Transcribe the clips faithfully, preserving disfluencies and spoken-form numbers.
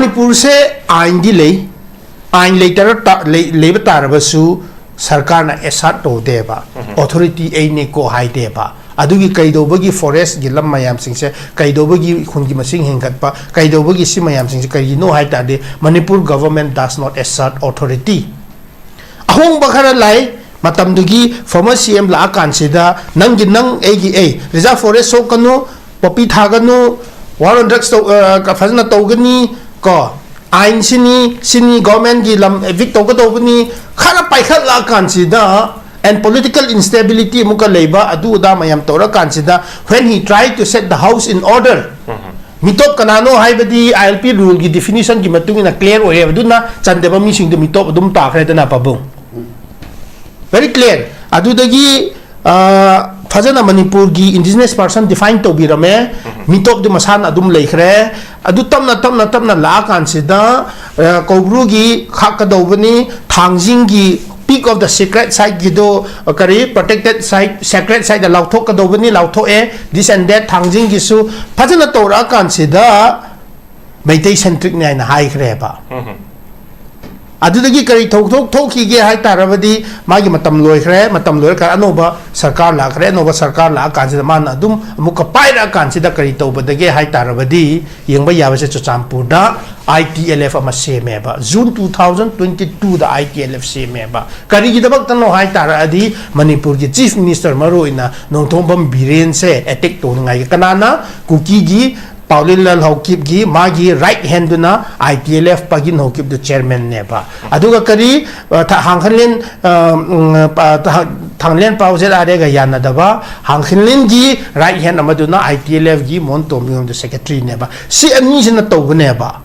ꯃꯅꯤꯄꯨꯔꯁꯦ ꯑꯥꯏꯟꯗꯤ ꯂꯩ, ꯑꯥꯏꯟ ꯂꯩꯇꯔ ꯇꯥ-, ꯂꯩ-, ꯂꯩꯕ ꯇꯥꯔꯕꯁꯨ ꯁꯔꯀꯥꯔꯅ ꯑꯦꯁꯥꯔꯠ ꯇꯧꯗꯦꯕ, ꯑꯣꯊꯣꯔꯤꯇꯤ ꯑꯩꯅꯦꯀꯣ ꯍꯥꯏꯗꯦꯕ꯫ ꯑꯗꯨꯒꯤ ꯀꯩꯗꯧꯕꯒꯤ ꯐꯣꯔꯦꯁ꯭ꯠꯀꯤ ꯂꯝ ꯃꯌꯥꯝꯁꯤꯡꯁꯦ, ꯀꯩꯗꯧꯕꯒꯤ ꯈꯨꯟꯒꯤ ꯃꯁꯤꯡ ꯍꯦꯟꯒꯠꯄ, ꯀꯩꯗꯧꯕꯒꯤ ꯁꯤ ꯃꯌꯥꯝꯁꯤꯡꯁꯦ ꯀꯔꯤꯒꯤꯅꯣ ꯍꯥꯏ ꯇꯥꯔꯗꯤ, Manipur government does not assert authority꯫ ꯑꯍꯣꯡꯕ ꯈꯔ ꯂꯥꯛꯏ꯫ ꯃꯇꯝꯗꯨꯒꯤ former C M ꯂꯥꯛꯑꯀꯥꯟꯁꯤꯗ ꯅꯪꯒꯤ, ꯅꯪ ꯑꯩꯒꯤ ꯑꯩ, reserve forest ꯁꯣꯛꯀꯅꯨ, poppy ꯊꯥꯒꯅꯨ, war on drugs ꯇꯧ-, ꯑ, ꯐꯖꯅ ꯇꯧꯒꯅꯤ ꯀꯣ, ꯑꯥꯏꯟ ꯁꯤꯅꯤ, ꯁꯤꯅꯤ, government ꯀꯤ ꯂꯝ evict ꯇꯧꯒꯗꯧꯕꯅꯤ, ꯈꯔ ꯄꯥꯏꯈꯠꯂꯛꯑꯀꯥꯟꯁꯤꯗ, and political instability ꯑꯃꯨꯛꯀ ꯂꯩꯕ, ꯑꯗꯨ ꯑꯗꯥ ꯃꯌꯥꯝ ꯇꯧꯔꯀꯥꯟꯁꯤꯗ, when he tried to set the house in order, ꯃꯤꯇꯣꯞ ꯀꯅꯥꯅꯣ ꯍꯥꯏꯕꯗꯤ I L P rule ꯒꯤ definition ꯒꯤ ꯃꯇꯨꯡ ꯏꯟꯅ clear ꯑꯣꯏꯌꯦꯕ꯫ ꯑꯗꯨꯅ ꯆꯟꯗꯕ ꯃꯤꯁꯤꯡꯗꯨ ꯃꯤꯇꯣꯞ ꯑꯗꯨꯝ ꯇꯥꯈ꯭ꯔꯦꯗꯅ, ꯄꯥꯕꯨꯡ꯫ Very clear꯫ ꯑꯗꯨꯗꯒꯤ, ꯑ, ꯐꯖꯅ ꯃꯅꯤꯄꯨꯔꯒꯤ indigenous person define ꯇꯧꯕꯤꯔꯝꯃꯦ꯫ ꯃꯤꯇꯣꯞꯇꯤ ꯃꯁꯥꯅ ꯑꯗꯨꯝ ꯂꯩꯈ꯭ꯔꯦ꯫ ꯑꯗꯨ ꯇꯞꯅ, ꯇꯞꯅ, ꯇꯞꯅ ꯂꯥꯛꯑꯀꯥꯟꯁꯤꯗ, ꯑ, ꯀꯧꯕ꯭ꯔꯨꯒꯤ ꯈꯥꯛꯀꯗꯧꯕꯅꯤ, ꯊꯥꯡꯖꯤꯡꯒꯤ peak of the sacred site ꯒꯤꯗꯣ, ꯑ, ꯀꯔꯤ, protected site, sacred site ꯇ ꯂꯥꯎꯊꯣꯛꯀꯗꯧꯕꯅꯤ, ꯂꯥꯎꯊꯣꯛꯑꯦ, this and that, ꯊꯥꯡꯖꯤꯡꯒꯤꯁꯨ ꯐꯖꯅ ꯇꯧꯔꯛꯑꯀꯥꯟꯁꯤꯗ ꯃꯩꯇꯩ centric ꯅꯤ ꯍꯥꯏꯅ ꯍꯥꯏꯈ꯭ꯔꯦꯕ꯫ ꯑꯗꯨꯗꯒꯤ ꯀꯔꯤ ꯊꯧꯗꯣꯛ ꯊꯣꯛꯈꯤꯒꯦ ꯍꯥꯏ ꯇꯥꯔꯕꯗꯤ, ꯃꯥꯒꯤ ꯃꯇꯝ ꯂꯣꯏꯈ꯭ꯔꯦ, ꯃꯇꯝ ꯂꯣꯏꯔꯀꯥꯟꯗ ꯑꯅꯧꯕ ꯁꯔꯀꯥꯔ ꯂꯥꯛꯈ꯭ꯔꯦ, ꯑꯅꯧꯕ ꯁꯔꯀꯥꯔ ꯂꯥꯛꯑꯀꯥꯟꯁꯤꯗ ꯃꯥꯅ ꯑꯗꯨꯝ ꯑꯃꯨꯛꯀ ꯄꯥꯏꯔꯛꯑꯀꯥꯟꯁꯤꯗ ꯀꯔꯤ ꯇꯧꯕꯗꯒꯦ ꯍꯥꯏ ꯇꯥꯔꯕꯗꯤ, ꯌꯦꯡꯕ ꯌꯥꯕꯁꯦ ꯆꯨꯔꯆꯥꯟꯄꯨꯔꯗ I T L F ꯑꯃ ꯁꯦꯝꯃꯦꯕ, June two thousand twenty two the I T L F ꯁꯦꯝꯃꯦꯕ꯫ ꯀꯔꯤꯒꯤꯗꯃꯛꯇꯅꯣ ꯍꯥꯏ ꯇꯥꯔꯗꯤ, ꯃꯅꯤꯄꯨꯔꯒꯤ chief minister ꯃꯔꯨ ꯑꯣꯏꯅ ꯅꯣꯡꯊꯣꯝꯕꯝ ꯕꯤꯔꯦꯟꯁꯦ attack ꯇꯧꯅꯉꯥꯏꯒꯤ, ꯀꯅꯥꯅ? ꯀꯨꯀꯤꯒꯤ ꯄꯥꯎꯂꯤꯟꯂꯥꯜ ꯍꯧꯀꯤꯞꯀꯤ ꯃꯥꯒꯤ right hand ꯗꯨꯅ I T L F ꯄꯥꯒꯤꯟ ꯍꯧꯀꯤꯞꯇꯨ chairman ꯅꯦꯕ꯫ ꯑꯗꯨꯒ ꯀꯔꯤ, ꯑ, ꯊ-, ꯍꯥꯡꯈꯟꯂꯦꯟ, ꯑ, ꯎꯝ, ꯄ-, ꯊ-, ꯊꯥꯡꯂꯦꯟ ꯄꯥꯎ ꯖꯦꯠ ꯑꯥꯔ ꯑꯦꯒ ꯌꯥꯅꯗꯕ, ꯍꯥꯡꯈꯟꯂꯦꯟꯒꯤ right hand ꯑꯃꯗꯨꯅ I T L F ꯒꯤ ꯃꯣꯍꯟ ꯇꯣꯝꯕꯤꯌꯣꯟꯗꯨ secretary ꯅꯦꯕ꯫ ꯁꯤ ꯑꯅꯤꯁꯤꯅ ꯇꯧꯕꯅꯦꯕ꯫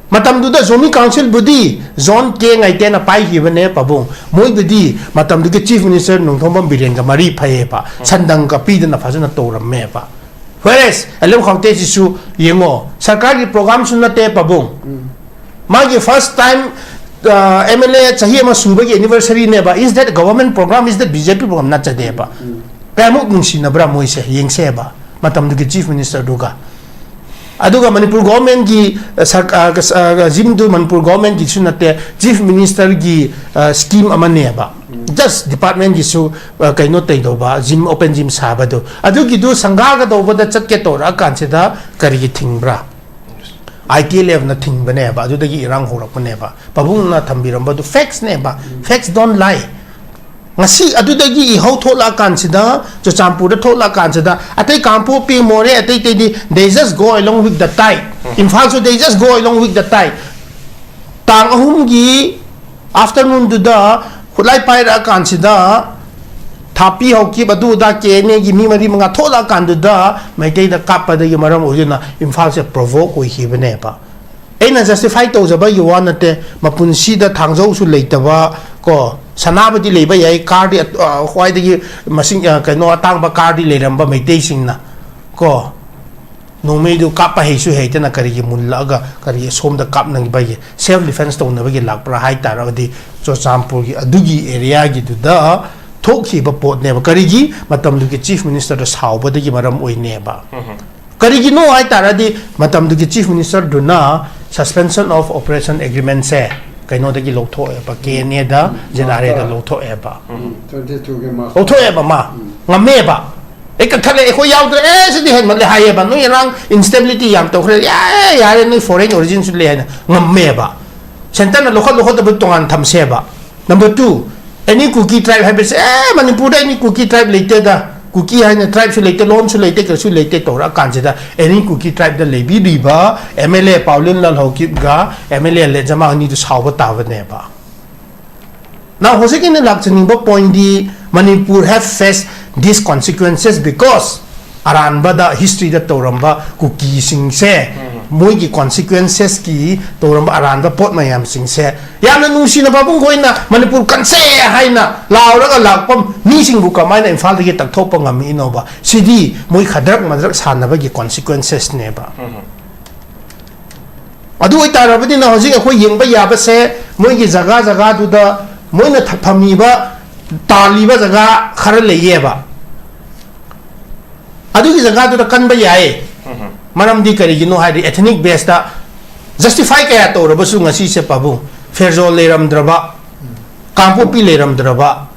ꯃꯇꯝꯗꯨꯗ ꯖꯣꯃꯤ council ꯕꯨꯗꯤ ꯖꯣꯟ ꯀꯦ ꯉꯥꯏꯇꯦꯅ ꯄꯥꯏꯈꯤꯕꯅꯦ ꯄꯥꯕꯨꯡ꯫ ꯃꯣꯏꯕꯨꯗꯤ ꯃꯇꯝꯗꯨꯒꯤ chief minister ꯅꯣꯡꯊꯣꯝꯕꯝ ꯕꯤꯔꯦꯟꯒ ꯃꯔꯤ ꯐꯩꯌꯦꯕ꯫ ꯁꯟꯗꯪꯒ ꯄꯤꯗꯅ ꯐꯖꯅ ꯇꯧꯔꯝꯃꯦꯕ꯫ Whereas, ꯑꯦꯂꯦꯝ ꯈꯥꯎꯇꯦꯁꯤꯁꯨ ꯌꯦꯡꯉꯣ, ꯁꯔꯀꯥꯔꯒꯤ program ꯁꯨ ꯅꯠꯇꯦ ꯄꯥꯕꯨꯡ꯫ ꯃꯥꯒꯤ first time, ꯑ, M L A ꯆꯍꯤ ꯑꯃ ꯁꯨꯕꯒꯤ anniversary ꯅꯦꯕ꯫ Is that government program? Is that B J P program? ꯅꯠꯆꯗꯦꯕ꯫ ꯀꯌꯥꯃꯨꯛ ꯅꯨꯡꯁꯤꯅꯕ꯭ꯔꯥ ꯃꯣꯏꯁꯦ? ꯌꯦꯡꯁꯦꯕ꯫ ꯃꯇꯝꯗꯨꯒꯤ chief minister ꯗꯨꯒ꯫ ꯑꯗꯨꯒ ꯃꯅꯤꯄꯨꯔ ꯒꯣꯔꯃꯦꯟꯒꯤ ꯖꯤꯝꯗꯨ ꯃꯅꯤꯄꯨꯔ ꯒꯣꯔꯃꯦꯟꯒꯤꯁꯨ ꯅꯠꯇꯦ, ꯆꯤꯐ ꯃꯤꯅꯤꯁꯇꯔꯒꯤ ꯁ꯭ꯀꯤꯝ ꯑꯃꯅꯦꯕ꯫ ꯖꯁ ꯗꯤꯄꯥꯔꯠꯃꯦꯟꯒꯤꯁꯨ ꯀꯩꯅꯣ ꯇꯧꯗꯧꯕ, ꯖꯤꯝ, ꯑꯣꯄꯟ ꯖꯤꯝ ꯁꯥꯕꯗꯣ, ꯑꯗꯨꯒꯤꯗꯨ ꯁꯪꯒꯥꯒꯗꯧꯕꯗ ꯆꯠꯀꯦ ꯇꯧꯔꯛꯑꯀꯥꯟꯁꯤꯗ ꯀꯔꯤꯒꯤ ꯊꯤꯡꯕ꯭ꯔꯥ? ꯑꯥꯏ ꯇꯤ ꯑꯦꯜ ꯑꯦꯐꯅ ꯊꯤꯡꯕꯅꯦꯕ, ꯑꯗꯨꯗꯒꯤ ꯏꯔꯥꯡ ꯍꯧꯔꯛꯄꯅꯦꯕ꯫ ꯄꯥꯕꯨꯡꯅ ꯊꯝꯕꯤꯔꯝꯕꯗꯨ ꯐꯦꯛꯁꯅꯦꯕ꯫ Facts don't lie꯫ ꯉꯁꯤ ꯑꯗꯨꯗꯒꯤ ꯏꯍꯧ ꯊꯣꯛꯂꯛꯑꯀꯥꯟꯁꯤꯗ, ꯆꯨꯔꯆꯥꯟꯄꯨꯔꯗ ꯊꯣꯛꯂꯛꯑꯀꯥꯟꯁꯤꯗ, ꯑꯇꯩ ꯀꯥꯡꯄꯣꯛꯄꯤ, ꯃꯣꯔꯦ, ꯑꯇꯩ ꯑꯇꯩꯗꯤ they just go along with the tide꯫ ꯏꯝꯐꯥꯜꯁꯨ they just go along with the tide꯫ ꯇꯥꯡ ꯑꯍꯨꯝꯒꯤ ꯑꯥꯐꯇꯔꯅꯨꯟꯗꯨꯗ ꯈꯨꯠꯂꯥꯏ ꯄꯥꯏꯔꯛꯑꯀꯥꯟꯁꯤꯗ ꯊꯥꯄꯤ ꯍꯧꯈꯤꯕ ꯑꯗꯨ ꯑꯗꯥ ꯀꯦ ꯑꯦꯟ ꯑꯦꯒꯤ ꯃꯤ ꯃꯔꯤ ꯃꯉꯥ ꯊꯣꯛꯂꯛꯑꯀꯥꯟꯗꯨꯗ ꯃꯩꯇꯩꯗ ꯀꯥꯞꯄꯗꯒꯤ ꯃꯔꯝ ꯑꯣꯏꯗꯨꯅ ꯏꯝꯐꯥꯜꯁꯦ ꯄ꯭ꯔꯣꯚꯣꯛ ꯑꯣꯏꯈꯤꯕꯅꯦꯕ꯫ ꯑꯩꯅ ꯖꯁꯇꯤꯐꯥꯏ ꯇꯧꯖꯕꯒꯤ ꯋꯥ ꯅꯠꯇꯦ, ꯃꯄꯨꯟꯁꯤꯗ ꯊꯥꯡꯖꯧꯁꯨ ꯂꯩꯇꯕ ꯀꯣ, ꯁꯅꯥꯕꯨꯗꯤ ꯂꯩꯕ ꯌꯥꯏ, ꯀꯥꯔꯗꯤ ꯑ, ꯈ꯭ꯋꯥꯏꯗꯒꯤ ꯃꯁꯤꯡ, ꯑ, ꯀꯩꯅꯣ, ꯑꯇꯥꯡꯕ ꯀꯥꯔꯗꯤ ꯂꯩꯔꯝꯕ ꯃꯩꯇꯩꯁꯤꯡꯅ ꯀꯣ, ꯅꯣꯡꯃꯩꯗꯨ ꯀꯥꯞꯄ ꯍꯩꯁꯨ ꯍꯩꯇꯅ ꯀꯔꯤꯒꯤ ꯃꯨꯜꯂꯛꯑꯒ ꯀꯔꯤꯒꯤ ꯁꯣꯝꯗ ꯀꯥꯞꯅꯕꯒꯤ, ꯁꯦꯜꯐ ꯗꯤꯐꯦꯟꯁ ꯇꯧꯅꯕꯒꯤ ꯂꯥꯛꯄ꯭ꯔꯥ ꯍꯥꯏ ꯇꯥꯔꯒꯗꯤ ꯆꯨꯔꯆꯥꯟꯄꯨꯔꯒꯤ ꯑꯗꯨꯒꯤ ꯑꯦꯔꯤꯌꯥꯒꯤꯗꯨꯗ ꯊꯣꯛꯈꯤꯕ ꯄꯣꯠꯅꯦꯕ꯫ ꯀꯔꯤꯒꯤ? ꯃꯇꯝꯗꯨꯒꯤ ꯆꯤꯐ ꯃꯤꯅꯤꯁꯇꯔꯗ ꯁꯥꯎꯕꯗꯒꯤ ꯃꯔꯝ ꯑꯣꯏꯅꯦꯕ꯫ ꯀꯔꯤꯒꯤꯅꯣ ꯍꯥꯏ ꯇꯥꯔꯗꯤ ꯃꯇꯝꯗꯨꯒꯤ ꯆꯤꯐ ꯃꯤꯅꯤꯁꯇꯔꯗꯨꯅ ꯁꯁꯄꯦꯟꯁꯟ ꯑꯣꯐ ꯑꯣꯄꯔꯦꯁꯟ ꯑꯦꯒ꯭ꯔꯤꯃꯦꯟꯁꯦ ꯀꯩꯅꯣꯗꯒꯤ ꯂꯧꯊꯣꯛꯑꯦꯕ, ꯀꯦ ꯑꯦꯟ ꯑꯦꯗ, ꯖꯦꯟ ꯑꯥꯔ ꯑꯦꯗ ꯂꯧꯊꯣꯛꯑꯦꯕ꯫ ꯇ꯭ꯋꯦꯟꯇꯤ ꯇꯨꯒꯤ ꯃꯥꯔꯆ꯫ ꯂꯧꯊꯣꯛꯑꯦꯕ ꯃꯥ꯫ ꯉꯝꯃꯦꯕ꯫ ꯑꯩ ꯀꯛꯊꯠꯂꯦ, ꯑꯩꯈꯣꯏ ꯌꯥꯎꯗ꯭ꯔꯦ, ꯑꯦ, ꯁꯤꯗꯤ ꯍꯦꯟꯃꯜꯂꯦ ꯍꯥꯏꯌꯦꯕ꯫ ꯅꯣꯏ ꯏꯔꯥꯡ ꯏꯟꯁꯇꯦꯕꯤꯂꯤꯇꯤ ꯌꯥꯝ ꯇꯧꯈ꯭ꯔꯦ, ꯌꯥꯔꯦ, ꯌꯥꯔꯦ, ꯅꯣꯏ ꯐꯣꯔꯦꯟ ꯑꯣꯔꯤꯖꯤꯟꯁꯨ ꯂꯩ ꯍꯥꯏꯅ ꯉꯝꯃꯦꯕ꯫ ꯁꯦꯟꯇꯔꯅ ꯂꯧꯈꯠ ꯂꯧꯈꯠꯇꯕ ꯇꯣꯉꯥꯟ ꯊꯝꯁꯦꯕ꯫ ꯅꯝꯕꯔ ꯇꯨ, ꯑꯦꯅꯤ ꯀꯨꯀꯤ ꯇ꯭ꯔꯥꯏꯕ ꯍꯥꯏꯕꯁꯦ, ꯑꯦ, ꯃꯅꯤꯄꯨꯔꯗ ꯑꯦꯅꯤ ꯀꯨꯀꯤ ꯇ꯭ꯔꯥꯏꯕ ꯂꯩꯇꯦꯗ, ꯀꯨꯀꯤ ꯍꯥꯏꯅ ꯇ꯭ꯔꯥꯏꯕꯁꯨ ꯂꯩꯇꯦ, ꯂꯣꯟꯁꯨ ꯂꯩꯇꯦ, ꯀꯔꯤꯁꯨ ꯂꯩꯇꯦ ꯇꯧꯔꯛꯑꯀꯥꯟꯁꯤꯗ ꯑꯦꯅꯤ ꯀꯨꯀꯤ ꯇ꯭ꯔꯥꯏꯕꯇ ꯂꯩꯕꯤꯔꯤꯕ ꯑꯦꯝ ꯑꯦꯜ ꯑꯦ ꯄꯥꯎꯂꯤꯟ ꯂꯥꯜꯍꯧꯀꯤꯞꯒ ꯑꯦꯝ ꯑꯦꯜ ꯑꯦ ꯂꯦꯖꯃꯥ ꯑꯅꯤꯗꯨ ꯁꯥꯎꯕ ꯇꯥꯕꯅꯦꯕ꯫ ꯅꯥꯎ ꯍꯧꯖꯤꯛ ꯑꯩꯅ ꯂꯥꯛꯆꯅꯤꯡꯕ ꯄꯣꯏꯟꯗꯤ, Manipur have faced these consequences because ꯑꯔꯥꯟꯕꯗ ꯍꯤꯁꯇ꯭ꯔꯤꯗ ꯇꯧꯔꯝꯕ ꯀꯨꯀꯤꯁꯤꯡꯁꯦ, ꯃꯣꯏꯒꯤ ꯀꯣꯟꯁꯤꯀ꯭ꯋꯦꯟꯁꯦꯁꯀꯤ ꯇꯧꯔꯝꯕ ꯑꯔꯥꯟꯕ ꯄꯣꯠ ꯃꯌꯥꯝꯁꯤꯡꯁꯦ ꯌꯥꯝꯅ ꯅꯨꯡꯁꯤꯅ ꯄꯥꯕꯨꯡ ꯈꯣꯏꯅ ꯃꯅꯤꯄꯨꯔ ꯀꯟꯁꯦ ꯍꯥꯏꯅ ꯂꯥꯎꯔꯒ ꯂꯥꯛꯄ ꯃꯤꯁꯤꯡꯕꯨ ꯀꯃꯥꯏꯅ ꯏꯝꯐꯥꯜꯗꯒꯤ ꯇꯛꯊꯣꯛꯄ ꯉꯝꯃꯤꯅꯣꯕ? ꯁꯤꯗꯤ ꯃꯣꯏ ꯈꯗ꯭ꯔꯛ ꯃꯗ꯭ꯔꯛ ꯁꯥꯟꯅꯕꯒꯤ ꯀꯣꯟꯁꯤꯀ꯭ꯋꯦꯟꯁꯦꯁꯅꯦꯕ꯫ ꯑꯗꯨ ꯑꯣꯏꯇꯥꯔꯕꯗꯤ ꯅꯪ ꯍꯧꯖꯤꯛ ꯑꯩꯈꯣꯏ ꯌꯦꯡꯕ ꯌꯥꯕꯁꯦ, ꯃꯣꯏꯒꯤ ꯖꯒꯥ ꯖꯒꯥꯗꯨꯗ ꯃꯣꯏꯅ ꯊ-, ꯐꯝꯃꯤꯕ, ꯇꯥꯜꯂꯤꯕ ꯖꯒꯥ ꯈꯔ ꯂꯩꯌꯦꯕ, ꯑꯗꯨꯒꯤ ꯖꯒꯥꯗꯨꯗ ꯀꯟꯕ ꯌꯥꯏ꯫ ꯃꯔꯝꯗꯤ ꯀꯔꯤꯒꯤꯅꯣ ꯍꯥꯏꯔꯗꯤ, ethnic baseꯇ justify ꯀꯌꯥ ꯇꯧꯔꯕꯁꯨ, ꯉꯁꯤꯁꯦ ꯄꯥꯕꯨꯡ, ꯐꯦꯔꯖꯣꯜ ꯂꯩꯔꯝꯗ꯭ꯔꯕ, ꯀꯥꯡꯄꯣꯛꯄꯤ ꯂꯩꯔꯝꯗ꯭ꯔꯕ,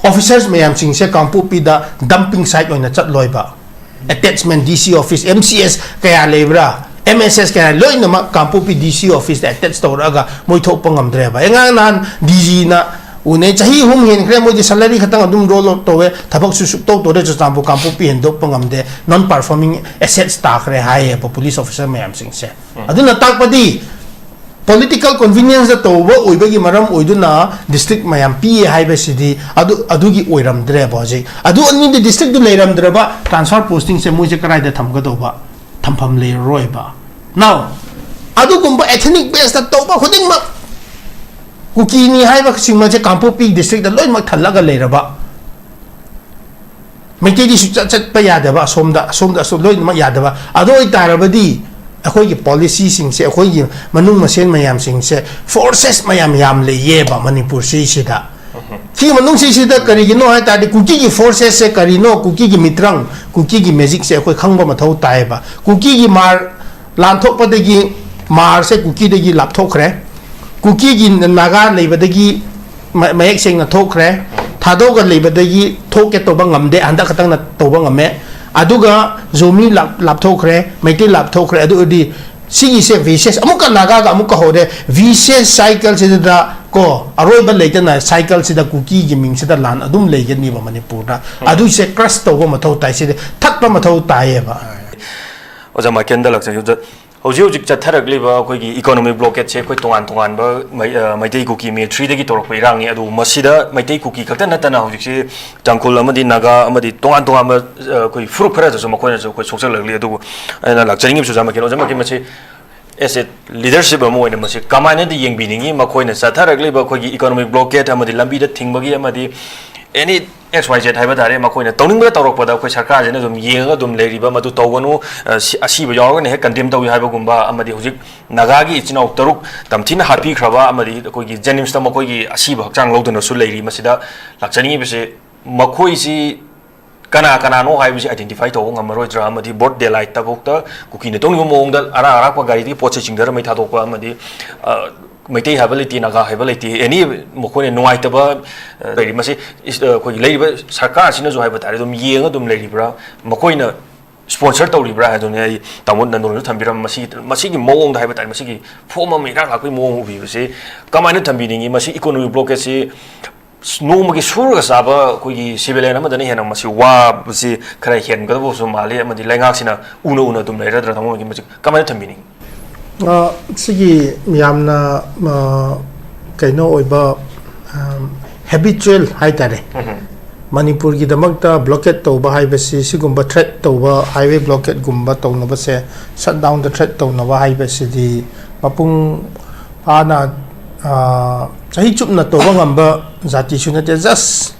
officers ꯃꯌꯥꯝꯁꯤꯡꯁꯦ ꯀꯥꯡꯄꯣꯛꯄꯤꯗ dumping site ꯑꯣꯏꯅ ꯆꯠꯂꯣꯏꯕ꯫ Attachment, D C office, M C S ꯀꯌꯥ ꯂꯩꯕ꯭ꯔꯥ, M S S ꯀꯌꯥ, ꯂꯣꯏꯅꯃꯛ ꯀꯥꯡꯄꯣꯛꯄꯤ D C officeꯇ attach ꯇꯧꯔꯛꯑꯒ ꯃꯣꯏ ꯊꯣꯛꯄ ꯉꯝꯗ꯭ꯔꯦꯕ꯫ ꯑꯩ ꯉꯔꯥꯡ ꯅꯍꯥꯟ D Gꯅ ꯎꯅꯩ, ꯆꯍꯤ ꯑꯍꯨꯝ ꯍꯦꯟꯈ꯭ꯔꯦ, ꯃꯣꯏꯗꯤ salary ꯈꯛꯇꯪ ꯑꯗꯨꯝ roll out ꯇꯧꯋꯦ, ꯊꯕꯛꯁꯨ ꯁꯨꯛꯇꯧ ꯇꯧꯗꯦ, ꯆꯨꯔꯆꯥꯟꯄꯨꯔ ꯀꯥꯡꯄꯣꯛꯄꯤ ꯍꯦꯟꯗꯣꯛꯄ ꯉꯝꯗꯦ, non performing assets ꯇꯥꯈ꯭ꯔꯦ ꯍꯥꯏꯌꯦꯕ police officer ꯃꯌꯥꯝꯁꯤꯡꯁꯦ꯫ ꯑꯗꯨꯅ ꯇꯥꯛꯄꯗꯤ, political convenienceꯇ ꯇꯧꯕ ꯑꯣꯏꯕꯒꯤ ꯃꯔꯝ ꯑꯣꯏꯗꯨꯅ district ꯃꯌꯥꯝ ꯄꯤꯌꯦ ꯍꯥꯏꯕꯁꯤꯗꯤ ꯑꯗꯨ, ꯑꯗꯨꯒꯤ ꯑꯣꯏꯔꯝꯗ꯭ꯔꯦꯕ ꯍꯧꯖꯤꯛ꯫ ꯑꯗꯨ ꯑꯅꯤꯗꯤ districtꯇꯨ ꯂꯩꯔꯝꯗ꯭ꯔꯕ, transfer postingꯁꯦ ꯃꯣꯏꯁꯦ ꯀꯗꯥꯏꯗ ꯊꯝꯒꯗꯧꯕ? ꯊꯝꯐꯝ ꯂꯩꯔꯔꯣꯏꯕ꯫ Now, ꯑꯗꯨꯒꯨꯝꯕ ethnic baseꯇ ꯇꯧꯕ ꯈꯨꯗꯤꯡꯃꯛ, ꯀꯨꯀꯤꯅꯤ ꯍꯥꯏꯕꯁꯤꯡ ꯑꯁꯦ ꯀꯥꯡꯄꯣꯛꯄꯤ districtꯇ ꯂꯣꯏꯅꯃꯛ ꯊꯜꯂꯒ ꯂꯩꯔꯕ, ꯃꯩꯇꯩꯗꯤ ꯁꯨꯡꯆꯠ ꯆꯠꯄ ꯌꯥꯗꯕ, ꯑꯁꯣꯝꯗ, ꯑꯁꯣꯝꯗ, ꯑꯁꯣꯝ ꯂꯣꯏꯅꯃꯛ ꯌꯥꯗꯕ꯫ ꯑꯗꯨ ꯑꯣꯏꯇꯥꯔꯕꯗꯤ ꯑꯩꯈꯣꯏꯒꯤ policyꯁꯤꯡꯁꯦ, ꯑꯩꯈꯣꯏꯒꯤ ꯃꯅꯨꯡ ꯃꯁꯦꯟ ꯃꯌꯥꯝꯁꯤꯡꯁꯦ, forces ꯃꯌꯥꯝ ꯌꯥꯝ ꯂꯩꯌꯦꯕ ꯃꯅꯤꯄꯨꯔꯁꯤꯁꯤꯗ꯫ ꯁꯤ ꯃꯅꯨꯡꯁꯤꯁꯤꯗ ꯀꯔꯤꯒꯤꯅꯣ ꯍꯥꯏ ꯇꯥꯔꯗꯤ, ꯀꯨꯀꯤꯒꯤ forcesꯁꯦ ꯀꯔꯤꯅꯣ, ꯀꯨꯀꯤꯒꯤ ꯃꯤꯇ꯭ꯔꯪ, ꯀꯨꯀꯤꯒꯤ magicꯁꯦ ꯑꯩꯈꯣꯏ ꯈꯪꯕ ꯃꯊꯧ ꯇꯥꯏꯌꯦꯕ꯫ ꯀꯨꯀꯤꯒꯤ ꯃꯥꯔ ꯂꯥꯟꯊꯣꯛꯄꯗꯒꯤ ꯃꯥꯔꯁꯦ ꯀꯨꯀꯤꯗꯒꯤ ꯂꯥꯞꯊꯣꯛꯈ꯭ꯔꯦ꯫ ꯀꯨꯀꯤꯒꯤ ꯅꯥꯒꯥ ꯂꯩꯕꯗꯒꯤ ꯃ-, ꯃꯌꯦꯛ ꯁꯦꯡꯅ ꯊꯣꯛꯈ꯭ꯔꯦ꯫ ꯊꯥꯗꯣꯛꯑꯒ ꯂꯩꯕꯗꯒꯤ ꯊꯣꯛꯀꯦ ꯇꯧꯕ ꯉꯝꯗꯦ, ꯍꯟꯗꯛ ꯈꯛꯇꯪꯅ ꯇꯧꯕ ꯉꯝꯃꯦ꯫ ꯑꯗꯨꯒ ꯖꯣꯃꯤ ꯂꯥꯞ-, ꯂꯥꯞꯊꯣꯛꯈ꯭ꯔꯦ, ꯃꯩꯇꯩ ꯂꯥꯞꯊꯣꯛꯈ꯭ꯔꯦ꯫ ꯑꯗꯨ ꯑꯣꯏꯔꯗꯤ ꯁꯤꯒꯤꯁꯦ vicious, ꯑꯃꯨꯛꯀ ꯅꯥꯒꯥꯒ ꯑꯃꯨꯛꯀ ꯍꯧꯔꯦ꯫ Vicious cycleꯁꯤꯗ ꯀꯣ, ꯑꯔꯣꯏꯕ ꯂꯩꯇꯅ cycleꯁꯤꯗ ꯀꯨꯀꯤꯒꯤ ꯃꯤꯡꯁꯤꯗ ꯂꯥꯟ ꯑꯗꯨꯝ ꯂꯩꯒꯅꯤꯕ ꯃꯅꯤꯄꯨꯔꯗ꯫ ꯑꯗꯨꯁꯦ crush ꯇꯧꯕ ꯃꯊꯧ ꯇꯥꯏ, ꯁꯤꯗꯤ ꯊꯠꯄ ꯃꯊꯧ ꯇꯥꯏꯌꯦꯕ꯫ ꯑꯣꯖꯥ ꯃꯥꯏꯀꯦꯜꯗ ꯂꯥꯛꯆꯒꯦ꯫ ꯑꯣꯖꯥ, ꯍꯧꯖꯤꯛ ꯍꯧꯖꯤꯛ ꯆꯠꯊꯔꯛꯂꯤꯕ ꯑꯩꯈꯣꯏꯒꯤ economic blockade ꯁꯦ ꯑꯩꯈꯣꯏ ꯇꯣꯉꯥꯟ ꯇꯣꯉꯥꯟꯕ ꯃꯩ-, ꯑ, ꯃꯩꯇꯩ ꯀꯨꯀꯤ militaryꯗꯒꯤ ꯇꯧꯔꯛꯄ ꯏꯔꯥꯡꯅꯤ꯫ ꯑꯗꯨꯕꯨ ꯃꯁꯤꯗ ꯃꯩꯇꯩ ꯀꯨꯀꯤ ꯈꯛꯇ ꯅꯠꯇꯅ ꯍꯧꯖꯤꯛꯁꯤ ꯇꯥꯡꯈꯨꯜ ꯑꯃꯗꯤ ꯅꯥꯒꯥ ꯑꯃꯗꯤ ꯇꯣꯉꯥꯟ ꯇꯣꯉꯥꯟꯕ, ꯑ, ꯑꯩꯈꯣꯏ ꯐꯨꯔꯨꯞ ꯈꯔꯗꯁꯨ ꯃꯈꯣꯏꯅꯁꯨ ꯑꯩꯈꯣꯏ ꯁꯣꯛꯆꯜꯂꯛꯂꯤ꯫ ꯑꯗꯨꯕꯨ ꯑꯩꯅ ꯂꯥꯛꯆꯅꯤꯡꯉꯤꯕꯁꯨ ꯑꯣꯖꯥ ꯃꯥꯏꯀꯦꯜ, ꯑꯣꯖꯥ ꯃꯥꯏꯀꯦꯜ, ꯃꯁꯤ as a leadership ꯑꯃ ꯑꯣꯏꯅ ꯃꯁꯤ ꯀꯃꯥꯏꯅꯗꯤ ꯌꯦꯡꯕꯤꯅꯤꯡꯉꯤ? ꯃꯈꯣꯏꯅ ꯆꯠꯊꯔꯛꯂꯤꯕ ꯑꯩꯈꯣꯏꯒꯤ economic blockade ꯑꯃꯗꯤ ꯂꯝꯕꯤꯗ ꯊꯤꯡꯕꯒꯤ ꯑꯃꯗꯤ any X Y Z ꯍꯥꯏꯕ ꯇꯥꯔꯦ, ꯃꯈꯣꯏꯅ ꯇꯧꯅꯤꯡꯕꯗ ꯇꯧꯔꯛꯄꯗ ꯑꯩꯈꯣꯏ ꯁꯔꯀꯥꯔꯁꯤꯅ ꯑꯗꯨꯝ ꯌꯦꯡꯉꯒ ꯑꯗꯨꯝ ꯂꯩꯔꯤꯕ, ꯃꯗꯨ ꯇꯧꯒꯅꯨ, ꯑ, ꯁꯤ-, ꯑꯁꯤꯕ ꯌꯥꯎꯔꯒꯅ ꯍꯦꯛ condemn ꯇꯧꯏ ꯍꯥꯏꯕꯒꯨꯝꯕ, ꯑꯃꯗꯤ ꯍꯧꯖꯤꯛ ꯅꯥꯒꯥꯒꯤ ꯏꯆꯤꯟ ꯏꯅꯥꯎ ꯇꯔꯨꯛ ꯇꯝꯊꯤꯅ ꯍꯥꯠꯄꯤꯈ꯭ꯔꯕ ꯑꯃꯗꯤ ꯑꯩꯈꯣꯏꯒꯤ JNIMSꯇ ꯃꯈꯣꯏꯒꯤ ꯑꯁꯤꯕ ꯍꯛꯆꯥꯡ ꯂꯧꯗꯨꯅꯁꯨ ꯂꯩꯔꯤ꯫ ꯃꯁꯤꯗ ꯂꯥꯛꯆꯅꯤꯡꯉꯤꯕꯁꯦ, ꯃꯈꯣꯏꯁꯤ ꯀꯅꯥ ꯀꯅꯥꯅꯣ ꯍꯥꯏꯕꯁꯤ identify ꯇꯧꯕ ꯉꯝꯃꯔꯣꯏꯗ꯭ꯔꯥ, ꯑꯃꯗꯤ broad daylightꯇꯐꯥꯎꯗ ꯀꯨꯀꯤꯅ ꯇꯧꯅꯤꯡꯕ ꯃꯑꯣꯡꯗ ꯑꯔꯥꯛ ꯑꯔꯥꯛꯄ ꯒꯥꯔꯤꯗꯒꯤ ꯄꯣꯠ ꯆꯩ ꯆꯤꯡꯊꯔ ꯃꯩ ꯊꯥꯗꯣꯛꯄ, ꯑꯃꯗꯤ, ꯑ, ꯃꯩꯇꯩ ꯍꯥꯏꯕ ꯂꯩꯇꯦ, ꯅꯥꯒꯥ ꯍꯥꯏꯕ ꯂꯩꯇꯦ, ꯑꯦꯅꯤ ꯃꯈꯣꯏꯅ ꯅꯨꯡꯉꯥꯏꯇꯕ, ꯑ, ꯂꯩꯔꯤ꯫ ꯃꯁꯤ ꯏꯁ-, ꯑ, ꯑꯩꯈꯣꯏꯒꯤ ꯂꯩꯔꯤꯕ ꯁꯔꯀꯥꯔꯁꯤꯅꯁꯨ ꯍꯥꯏꯕ ꯇꯥꯔꯦ, ꯑꯗꯨꯝ ꯌꯦꯡꯉ ꯑꯗꯨꯝ ꯂꯩꯔꯤꯕ꯭ꯔꯥ, ꯃꯈꯣꯏꯅ sponsor ꯇꯧꯔꯤꯕ꯭ꯔꯥ ꯍꯥꯏꯗꯨꯅꯤ ꯑꯩ ꯇꯥꯃꯣ ꯅꯟꯗꯣꯟꯁꯨ ꯊꯝꯕꯤꯔꯝ꯫ ꯃꯁꯤ, ꯃꯁꯤꯒꯤ ꯃꯑꯣꯡꯗ ꯍꯥꯏꯕ ꯇꯥꯔꯦ, ꯃꯁꯤꯒꯤ ꯐꯣꯝ ꯑꯃ ꯏꯔꯥꯛ ꯂꯥꯛꯄꯒꯤ ꯃꯑꯣꯡ ꯎꯕꯤꯕꯁꯤ ꯀꯃꯥꯏꯅ ꯊꯝꯕꯤꯅꯤꯡꯉꯤ? ꯃꯁꯤ economic blockade ꯁꯤ ꯅꯣꯡꯃꯒꯤ ꯁꯨꯔꯒ ꯆꯥꯕ ꯑꯩꯈꯣꯏꯒꯤ civilian ꯑꯃꯗꯅ ꯍꯦꯟꯅ ꯃꯁꯤ ꯋꯥꯕꯁꯤ ꯈꯔ ꯍꯦꯟꯒꯗꯕꯁꯨ ꯃꯥꯜꯂꯤ, ꯑꯃꯗꯤ ꯂꯩꯉꯥꯛꯁꯤꯅ ꯎꯅ ꯎꯅ ꯑꯗꯨꯝ ꯂꯩꯔꯗ꯭ꯔꯥ? ꯇꯥꯃꯣꯒꯤ ꯃꯁꯤ ꯀꯃꯥꯏꯅ ꯊꯝꯕꯤꯅꯤꯡꯉꯤ? ꯑ, ꯁꯤꯒꯤ ꯌꯥꯝꯅ, ꯑ, ꯀꯩꯅꯣ ꯑꯣꯏꯕ, ꯑ, habitual ꯍꯥꯏꯇꯥꯔꯦ꯫ ꯃꯅꯤꯄꯨꯔꯒꯤꯗꯃꯛꯇ blockade ꯇꯧꯕ ꯍꯥꯏꯕꯁꯤ, ꯁꯤꯒꯨꯝꯕ threat ꯇꯧꯕ, highway blockadeꯒꯨꯝꯕ ꯇꯧꯅꯕꯁꯦ, shutdownꯗ threat ꯇꯧꯅꯕ ꯍꯥꯏꯕꯁꯤꯗꯤ ꯃꯄꯨꯡ ꯐꯥꯅ, ꯑ, ꯆꯍꯤ ꯆꯨꯞꯅ ꯇꯧꯕ ꯉꯝꯕ ꯖꯥꯇꯤꯁꯨ ꯅꯠꯇꯦ꯫ Just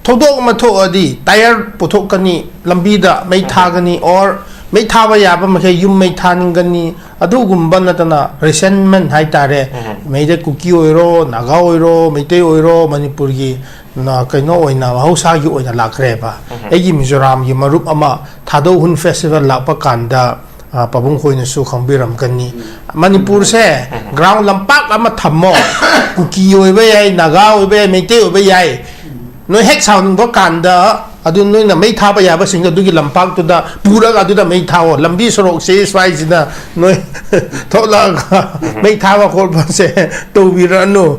ꯊꯧꯗꯣꯛ ꯑꯃ ꯊꯣꯛꯑꯗꯤ tyre ꯄꯨꯊꯣꯛꯀꯅꯤ, ꯂꯝꯕꯤꯗ ꯃꯩ ꯊꯥꯒꯅꯤ, or ꯃꯩ ꯊꯥꯕ ꯌꯥꯕ ꯃꯈꯩ ꯌꯨꯝ ꯃꯩ ꯊꯥꯅꯤꯡꯒꯅꯤ꯫ ꯑꯗꯨꯒꯨꯝꯕ ꯅꯠꯇꯅ resentment ꯍꯥꯏꯇꯥꯔꯦ, ꯃꯩꯇꯩ ꯀꯨꯀꯤ ꯑꯣꯏꯔꯣ, ꯅꯥꯒꯥ ꯑꯣꯏꯔꯣ, ꯃꯩꯇꯩ ꯑꯣꯏꯔꯣ, ꯃꯅꯤꯄꯨꯔꯒꯤ ꯅ-, ꯀꯩꯅꯣ ꯑꯣꯏꯅ, ꯃꯍꯧꯁꯥꯒꯤ ꯑꯣꯏꯅ ꯂꯥꯛꯈ꯭ꯔꯦꯕ꯫ ꯑꯩꯒꯤ ꯃꯤꯖꯣꯔꯥꯝꯒꯤ ꯃꯔꯨꯞ ꯑꯃ ꯊꯥꯗꯧ ꯍꯨꯟ festival ꯂꯥꯛꯄ ꯀꯥꯟꯗ, ꯑ, ꯄꯥꯕꯨꯡ ꯈꯣꯏꯅꯁꯨ ꯈꯪꯕꯤꯔꯝꯒꯅꯤ, ꯃꯅꯤꯄꯨꯔꯁꯦ ground ꯂꯝꯄꯥꯛ ꯑꯃ ꯊꯝꯃꯣ, ꯀꯨꯀꯤ ꯑꯣꯏꯕ ꯌꯥꯏ, ꯅꯥꯒꯥ ꯑꯣꯏꯕ ꯌꯥꯏ, ꯃꯩꯇꯩ ꯑꯣꯏꯕ ꯌꯥꯏ, ꯅꯣꯏ ꯍꯦꯛ ꯁꯥꯎꯅꯤꯡꯕ ꯀꯥꯟꯗ ꯑꯗꯨ ꯅꯣꯏꯅ ꯃꯩ ꯊꯥꯕ ꯌꯥꯕꯁꯤꯡꯗꯣ ꯑꯗꯨꯒꯤ ꯂꯝꯄꯥꯛꯇꯨꯗ ꯄꯨꯔꯒ ꯑꯗꯨꯗ ꯃꯩ ꯊꯥꯑꯣ꯫ ꯂꯝꯕꯤ ꯁꯣꯔꯣꯛꯁꯦ ꯁ꯭ꯋꯥꯏꯁꯤꯗ ꯅꯣꯏ ꯊꯣꯛꯂꯛꯑꯒ ꯃꯩ ꯊꯥꯕ ꯈꯣꯠꯄꯁꯦ ꯇꯧꯕꯤꯔꯛꯑꯅꯨ꯫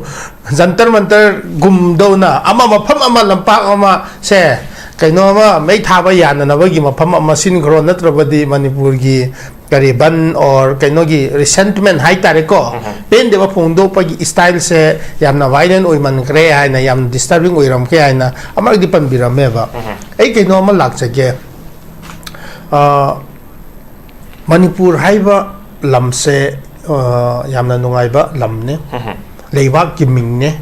ꯖꯟꯇꯔ ꯃꯟꯇꯔꯒꯨꯝꯗꯧꯅ ꯑꯃ, ꯃꯐꯝ ꯑꯃ, ꯂꯝꯄꯥꯛ ꯑꯃ ꯁꯦ, ꯀꯩꯅꯣ ꯑꯃ, ꯃꯩ ꯊꯥꯕ ꯌꯥꯅꯅꯕꯒꯤ ꯃꯐꯝ ꯑꯃ ꯁꯤꯟꯈ꯭ꯔꯣ, ꯅꯠꯇ꯭ꯔꯕꯗꯤ ꯃꯅꯤꯄꯨꯔꯒꯤ ꯀꯔꯤ ꯕꯟ or ꯀꯩꯅꯣꯒꯤ resentment ꯍꯥꯏꯇꯥꯔꯦꯀꯣ, ꯄꯦꯟꯗꯕ ꯐꯣꯡꯗꯣꯛꯄꯒꯤ styleꯁꯦ ꯌꯥꯝꯅ violent ꯑꯣꯏꯃꯟꯈ꯭ꯔꯦ ꯍꯥꯏꯅ, ꯌꯥꯝ disturbing ꯑꯣꯏꯔꯝꯈ꯭ꯔꯦ ꯍꯥꯏꯅ ꯑꯃꯔꯛꯇꯤ ꯄꯟꯕꯤꯔꯝꯃꯦꯕ꯫ ꯑꯩ ꯀꯩꯅꯣ ꯑꯃ ꯂꯥꯛꯆꯒꯦ꯫ ꯑ, ꯃꯅꯤꯄꯨꯔ ꯍꯥꯏꯕ ꯂꯝꯁꯦ, ꯑ, ꯌꯥꯝꯅ ꯅꯨꯡꯉꯥꯏꯕ ꯂꯝꯅꯤ, ꯂꯩꯕꯥꯛꯀꯤ ꯃꯤꯡꯅꯦ꯫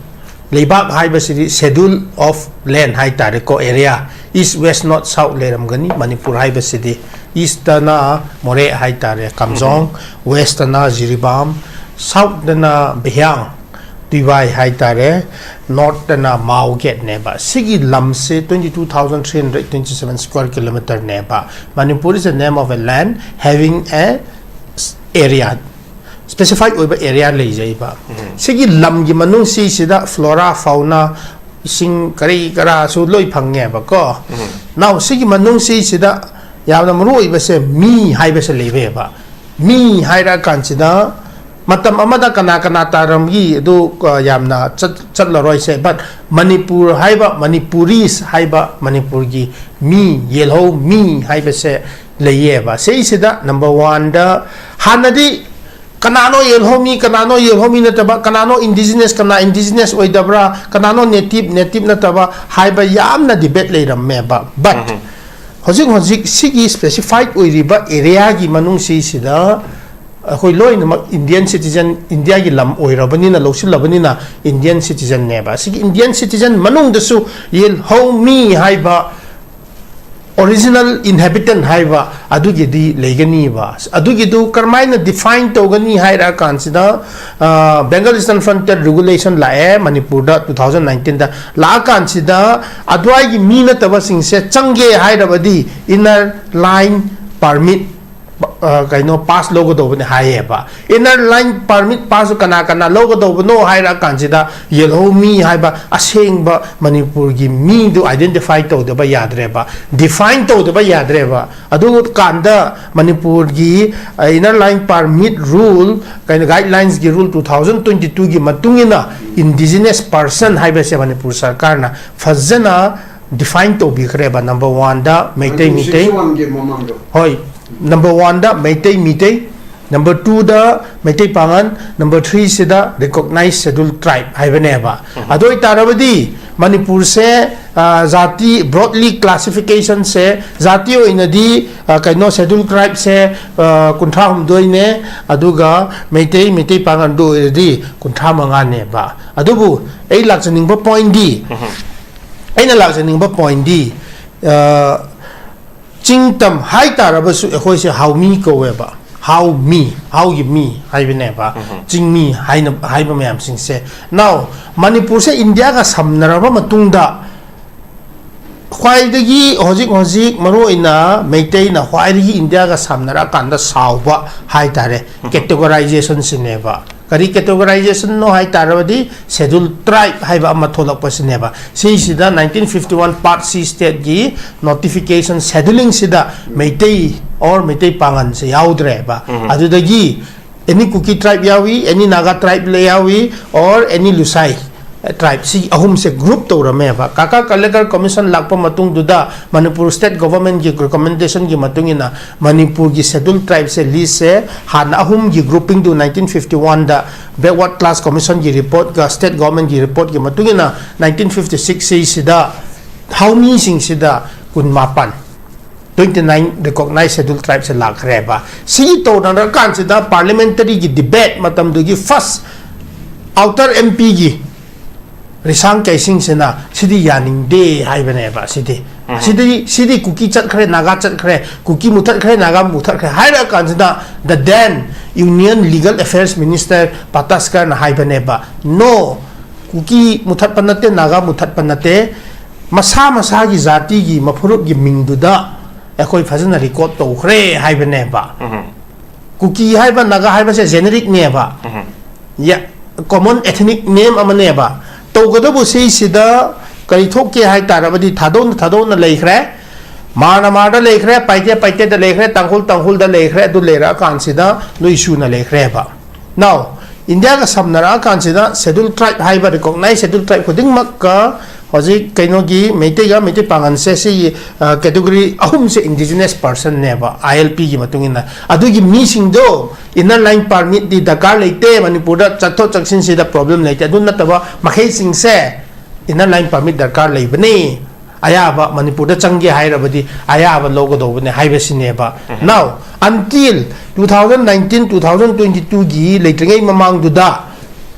ꯂꯩꯕꯥꯛ ꯍꯥꯏꯕꯁꯤꯗꯤ schedule of land ꯍꯥꯏꯇꯥꯔꯦꯀꯣ, area, east, west, north, south ꯂꯩꯔꯝꯒꯅꯤ꯫ ꯃꯅꯤꯄꯨꯔ ꯍꯥꯏꯕꯁꯤꯗꯤ eastꯇꯅ ꯃꯣꯔꯦ ꯍꯥꯏꯇꯥꯔꯦ, ꯀꯥꯝꯖꯣꯡ, westꯇꯅ ꯖꯤꯔꯤꯕꯥꯝ, southꯇꯅ ꯕꯤꯍꯥꯡ, ꯄꯤꯕꯥꯏ ꯍꯥꯏꯇꯥꯔꯦ, ꯅꯣꯔꯠꯇꯅ ꯃꯥꯎ ꯒꯦꯠꯅꯦꯕ꯫ ꯁꯤꯒꯤ ꯂꯝꯁꯦ twenty two thousand three hundred twenty seven square kilometerꯅꯦꯕ꯫ Manipur is the name of a land having a area, specified ꯑꯣꯏꯕ ꯑꯦꯔꯤꯌꯥ ꯂꯩꯖꯩꯕ꯫ ꯁꯤꯒꯤ ꯂꯝꯒꯤ ꯃꯅꯨꯡ ꯁꯤꯁꯤꯗ flora, fauna, ꯏꯁꯤꯡ ꯀꯔꯤ ꯀꯔꯥꯁꯨ ꯂꯣꯏ ꯐꯪꯉꯦꯕꯀꯣ꯫ Now ꯁꯤꯒꯤ ꯃꯅꯨꯡ ꯁꯤꯁꯤꯗ ꯌꯥꯝꯅ ꯃꯔꯨ ꯑꯣꯏꯕꯁꯦ ꯃꯤ ꯍꯥꯏꯕꯁꯦ ꯂꯩꯔꯦꯕ꯫ ꯃꯤ ꯍꯥꯏꯔꯛꯑꯀꯥꯟꯁꯤꯗ ꯃꯇꯝ ꯑꯃꯗ ꯀꯅꯥ ꯀꯅꯥ ꯇꯥꯔꯝꯒꯤ ꯑꯗꯨ, ꯑ, ꯌꯥꯝꯅ ꯆꯠ-, ꯆꯠꯂꯔꯣꯏꯁꯦ꯫ But ꯃꯅꯤꯄꯨꯔ ꯍꯥꯏꯕ, Manipuris ꯍꯥꯏꯕ ꯃꯅꯤꯄꯨꯔꯒꯤ ꯃꯤ, ꯌꯦꯜꯍꯧ ꯃꯤ ꯍꯥꯏꯕꯁꯦ ꯂꯩꯌꯦꯕ꯫ ꯁꯤꯁꯤꯗ number oneꯗ ꯍꯥꯟꯅꯗꯤ ꯀꯅꯥꯅꯣ ꯌꯦꯜꯍꯧ ꯃꯤ, ꯀꯅꯥꯅꯣ ꯌꯦꯜꯍꯧ ꯃꯤ ꯅꯠꯇꯕ, ꯀꯅꯥꯅꯣ indigenous, ꯀꯅꯥ indigenous ꯑꯣꯏꯗꯕ꯭ꯔꯥ, ꯀꯅꯥꯅꯣ native, native ꯅꯠꯇꯕ ꯍꯥꯏꯕ ꯌꯥꯝꯅ debate ꯂꯩꯔꯝꯃꯦꯕ꯫ But ꯍꯧꯖꯤꯛ ꯍꯧꯖꯤꯛ ꯁꯤꯒꯤ specified ꯑꯣꯏꯔꯤꯕ ꯑꯦꯔꯤꯌꯥꯒꯤ ꯃꯅꯨꯡꯁꯤꯁꯤꯗ ꯑꯩꯈꯣꯏ ꯂꯣꯏꯅꯃꯛ Indian citizen, ꯏꯟꯗꯤꯌꯥꯒꯤ ꯂꯝ ꯑꯣꯏꯔꯕꯅꯤꯅ, ꯂꯧꯁꯤꯜꯂꯕꯅꯤꯅ Indian citizenꯅꯦꯕ꯫ ꯁꯤꯒꯤ Indian citizen ꯃꯅꯨꯡꯗꯁꯨ ꯌꯦꯜꯍꯧ ꯃꯤ ꯍꯥꯏꯕ original inhabitant ꯍꯥꯏꯕ ꯑꯗꯨꯒꯤꯗꯤ ꯂꯩꯒꯅꯤꯕ꯫ ꯑꯗꯨꯒꯤꯗꯨ ꯀꯔꯝꯍꯥꯏꯅ define ꯇꯧꯒꯅꯤ ꯍꯥꯏꯔꯛꯑꯀꯥꯟꯁꯤꯗ, ꯑ, Bengal Eastern Frontier Regulation ꯂꯥꯛꯑꯦ ꯃꯅꯤꯄꯨꯔꯗ two thousand nineteenꯗ꯫ ꯂꯥꯛꯑꯀꯥꯟꯁꯤꯗ ꯑꯗꯨꯋꯥꯏꯒꯤ ꯃꯤ ꯅꯠꯇꯕꯁꯤꯡꯁꯦ ꯆꯪꯒꯦ ꯍꯥꯏꯔꯕꯗꯤ inner line permit, ꯑ, ꯀꯩꯅꯣ, pass ꯂꯧꯒꯗꯧꯕꯅꯦ ꯍꯥꯏꯌꯦꯕ꯫ Inner line permit pass ꯀꯅꯥ ꯀꯅꯥ ꯂꯧꯒꯗꯧꯕꯅꯣ ꯍꯥꯏꯔꯛꯑꯀꯥꯟꯁꯤꯗ ꯌꯦꯜꯍꯧ ꯃꯤ ꯍꯥꯏꯕ ꯑꯁꯦꯡꯕ ꯃꯅꯤꯄꯨꯔꯒꯤ ꯃꯤꯗꯨ identify ꯇꯧꯗꯕ ꯌꯥꯗ꯭ꯔꯦꯕ, define ꯇꯧꯗꯕ ꯌꯥꯗ꯭ꯔꯦꯕ꯫ ꯑꯗꯨ ꯀꯥꯟꯗ ꯃꯅꯤꯄꯨꯔꯒꯤ, ꯑ, inner line permit rule, ꯀꯩꯅꯣ, guidelinesꯀꯤ rule two thousand twenty twoꯒꯤ ꯃꯇꯨꯡ ꯏꯟꯅ indigenous person ꯍꯥꯏꯕꯁꯦ ꯃꯅꯤꯄꯨꯔ ꯁꯔꯀꯥꯔꯅ ꯐꯖꯅ define ꯇꯧꯕꯤꯈ꯭ꯔꯦꯕ꯫ Number oneꯗ Meitei Meitei, nineteen sixty-oneꯒꯤ ꯃꯃꯥꯡꯗꯣ꯫ ꯍꯣꯏ, number oneꯗ Meitei Meitei, number twoꯗ Meitei ꯄꯥꯉꯟ, number threeꯁꯤꯗ recognized scheduled tribe ꯍꯥꯏꯕꯅꯦꯕ꯫ ꯑꯗꯨ ꯑꯣꯏꯇꯥꯔꯕꯗꯤ ꯃꯅꯤꯄꯨꯔꯁꯦ, ꯑ, ꯖꯥꯇꯤ, broadly classificationꯁꯦ ꯖꯥꯇꯤ ꯑꯣꯏꯅꯗꯤ, ꯑ, ꯀꯩꯅꯣ, scheduled tribeꯁꯦ, ꯑ, ꯀꯨꯟꯊ꯭ꯔꯥ ꯍꯨꯝꯗꯣꯏꯅꯦ, ꯑꯗꯨꯒ ꯃꯩꯇꯩ, ꯃꯩꯇꯩ ꯄꯥꯉꯟꯗꯨ ꯑꯣꯏꯔꯗꯤ ꯀꯨꯟꯊ꯭ꯔꯥ ꯃꯉꯥꯅꯦꯕ꯫ ꯑꯗꯨꯕꯨ ꯑꯩ ꯂꯥꯛꯆꯅꯤꯡꯕ pointꯗꯤ, ꯑꯩꯅ ꯂꯥꯛꯆꯅꯤꯡꯕ pointꯗꯤ, ꯑ, ꯆꯤꯡ ꯇꯝ ꯍꯥꯏ ꯇꯥꯔꯕꯁꯨ ꯑꯩꯈꯣꯏꯁꯦ ꯍꯥꯎꯃꯤ ꯀꯧꯋꯦꯕ꯫ ꯍꯥꯎ ꯃꯤ, ꯍꯥꯎꯒꯤ ꯃꯤ ꯍꯥꯏꯕꯅꯦꯕ, ꯆꯤꯡꯃꯤ ꯍꯥꯏꯅ ꯍꯥꯏꯕ ꯃꯌꯥꯝꯁꯤꯡꯁꯦ꯫ Now, ꯃꯅꯤꯄꯨꯔꯁꯦ ꯏꯟꯗꯤꯌꯥꯒ ꯁꯝꯅꯔꯕ ꯃꯇꯨꯡꯗ ꯈ꯭ꯋꯥꯏꯗꯒꯤ ꯍꯧꯖꯤꯛ ꯍꯧꯖꯤꯛ ꯃꯔꯨꯑꯣꯏꯅ ꯃꯩꯇꯩꯅ ꯈ꯭ꯋꯥꯏꯗꯒꯤ ꯏꯟꯗꯤꯌꯥꯒ ꯁꯝꯅꯔꯛꯑꯀꯥꯟꯗ ꯁꯥꯎꯕ ꯍꯥꯏꯇꯥꯔꯦ, categorization ꯁꯤꯅꯦꯕ꯫ ꯀꯔꯤ categorization ꯅꯣ ꯍꯥꯏ ꯇꯥꯔꯕꯗꯤ, Schedule Tribe ꯍꯥꯏꯕ ꯑꯃ ꯊꯣꯛꯂꯛꯄꯁꯤꯅꯦꯕ꯫ ꯁꯤꯁꯤꯗ nineteen fifty one Part C state ꯀꯤ notification scheduling ꯁꯤꯗ ꯃꯩꯇꯩ or ꯃꯩꯇꯩ ꯄꯥꯉꯟꯁꯦ ꯌꯥꯎꯗ꯭ꯔꯦꯕ꯫ ꯑꯗꯨꯗꯒꯤ any Kuki tribe ꯌꯥꯎꯏ, any Naga tribe ꯂꯩ ꯌꯥꯎꯏ, or any Lusai tribe, ꯁꯤ ꯑꯍꯨꯝꯁꯦ group ꯇꯧꯔꯝꯃꯦꯕ꯫ ꯀꯥꯀꯥ ꯀꯂꯦꯀꯔ commission ꯂꯥꯛꯄ ꯃꯇꯨꯡꯗꯨꯗ ꯃꯅꯤꯄꯨꯔ state government ꯀꯤ recommendation ꯀꯤ ꯃꯇꯨꯡ ꯏꯟꯅ ꯃꯅꯤꯄꯨꯔꯒꯤ Schedule Tribe ꯁꯦ list ꯁꯦ ꯍꯥꯟꯅ ꯑꯍꯨꯝꯒꯤ grouping ꯗꯨ nineteen fifty one ꯗ backward class commission ꯒꯤ report ꯀ state government ꯒꯤ report ꯀꯤ ꯃꯇꯨꯡ ꯏꯟꯅ nineteen fifty six ꯁꯤꯗ ꯍꯥꯎꯃꯤꯁꯤꯡꯁꯤꯗ ꯀꯨꯟꯃꯥꯄꯟ, twenty nine recognized Schedule Tribe ꯁꯦ ꯂꯥꯛꯈ꯭ꯔꯦꯕ꯫ ꯁꯤꯒꯤ ꯇꯧꯅꯔꯀꯥꯟꯁꯤꯗ parliamentary ꯒꯤ debate ꯃꯇꯝꯗꯨꯒꯤ first outer M P ꯒꯤ ꯔꯤꯁꯥꯡ ꯀꯩꯁꯤꯡꯁꯤꯅ ꯁꯤꯗꯤ ꯌꯥꯅꯤꯡꯗꯦ ꯍꯥꯏꯕꯅꯦꯕ꯫ ꯁꯤꯗꯤ ꯁꯤꯗꯤ ꯁꯤꯗꯤ ꯀꯨꯀꯤ ꯆꯠꯈ꯭ꯔꯦ, ꯅꯥꯒꯥ ꯆꯠꯈ꯭ꯔꯦ, ꯀꯨꯀꯤ ꯃꯨꯊꯠꯈ꯭ꯔꯦ, Naga ꯃꯨꯊꯠꯈ꯭ꯔꯦ ꯍꯥꯏꯔꯛꯑꯀꯥꯟꯁꯤꯗ the then Union Legal Affairs Minister ꯄꯥꯇꯥꯁꯀꯔꯅ ꯍꯥꯏꯕꯅꯦꯕ, "No, ꯀꯨꯀꯤ ꯃꯨꯊꯠꯄ ꯅꯠꯇꯦ, ꯅꯥꯒꯥ ꯃꯨꯊꯠꯄ ꯅꯠꯇꯦ, ꯃꯁꯥ ꯃꯁꯥꯒꯤ ꯖꯥꯇꯤꯒꯤ ꯃꯐꯨꯔꯨꯞꯒꯤ ꯃꯤꯡꯗꯨꯗ ꯑꯩꯈꯣꯏ ꯐꯖꯅ record ꯇꯧꯈ꯭ꯔꯦ" ꯍꯥꯏꯕꯅꯦꯕ꯫ ꯀꯨꯀꯤ ꯍꯥꯏꯕ, ꯅꯥꯒꯥ ꯍꯥꯏꯕꯁꯦ generic ꯅꯦꯕ꯫ ꯌꯥ, common ethnic name ꯑꯃꯅꯦꯕ꯫ ꯇꯧꯒꯗꯕ ꯁꯤꯁꯤꯗ ꯀꯔꯤ ꯊꯣꯛꯀꯦ ꯍꯥꯏ ꯇꯥꯔꯕꯗꯤ ꯊꯥꯗꯣꯛꯅ ꯊꯥꯗꯣꯛꯅ ꯂꯩꯈ꯭ꯔꯦ, ꯃꯥꯔꯅ ꯃꯥꯔꯗ ꯂꯩꯈ꯭ꯔꯦ, ꯄꯥꯏꯇꯦ ꯄꯥꯏꯇꯦꯗ ꯂꯩꯈ꯭ꯔꯦ, ꯇꯥꯡꯈꯨꯜ ꯇꯥꯡꯈꯨꯜꯗ ꯂꯩꯈ꯭ꯔꯦ꯫ ꯑꯗꯨ ꯂꯩꯔꯛꯑꯀꯥꯟꯁꯤꯗ ꯂꯣꯏ ꯁꯨꯅ ꯂꯩꯈ꯭ꯔꯦꯕ꯫ Now, ꯏꯟꯗꯤꯌꯥꯒ ꯁꯝꯅꯔꯛꯑꯀꯥꯟꯁꯤꯗ Schedule Tribe ꯍꯥꯏꯕ recognized Schedule Tribe ꯈꯨꯗꯤꯡꯃꯛꯀ ꯍꯧꯖꯤꯛ ꯀꯩꯅꯣꯒꯤ ꯃꯩꯇꯩꯒ ꯃꯩꯇꯩ ꯄꯥꯉꯟꯁꯦ ꯁꯤꯒꯤ, ꯑ, category ꯑꯍꯨꯝꯁꯦ indigenous person ꯅꯦꯕ, I L P ꯒꯤ ꯃꯇꯨꯡ ꯏꯟꯅ꯫ ꯑꯗꯨꯒꯤ ꯃꯤꯁꯤꯡꯗꯣ inner line permit ꯗꯤ ꯗꯔꯀꯥꯔ ꯂꯩꯇꯦ, ꯃꯅꯤꯄꯨꯔꯗ ꯆꯠꯊꯣꯛ ꯆꯠꯁꯤꯟꯁꯤꯗ problem ꯂꯩꯇꯦ꯫ ꯑꯗꯨ ꯅꯠꯇꯕ ꯃꯈꯩꯁꯤꯡꯁꯦ inner line permit ꯗꯔꯀꯥꯔ ꯂꯩꯕꯅꯤ, ꯑꯌꯥꯕ ꯃꯅꯤꯄꯨꯔꯗ ꯆꯪꯒꯦ ꯍꯥꯏꯔꯕꯗꯤ ꯑꯌꯥꯕ ꯂꯧꯒꯗꯧꯕꯅꯤ ꯍꯥꯏꯕꯁꯤꯅꯦꯕ꯫ Now, until two thousand nineteen, two thousand twenty two ꯒꯤ ꯂꯩꯇ꯭ꯔꯤꯉꯩ ꯃꯃꯥꯡꯗꯨꯗ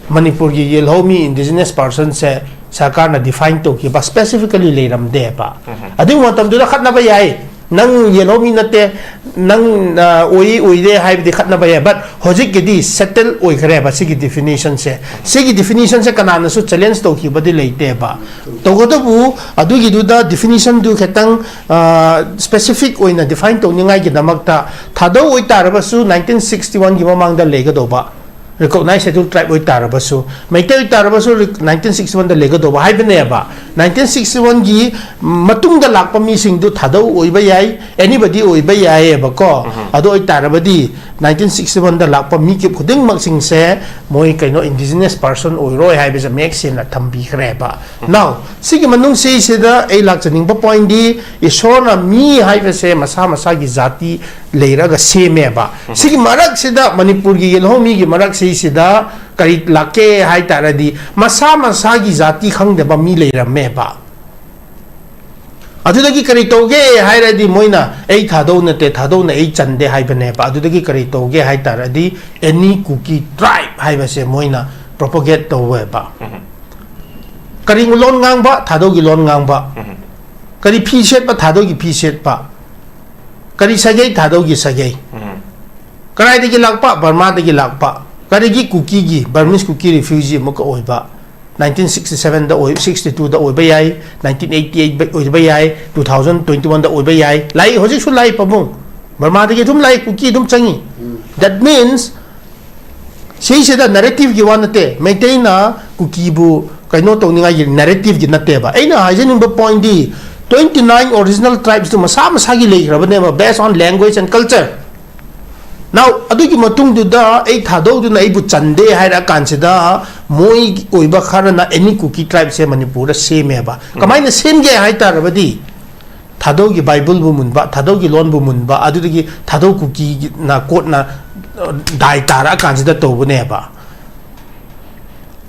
ꯃꯅꯤꯄꯨꯔꯒꯤ ꯌꯦꯜꯍꯧꯃꯤ indigenous person ꯁꯦ ꯁꯔꯀꯥꯔꯅ define ꯇꯧꯈꯤꯕ specifically ꯂꯩꯔꯝꯗꯦꯕ꯫ ꯑꯗꯨꯒꯤ ꯃꯇꯝꯗꯨꯗ ꯈꯠꯅꯕ ꯌꯥꯏ, "ꯅꯪ ꯌꯦꯜꯍꯧꯃꯤ ꯅꯠꯇꯦ, ꯅꯪ ꯑ, ꯑꯣꯏ ꯑꯣꯏꯗꯦ ꯍꯥꯏꯕꯗꯤ ꯈꯠꯅꯕ ꯌꯥꯏ, but ꯍꯧꯖꯤꯛꯀꯤꯗꯤ ꯁꯦꯇꯜ ꯑꯣꯏꯈ꯭ꯔꯦꯕ ꯁꯤꯒꯤ ꯗꯤꯐꯤꯅꯤꯁꯟꯁꯦ꯫ ꯁꯤꯒꯤ ꯗꯤꯐꯤꯅꯤꯁꯟꯁꯦ ꯀꯅꯥꯅꯁꯨ ꯆꯦꯂꯦꯟꯖ ꯇꯧꯈꯤꯕꯗꯤ ꯂꯩꯇꯦꯕ꯫ ꯇꯧꯕꯇꯕꯨ ꯑꯗꯨꯒꯤꯗꯨꯗ ꯗꯤꯐꯤꯅꯤꯁꯟꯗꯨ ꯈꯤꯇꯪ ꯁ꯭ꯄꯦꯁꯤꯐꯤꯛ ꯑꯣꯏꯅ ꯗꯤꯐꯥꯏꯟ ꯇꯧꯅꯤꯡꯉꯥꯏꯒꯤꯗꯃꯛꯇ ꯊꯥꯗꯧ ꯑꯣꯏꯇꯥꯔꯕꯁꯨ ꯅꯥꯏꯟꯇꯤꯟ ꯁꯤꯛꯁꯇꯤ ꯋꯥꯟꯒꯤ ꯃꯃꯥꯡꯗ ꯂꯩꯒꯗꯧꯕ, ꯔꯤꯀꯣꯛꯅꯥꯏꯁ ꯁꯦꯗ꯭ꯌꯨꯜ ꯇ꯭ꯔꯥꯏꯕ ꯑꯣꯏꯇꯥꯔꯕꯁꯨ, ꯃꯩꯇꯩ ꯑꯣꯏꯇꯥꯔꯕꯁꯨ ꯅꯥꯏꯟꯇꯤꯟ ꯁꯤꯛꯁꯇꯤ ꯋꯥꯟꯗ ꯂꯩꯒꯗꯧꯕ ꯍꯥꯏꯕꯅꯦꯕ꯫ ꯅꯥꯏꯟꯇꯤꯟ ꯁꯤꯛꯁꯇꯤ ꯋꯥꯟꯒꯤ ꯃꯇꯨꯡꯗ ꯂꯥꯛꯄ ꯃꯤꯁꯤꯡꯗꯨ ꯊꯥꯗꯧ ꯑꯣꯏꯕ ꯌꯥꯏ, ꯑꯦꯅꯤꯕꯗꯤ ꯑꯣꯏꯕ ꯌꯥꯏꯌꯦꯕꯀꯣ꯫ ꯑꯗꯨ ꯑꯣꯏꯇꯥꯔꯕꯗꯤ ꯅꯥꯏꯟꯇꯤꯟ ꯁꯤꯛꯁꯇꯤ ꯋꯥꯟꯗ ꯂꯥꯛꯄ ꯃꯤ ꯈꯨꯗꯤꯡꯃꯛꯁꯤꯡꯁꯦ ꯃꯣꯏ ꯀꯩꯅꯣ ꯏꯟꯗꯤꯖꯤꯅꯁ ꯄꯥꯔꯁꯟ ꯑꯣꯏꯔꯣꯏ ꯍꯥꯏꯕꯁꯦ ꯃꯌꯦꯛ ꯁꯦꯡꯅ ꯊꯝꯕꯤꯈ꯭ꯔꯦꯕ꯫ ꯅꯥꯎ, ꯁꯤꯒꯤ ꯃꯅꯨꯡꯁꯤꯁꯤꯗ ꯑꯩ ꯂꯥꯛꯆꯅꯤꯡꯕ ꯄꯣꯏꯟꯗꯤ, ꯏꯁꯣꯔꯅ ꯃꯤ ꯍꯥꯏꯕꯁꯦ ꯃꯁꯥ ꯃꯁꯥꯒꯤ ꯖꯥꯇꯤ ꯂꯩꯔꯒ ꯁꯦꯝꯃꯦꯕ꯫ ꯁꯤꯒꯤ ꯃꯔꯛꯁꯤꯗ ꯃꯅꯤꯄꯨꯔꯒꯤ ꯌꯦꯜꯍꯧꯃꯤꯒꯤ ꯃꯔꯛꯁꯤꯁꯤꯗ ꯀꯔꯤ ꯂꯥꯛꯀꯦ ꯍꯥꯏ ꯇꯥꯔꯗꯤ, ꯃꯁꯥ ꯃꯁꯥꯒꯤ ꯖꯥꯇꯤ ꯈꯪꯗꯕ ꯃꯤ ꯂꯩꯔꯝꯃꯦꯕ꯫ ꯑꯗꯨꯗꯒꯤ ꯀꯔꯤ ꯇꯧꯒꯦ ꯍꯥꯏꯔꯗꯤ, ꯃꯣꯏꯅ ꯑꯩ ꯊꯥꯗꯧ ꯅꯠꯇꯦ, ꯊꯥꯗꯧꯅ ꯑꯩ ꯆꯟꯗꯦ ꯍꯥꯏꯕꯅꯦꯕ꯫ ꯑꯗꯨꯗꯒꯤ ꯀꯔꯤ ꯇꯧꯒꯦ ꯍꯥꯏ ꯇꯥꯔꯗꯤ, ꯑꯦꯅꯤ ꯀꯨꯀꯤ ꯇ꯭ꯔꯥꯏꯕ ꯍꯥꯏꯕꯁꯦ ꯃꯣꯏꯅ ꯄ꯭ꯔꯣꯄꯣꯒꯦꯠ ꯇꯧꯋꯦꯕ꯫ ꯀꯔꯤ ꯂꯣꯟ ꯉꯥꯡꯕ? ꯊꯥꯗꯧꯒꯤ ꯂꯣꯟ ꯉꯥꯡꯕ꯫ ꯀꯔꯤ ꯐꯤ ꯁꯦꯠꯄ? ꯊꯥꯗꯧꯒꯤ ꯐꯤ ꯁꯦꯠꯄ꯫ ꯀꯔꯤ ꯁꯥꯒꯩ? ꯊꯥꯗꯧꯒꯤ ꯁꯥꯒꯩ꯫ ꯀꯗꯥꯏꯗꯒꯤ ꯂꯥꯛꯄ? ꯕꯔꯃꯥꯗꯒꯤ ꯂꯥꯛꯄ꯫ ꯀꯔꯤꯒꯤ ꯀꯨꯀꯤꯒꯤ? ꯕꯔꯃꯤꯁ ꯀꯨꯀꯤ ꯔꯤꯐ꯭ꯌꯨꯖꯤ ꯑꯃꯨꯛꯀ ꯑꯣꯏꯕ꯫ ꯅꯥꯏꯟꯇꯤꯟ ꯁꯤꯛꯁꯇꯤ ꯁꯚꯦꯟꯗ ꯑꯣꯏ, ꯁꯤꯛꯁꯇꯤ ꯇꯨꯗ ꯑꯣꯏꯕ ꯌꯥꯏ, ꯅꯥꯏꯟꯇꯤꯟ ꯑꯩꯠꯇꯤ ꯑꯩꯠ ꯑꯣꯏꯕ ꯌꯥꯏ, ꯇꯨ ꯊꯥꯎꯖꯟ ꯇ꯭ꯋꯦꯟꯇꯤ ꯋꯥꯟꯗ ꯑꯣꯏꯕ ꯌꯥꯏ꯫ ꯂꯥꯛꯏ, ꯍꯧꯖꯤꯛꯁꯨ ꯂꯥꯛꯏ ꯄꯥꯕꯨꯡ꯫ ꯕꯔꯃꯥꯗꯒꯤ ꯑꯗꯨꯝ ꯂꯥꯛꯏ, ꯀꯨꯀꯤ ꯑꯗꯨꯝ ꯆꯪꯉꯤ꯫ That means, ꯁꯤꯁꯤꯗ ꯅꯦꯔꯦꯇꯤꯚꯒꯤ ꯋꯥ ꯅꯠꯇꯦ, ꯃꯩꯇꯩꯅ ꯀꯨꯀꯤꯕꯨ ꯀꯩꯅꯣ ꯇꯧꯅꯤꯡꯉꯥꯏꯒꯤ ꯅꯦꯔꯦꯇꯤꯚꯒꯤ ꯅꯠꯇꯦꯕ꯫ ꯑꯩꯅ ꯍꯥꯏꯖꯅꯤꯡꯕ ꯄꯣꯏꯟꯗꯤ, ꯇ꯭ꯋꯦꯟꯇꯤ ꯅꯥꯏꯟ ꯑꯣꯔꯤꯖꯤꯅꯦꯜ ꯇ꯭ꯔꯥꯏꯕꯁꯇꯨ ꯃꯁꯥ ꯃꯁꯥꯒꯤ ꯂꯩꯈ꯭ꯔꯕꯅꯦꯕ, based on language and culture꯫ Now, ꯑꯗꯨꯒꯤ ꯃꯇꯨꯡꯗꯨꯗ ꯑꯩ ꯊꯥꯗꯧꯗꯨꯅ ꯑꯩꯕꯨ ꯆꯟꯗꯦ ꯍꯥꯏꯔꯛꯑ ꯀꯥꯟꯁꯤꯗ, ꯃꯣꯏꯒꯤ ꯑꯣꯏꯕ ꯈꯔꯅ ꯑꯦꯅꯤ ꯀꯨꯀꯤ ꯇ꯭ꯔꯥꯏꯕꯁꯦ ꯃꯅꯤꯄꯨꯔꯗ ꯁꯦꯝꯃꯦꯕ꯫ ꯀꯃꯥꯏꯅ ꯁꯦꯝꯒꯦ ꯍꯥꯏ ꯇꯥꯔꯕꯗꯤ, ꯊꯥꯗꯧꯒꯤ ꯕꯥꯏꯕꯜꯕꯨ ꯃꯨꯟꯕ, ꯊꯥꯗꯧꯒꯤ ꯂꯣꯟꯕꯨ ꯃꯨꯟꯕ, ꯑꯗꯨꯗꯒꯤ ꯊꯥꯗꯧ ꯀꯨꯀꯤꯅ ꯀꯣꯠꯅ, ꯑ, ꯗꯥꯏ ꯇꯥꯔꯛꯑ ꯀꯥꯟꯁꯤꯗ ꯇꯧꯕꯅꯦꯕ꯫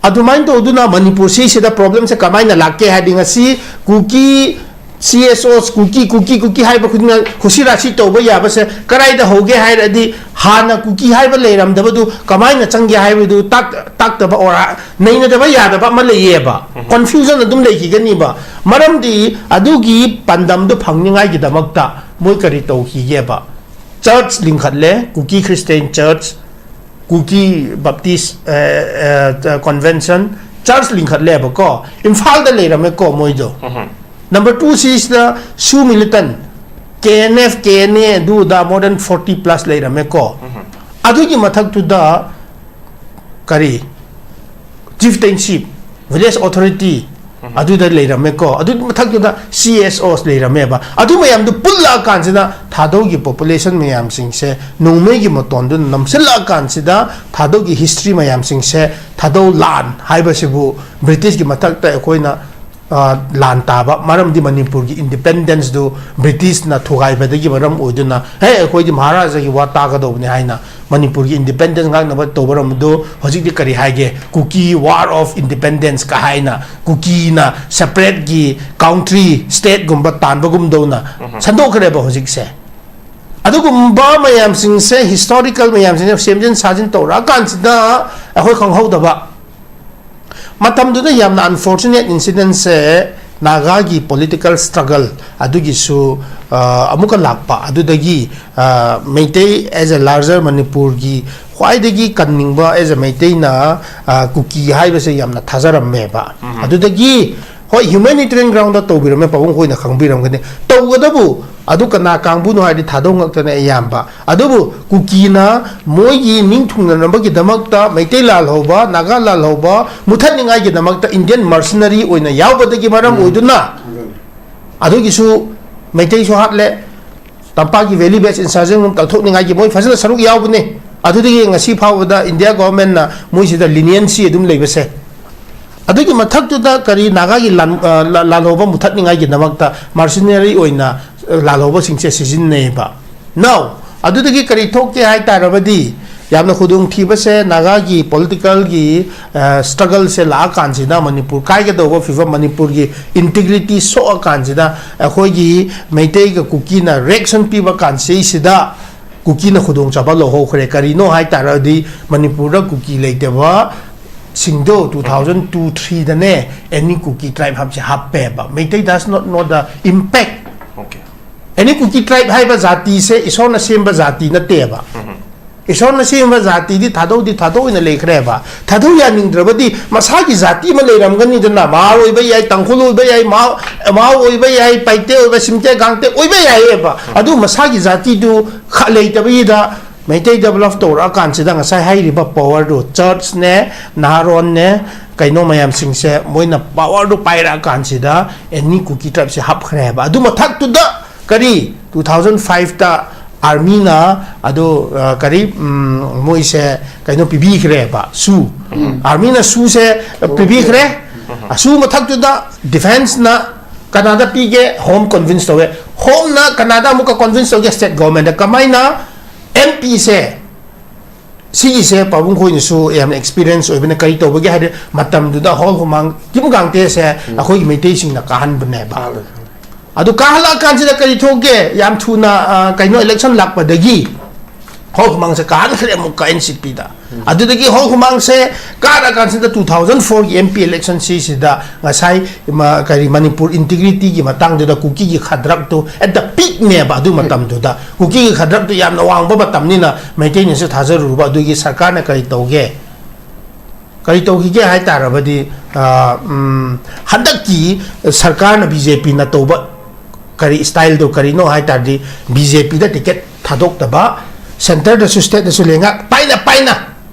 ꯑꯗꯨꯃꯥꯏꯅ ꯇꯧꯗꯨꯅ ꯃꯅꯤꯄꯨꯔ ꯁꯤꯁꯤꯗ ꯄ꯭ꯔꯣꯕ꯭ꯂꯦꯝꯁꯦ ꯀꯃꯥꯏꯅ ꯂꯥꯛꯀꯦ ꯍꯥꯏꯗꯤ, ꯉꯁꯤ ꯀꯨꯀꯤ, ꯁꯤ ꯑꯦꯁ ꯑꯣ, ꯀꯨꯀꯤ, ꯀꯨꯀꯤ, ꯀꯨꯀꯤ ꯍꯥꯏꯕ ꯈꯨꯗꯤꯡꯃꯛ ꯍꯨꯁꯤ ꯔꯥꯁꯤ ꯇꯧꯕ ꯌꯥꯕꯁꯦ ꯀꯗꯥꯏꯗ ꯍꯧꯒꯦ ꯍꯥꯏꯔꯗꯤ, ꯍꯥꯟꯅ ꯀꯨꯀꯤ ꯍꯥꯏꯕ ꯂꯩꯔꯝꯗꯕꯗꯨ ꯀꯃꯥꯏꯅ ꯆꯪꯒꯦ ꯍꯥꯏꯕꯗꯨ ꯇꯥꯛ-, ꯇꯥꯛꯇꯕ or ꯅꯩꯅꯗꯕ ꯌꯥꯗꯕ ꯑꯃ ꯂꯩꯌꯦꯕ꯫ ꯀꯟꯐ꯭ꯌꯨꯖꯟ ꯑꯗꯨꯝ ꯂꯩꯈꯤꯒꯅꯤꯕ꯫ ꯃꯔꯝꯗꯤ ꯑꯗꯨꯒꯤ ꯄꯥꯟꯗꯝꯗꯨ ꯐꯪꯅꯤꯡꯉꯥꯏꯒꯤꯗꯃꯛꯇ ꯃꯣꯏ ꯀꯔꯤ ꯇꯧꯈꯤꯒꯦꯕ? Church ꯂꯤꯡꯈꯠꯂꯦ, Kuki Christian Church, Kuki Baptist Convention, church ꯂꯤꯡꯈꯠꯂꯦꯕꯀꯣ, ꯏꯝꯐꯥꯜꯗ ꯂꯩꯔꯝꯃꯦꯀꯣ ꯃꯣꯏꯗꯣ꯫ Number two ꯁꯤꯁꯤꯗ Sioux militant, K N F, K N A, ꯑꯗꯨꯗ more than forty plus ꯂꯩꯔꯝꯃꯦꯀꯣ꯫ ꯑꯗꯨꯒꯤ ꯃꯊꯛꯇꯨꯗ ꯀꯔꯤ, chieftainship, village authority, ꯑꯗꯨꯗ ꯂꯩꯔꯝꯃꯦꯀꯣ꯫ ꯑꯗꯨ ꯃꯊꯛꯇꯨꯗ C S Os ꯂꯩꯔꯝꯃꯦꯕ꯫ ꯑꯗꯨ ꯃꯌꯥꯝꯗꯨ ꯄꯨꯜꯂꯛꯑꯀꯥꯟꯁꯤꯗ ꯊꯥꯗꯧꯒꯤ population ꯃꯌꯥꯝꯁꯤꯡꯁꯦ ꯅꯣꯡꯃꯩꯒꯤ ꯃꯇꯣꯟꯗꯨꯅ ꯅꯝꯁꯤꯜꯂꯛꯑꯀꯥꯟꯁꯤꯗ ꯊꯥꯗꯧꯒꯤ history ꯃꯌꯥꯝꯁꯤꯡꯁꯦ, ꯊꯥꯗꯧ ꯂꯥꯟ ꯍꯥꯏꯕꯁꯤꯕꯨ Britishꯀꯤ ꯃꯊꯛꯇ ꯑꯩꯈꯣꯏꯅ, ꯑ, ꯂꯥꯟ ꯇꯥꯕ, ꯃꯔꯝꯗꯤ ꯃꯅꯤꯄꯨꯔꯒꯤ independenceꯗꯨ Britishꯅ ꯊꯨꯒꯥꯏꯕꯗꯒꯤ ꯃꯔꯝ ꯑꯣꯏꯗꯨꯅ, "ꯍꯦ, ꯑꯩꯈꯣꯏꯗꯤ ꯃꯍꯥꯔꯥꯖꯥꯒꯤ ꯋꯥ ꯇꯥꯒꯗꯧꯕꯅꯤ" ꯍꯥꯏꯅ ꯃꯅꯤꯄꯨꯔꯒꯤ independenceꯉꯥꯛꯅꯕ ꯇꯧꯕ ꯃꯔꯝꯗꯨ ꯍꯧꯖꯤꯛꯇꯤ ꯀꯔꯤ ꯍꯥꯏꯒꯦ? Kuki War of Independence ꯀ ꯍꯥꯏꯅ, ꯀꯨꯀꯤꯅ separateꯀꯤ country, stateꯒꯨꯝꯕ ꯇꯥꯟꯕꯒꯨꯝꯗꯧꯅ ꯁꯟꯗꯣꯛꯈ꯭ꯔꯦꯕ ꯍꯧꯖꯤꯛꯁꯦ꯫ ꯑꯗꯨꯒꯨꯝꯕ ꯃꯌꯥꯝꯁꯤꯡꯁꯦ, historical ꯃꯌꯥꯝꯁꯤꯡꯁꯦ ꯁꯦꯝꯖꯤꯟ ꯁꯥꯖꯤꯟ ꯇꯧꯔꯛꯑꯀꯥꯟꯁꯤꯗ ꯑꯩꯈꯣꯏ ꯈꯪꯍꯧꯗꯕ, ꯃꯇꯝꯗꯨꯗ ꯌꯥꯝꯅ unfortunate incidentꯁꯦ ꯅꯥꯒꯥꯒꯤ political struggle ꯑꯗꯨꯒꯤꯁꯨ, ꯑ, ꯑꯃꯨꯛꯀ ꯂꯥꯛꯄ꯫ ꯑꯗꯨꯗꯒꯤ, ꯑ, ꯃꯩꯇꯩ as a larger ꯃꯅꯤꯄꯨꯔꯒꯤ ꯈ꯭ꯋꯥꯏꯗꯒꯤ ꯀꯟꯅꯤꯡꯕ as a ꯃꯩꯇꯩꯅ, ꯑ, ꯀꯨꯀꯤ ꯍꯥꯏꯕꯁꯦ ꯌꯥꯝꯅ ꯊꯥꯖꯔꯝꯃꯦꯕ꯫ ꯑꯗꯨꯗꯒꯤ, ꯍꯣꯏ, humanitarian groundꯗ ꯇꯧꯕꯤꯔꯝꯃꯦ, ꯄꯥꯕꯨꯡ ꯈꯣꯏꯅ ꯈꯪꯕꯤꯔꯝꯒꯅꯤ꯫ ꯇꯧꯒꯗꯕꯨ ꯑꯗꯨ ꯀꯅꯥ ꯀꯥꯡꯕꯨꯅꯣ ꯍꯥꯏꯗꯤ ꯊꯥꯗꯧ ꯉꯥꯛꯇꯅꯦ ꯑꯌꯥꯝꯕ꯫ ꯑꯗꯨꯕꯨ ꯀꯨꯀꯤꯅ ꯃꯣꯏꯒꯤ ꯅꯤꯡꯊꯨꯡꯅꯅꯕꯒꯤꯗꯃꯛꯇ, ꯃꯩꯇꯩ ꯂꯥꯜꯍꯧꯕ, ꯅꯥꯒꯥ ꯂꯥꯜꯍꯧꯕ ꯃꯨꯊꯠꯅꯤꯡꯉꯥꯏꯒꯤꯗꯃꯛꯇ Indian mercenary ꯑꯣꯏꯅ ꯌꯥꯎꯕꯗꯒꯤ ꯃꯔꯝ ꯑꯣꯏꯗꯨꯅ ꯑꯗꯨꯒꯤꯁꯨ ꯃꯩꯇꯩꯁꯨ ꯍꯥꯠꯂꯦ, ꯇꯝꯄꯥꯛꯀꯤ valley based insurgency ꯀꯛꯊꯣꯛꯅꯤꯡꯉꯥꯏꯒꯤ ꯃꯣꯏ ꯐꯖꯅ ꯁꯔꯨꯛ ꯌꯥꯎꯕꯅꯦ꯫ ꯑꯗꯨꯗꯒꯤ ꯉꯁꯤ ꯐꯥꯎꯕꯗ India governmentꯅ ꯃꯣꯏꯁꯤꯗ leniency ꯑꯗꯨꯝ ꯂꯩꯕꯁꯦ꯫ ꯑꯗꯨꯒꯤ ꯃꯊꯛꯇꯨꯗ ꯀꯔꯤ, ꯅꯥꯒꯥꯒꯤ ꯂꯥꯟ-, ꯑ, ꯂꯥ-, ꯂꯥꯜꯍꯧꯕ ꯃꯨꯊꯠꯅꯤꯡꯉꯥꯏꯒꯤꯗꯃꯛꯇ mercenary ꯑꯣꯏꯅ, ꯑ, ꯂꯥꯜꯍꯧꯕꯁꯤꯡꯁꯦ ꯁꯤꯖꯤꯟꯅꯩꯌꯦꯕ꯫ Now, ꯑꯗꯨꯗꯒꯤ ꯀꯔꯤ ꯊꯣꯛꯀꯦ ꯍꯥꯏ ꯇꯥꯔꯕꯗꯤ, ꯌꯥꯝꯅ ꯈꯨꯗꯣꯡꯊꯤꯕꯁꯦ ꯅꯥꯒꯥꯒꯤ politicalꯒꯤ, ꯑ, struggleꯁꯦ ꯂꯥꯛꯑꯀꯥꯟꯁꯤꯗ ꯃꯅꯤꯄꯨꯔ ꯀꯥꯏꯒꯗꯧꯕ ꯐꯤꯕꯝ, ꯃꯅꯤꯄꯨꯔꯒꯤ integrity ꯁꯣꯛꯑꯀꯥꯟꯁꯤꯗ ꯑꯩꯈꯣꯏꯒꯤ ꯃꯩꯇꯩꯒ ꯀꯨꯀꯤꯅ reaction ꯄꯤꯕ ꯀꯥꯟꯁꯤꯗ ꯀꯨꯀꯤꯅ ꯈꯨꯗꯣꯡꯆꯥꯕ ꯂꯧꯍꯧꯈ꯭ꯔꯦ꯫ ꯀꯔꯤꯅꯣ ꯍꯥꯏ ꯇꯥꯔꯒꯗꯤ ꯃꯅꯤꯄꯨꯔꯗ ꯀꯨꯀꯤ ꯂꯩꯇꯕ ꯁꯤꯡꯗꯣ two thousand two threeꯗꯅꯦ, any Kuki tribe ꯍꯥꯞꯁꯦ ꯍꯥꯞꯄꯦꯕ꯫ Meitei does not know the impact꯫ Okay. ꯑꯦꯅꯤ ꯀꯨꯀꯤ ꯇ꯭ꯔꯥꯏꯕ ꯍꯥꯏꯕ ꯖꯥꯇꯤꯁꯦ ꯏꯁꯣꯔꯅ ꯁꯦꯝꯕ ꯖꯥꯇꯤ ꯅꯠꯇꯦꯕ꯫ ꯏꯁꯣꯔꯅ ꯁꯦꯝꯕ ꯖꯥꯇꯤꯗꯤ ꯊꯥꯗꯧꯗꯤ ꯊꯥꯗꯣꯛ ꯑꯣꯏꯅ ꯂꯩꯈ꯭ꯔꯦꯕ꯫ ꯊꯥꯗꯧ ꯌꯥꯅꯤꯡꯗ꯭ꯔꯕꯗꯤ ꯃꯁꯥꯒꯤ ꯖꯥꯇꯤ ꯑꯃ ꯂꯩꯔꯝꯒꯅꯤꯗꯅ, ꯃꯍꯥꯔ ꯑꯣꯏꯕ ꯌꯥꯏ, ꯇꯥꯡꯈꯨꯜ ꯑꯣꯏꯕ ꯌꯥꯏ, ꯃꯍꯥ-, ꯃꯍꯥꯎ ꯑꯣꯏꯕ ꯌꯥꯏ, ꯄꯥꯏꯇꯦ ꯑꯣꯏꯕ, ꯁꯤꯝꯇꯦ ꯒꯥꯡꯇꯦ ꯑꯣꯏꯕ ꯌꯥꯏꯌꯦꯕ꯫ ꯑꯗꯨ ꯃꯁꯥꯒꯤ ꯖꯥꯇꯤꯗꯨ ꯈ-, ꯂꯩꯇꯕꯒꯤꯗ ꯃꯩꯇꯩꯗ ꯕ꯭ꯂꯐ ꯇꯧꯔꯛꯑꯀꯥꯟꯁꯤꯗ ꯉꯁꯥꯏ ꯍꯥꯏꯔꯤꯕ ꯄꯋꯥꯔꯗꯨ ꯆꯔꯆꯅꯦ, ꯅꯍꯥꯔꯣꯟꯅꯦ, ꯀꯩꯅꯣ ꯃꯌꯥꯝꯁꯤꯡꯁꯦ ꯃꯣꯏꯅ ꯄꯋꯥꯔꯗꯨ ꯄꯥꯏꯔꯛꯑꯀꯥꯟꯁꯤꯗ ꯑꯦꯅꯤ ꯀꯨꯀꯤ ꯇ꯭ꯔꯥꯏꯕꯁꯦ ꯍꯥꯞꯈ꯭ꯔꯦꯕ꯫ ꯑꯗꯨ ꯃꯊꯛꯇꯨꯗ ꯀꯔꯤ two thousand five ꯇ ꯑꯥꯔꯃꯤꯅ ꯑꯗꯨ, ꯑ, ꯀꯔꯤ, ꯎꯝ, ꯃꯣꯏꯁꯦ ꯀꯩꯅꯣ ꯄꯤꯕꯤꯈ꯭ꯔꯦꯕ, ꯁꯨ꯫ ꯑꯥꯔꯃꯤꯅ ꯁꯨꯁꯦ ꯄꯤꯕꯤꯈ꯭ꯔꯦ꯫ ꯁꯨ ꯃꯊꯛꯇꯨꯗ ꯗꯤꯐꯦꯟꯁꯅ ꯀꯅꯥꯗ ꯄꯤꯒꯦ? ꯍꯣꯝ ꯀꯟꯚꯤꯟꯁ ꯇꯧꯋꯦ꯫ ꯍꯣꯝꯅ ꯀꯅꯥꯗ ꯑꯃꯨꯛꯀ ꯀꯟꯚꯤꯟꯁ ꯇꯧꯒꯦ? ꯁ꯭ꯇꯦꯠ ꯒꯣꯚꯔꯟꯃꯦꯟꯠꯇ꯫ ꯀꯃꯥꯏꯅ? ꯑꯦꯝ ꯄꯤꯁꯦ ꯁꯤꯒꯤꯁꯦ ꯄꯥꯕꯨꯡ ꯈꯣꯏꯅꯁꯨ ꯌꯥꯝꯅ ꯑꯦꯛꯁꯄꯤꯔꯤꯌꯦꯟꯁ ꯑꯣꯏꯕꯅ ꯀꯔꯤ ꯇꯧꯕꯒꯦ ꯍꯥꯏꯗꯤ ꯃꯇꯝꯗꯨꯗ ꯍꯣꯜ ꯍꯨꯃꯥꯡ ꯀꯤꯝ ꯒꯥꯡꯇꯦꯁꯦ ꯑꯩꯈꯣꯏꯒꯤ ꯃꯩꯇꯩꯁꯤꯡꯅ ꯀꯥꯍꯟꯕꯅꯦꯕ꯫ ꯑꯗꯨ ꯀꯥꯍꯜꯂꯛꯑꯀꯥꯟꯁꯤꯗ ꯀꯔꯤ ꯊꯣꯛꯀꯦ? ꯌꯥꯝ ꯊꯨꯅ, ꯑ, ꯀꯩꯅꯣ ꯏꯂꯦꯛꯁꯟ ꯂꯥꯛꯄꯗꯒꯤ ꯍꯣꯜ ꯍꯨꯃꯥꯡꯁꯦ ꯀꯥꯍꯟꯈ꯭ꯔꯦ ꯑꯃꯨꯛꯀ ꯑꯦꯟ ꯁꯤ ꯄꯤꯗ꯫ ꯑꯗꯨꯗꯒꯤ ꯍꯣꯜ ꯍꯨꯃꯥꯡꯁꯦ ꯀꯥꯔꯀꯥꯟꯁꯤꯗ two thousand four ꯒꯤ ꯑꯦꯝ ꯄꯤ ꯏꯂꯦꯛꯁꯟ ꯁꯤꯁꯤꯗ ꯉꯁꯥꯏ ꯃ-, ꯀꯔꯤ ꯃꯅꯤꯄꯨꯔ ꯏꯟꯇꯤꯒ꯭ꯔꯤꯇꯤꯒꯤ ꯃꯇꯥꯡꯗꯨꯗ ꯀꯨꯀꯤꯒꯤ ꯈꯗ꯭ꯔꯛꯇꯨ at the peak ꯅꯦꯕ ꯑꯗꯨ ꯃꯇꯝꯗꯨꯗ꯫ ꯀꯨꯀꯤꯒꯤ ꯈꯗ꯭ꯔꯛꯇꯨ ꯌꯥꯝꯅ ꯋꯥꯡꯕ ꯃꯇꯝꯅꯤꯅ ꯃꯩꯇꯩꯅꯁꯨ ꯊꯥꯖꯔꯨꯔꯕ꯫ ꯑꯗꯨꯒꯤ ꯁꯔꯀꯥꯔꯅ ꯀꯔꯤ ꯇꯧꯒꯦ? ꯀꯔꯤ ꯇꯧꯈꯤꯒꯦ ꯍꯥꯏ ꯇꯥꯔꯕꯗꯤ, ꯑ, ꯎꯝ, ꯍꯟꯗꯛꯀꯤ ꯁꯔꯀꯥꯔꯅ ꯕꯤ ꯖꯦ ꯄꯤꯅ ꯇꯧꯕ ꯀꯔꯤ ꯁ꯭ꯇꯥꯏꯜꯗꯣ ꯀꯔꯤꯅꯣ ꯍꯥꯏ ꯇꯥꯔꯗꯤ, ꯕꯤ ꯖꯦ ꯄꯤꯗ ꯇꯤꯀꯦꯠ ꯊꯥꯗꯣꯛꯇꯕ, ꯁꯦꯟꯇꯔꯗꯁꯨ ꯁ꯭ꯇꯦꯠꯇꯁꯨ ꯂꯩꯉꯥꯛ ꯄꯥꯏꯅ ꯄꯥꯏꯅ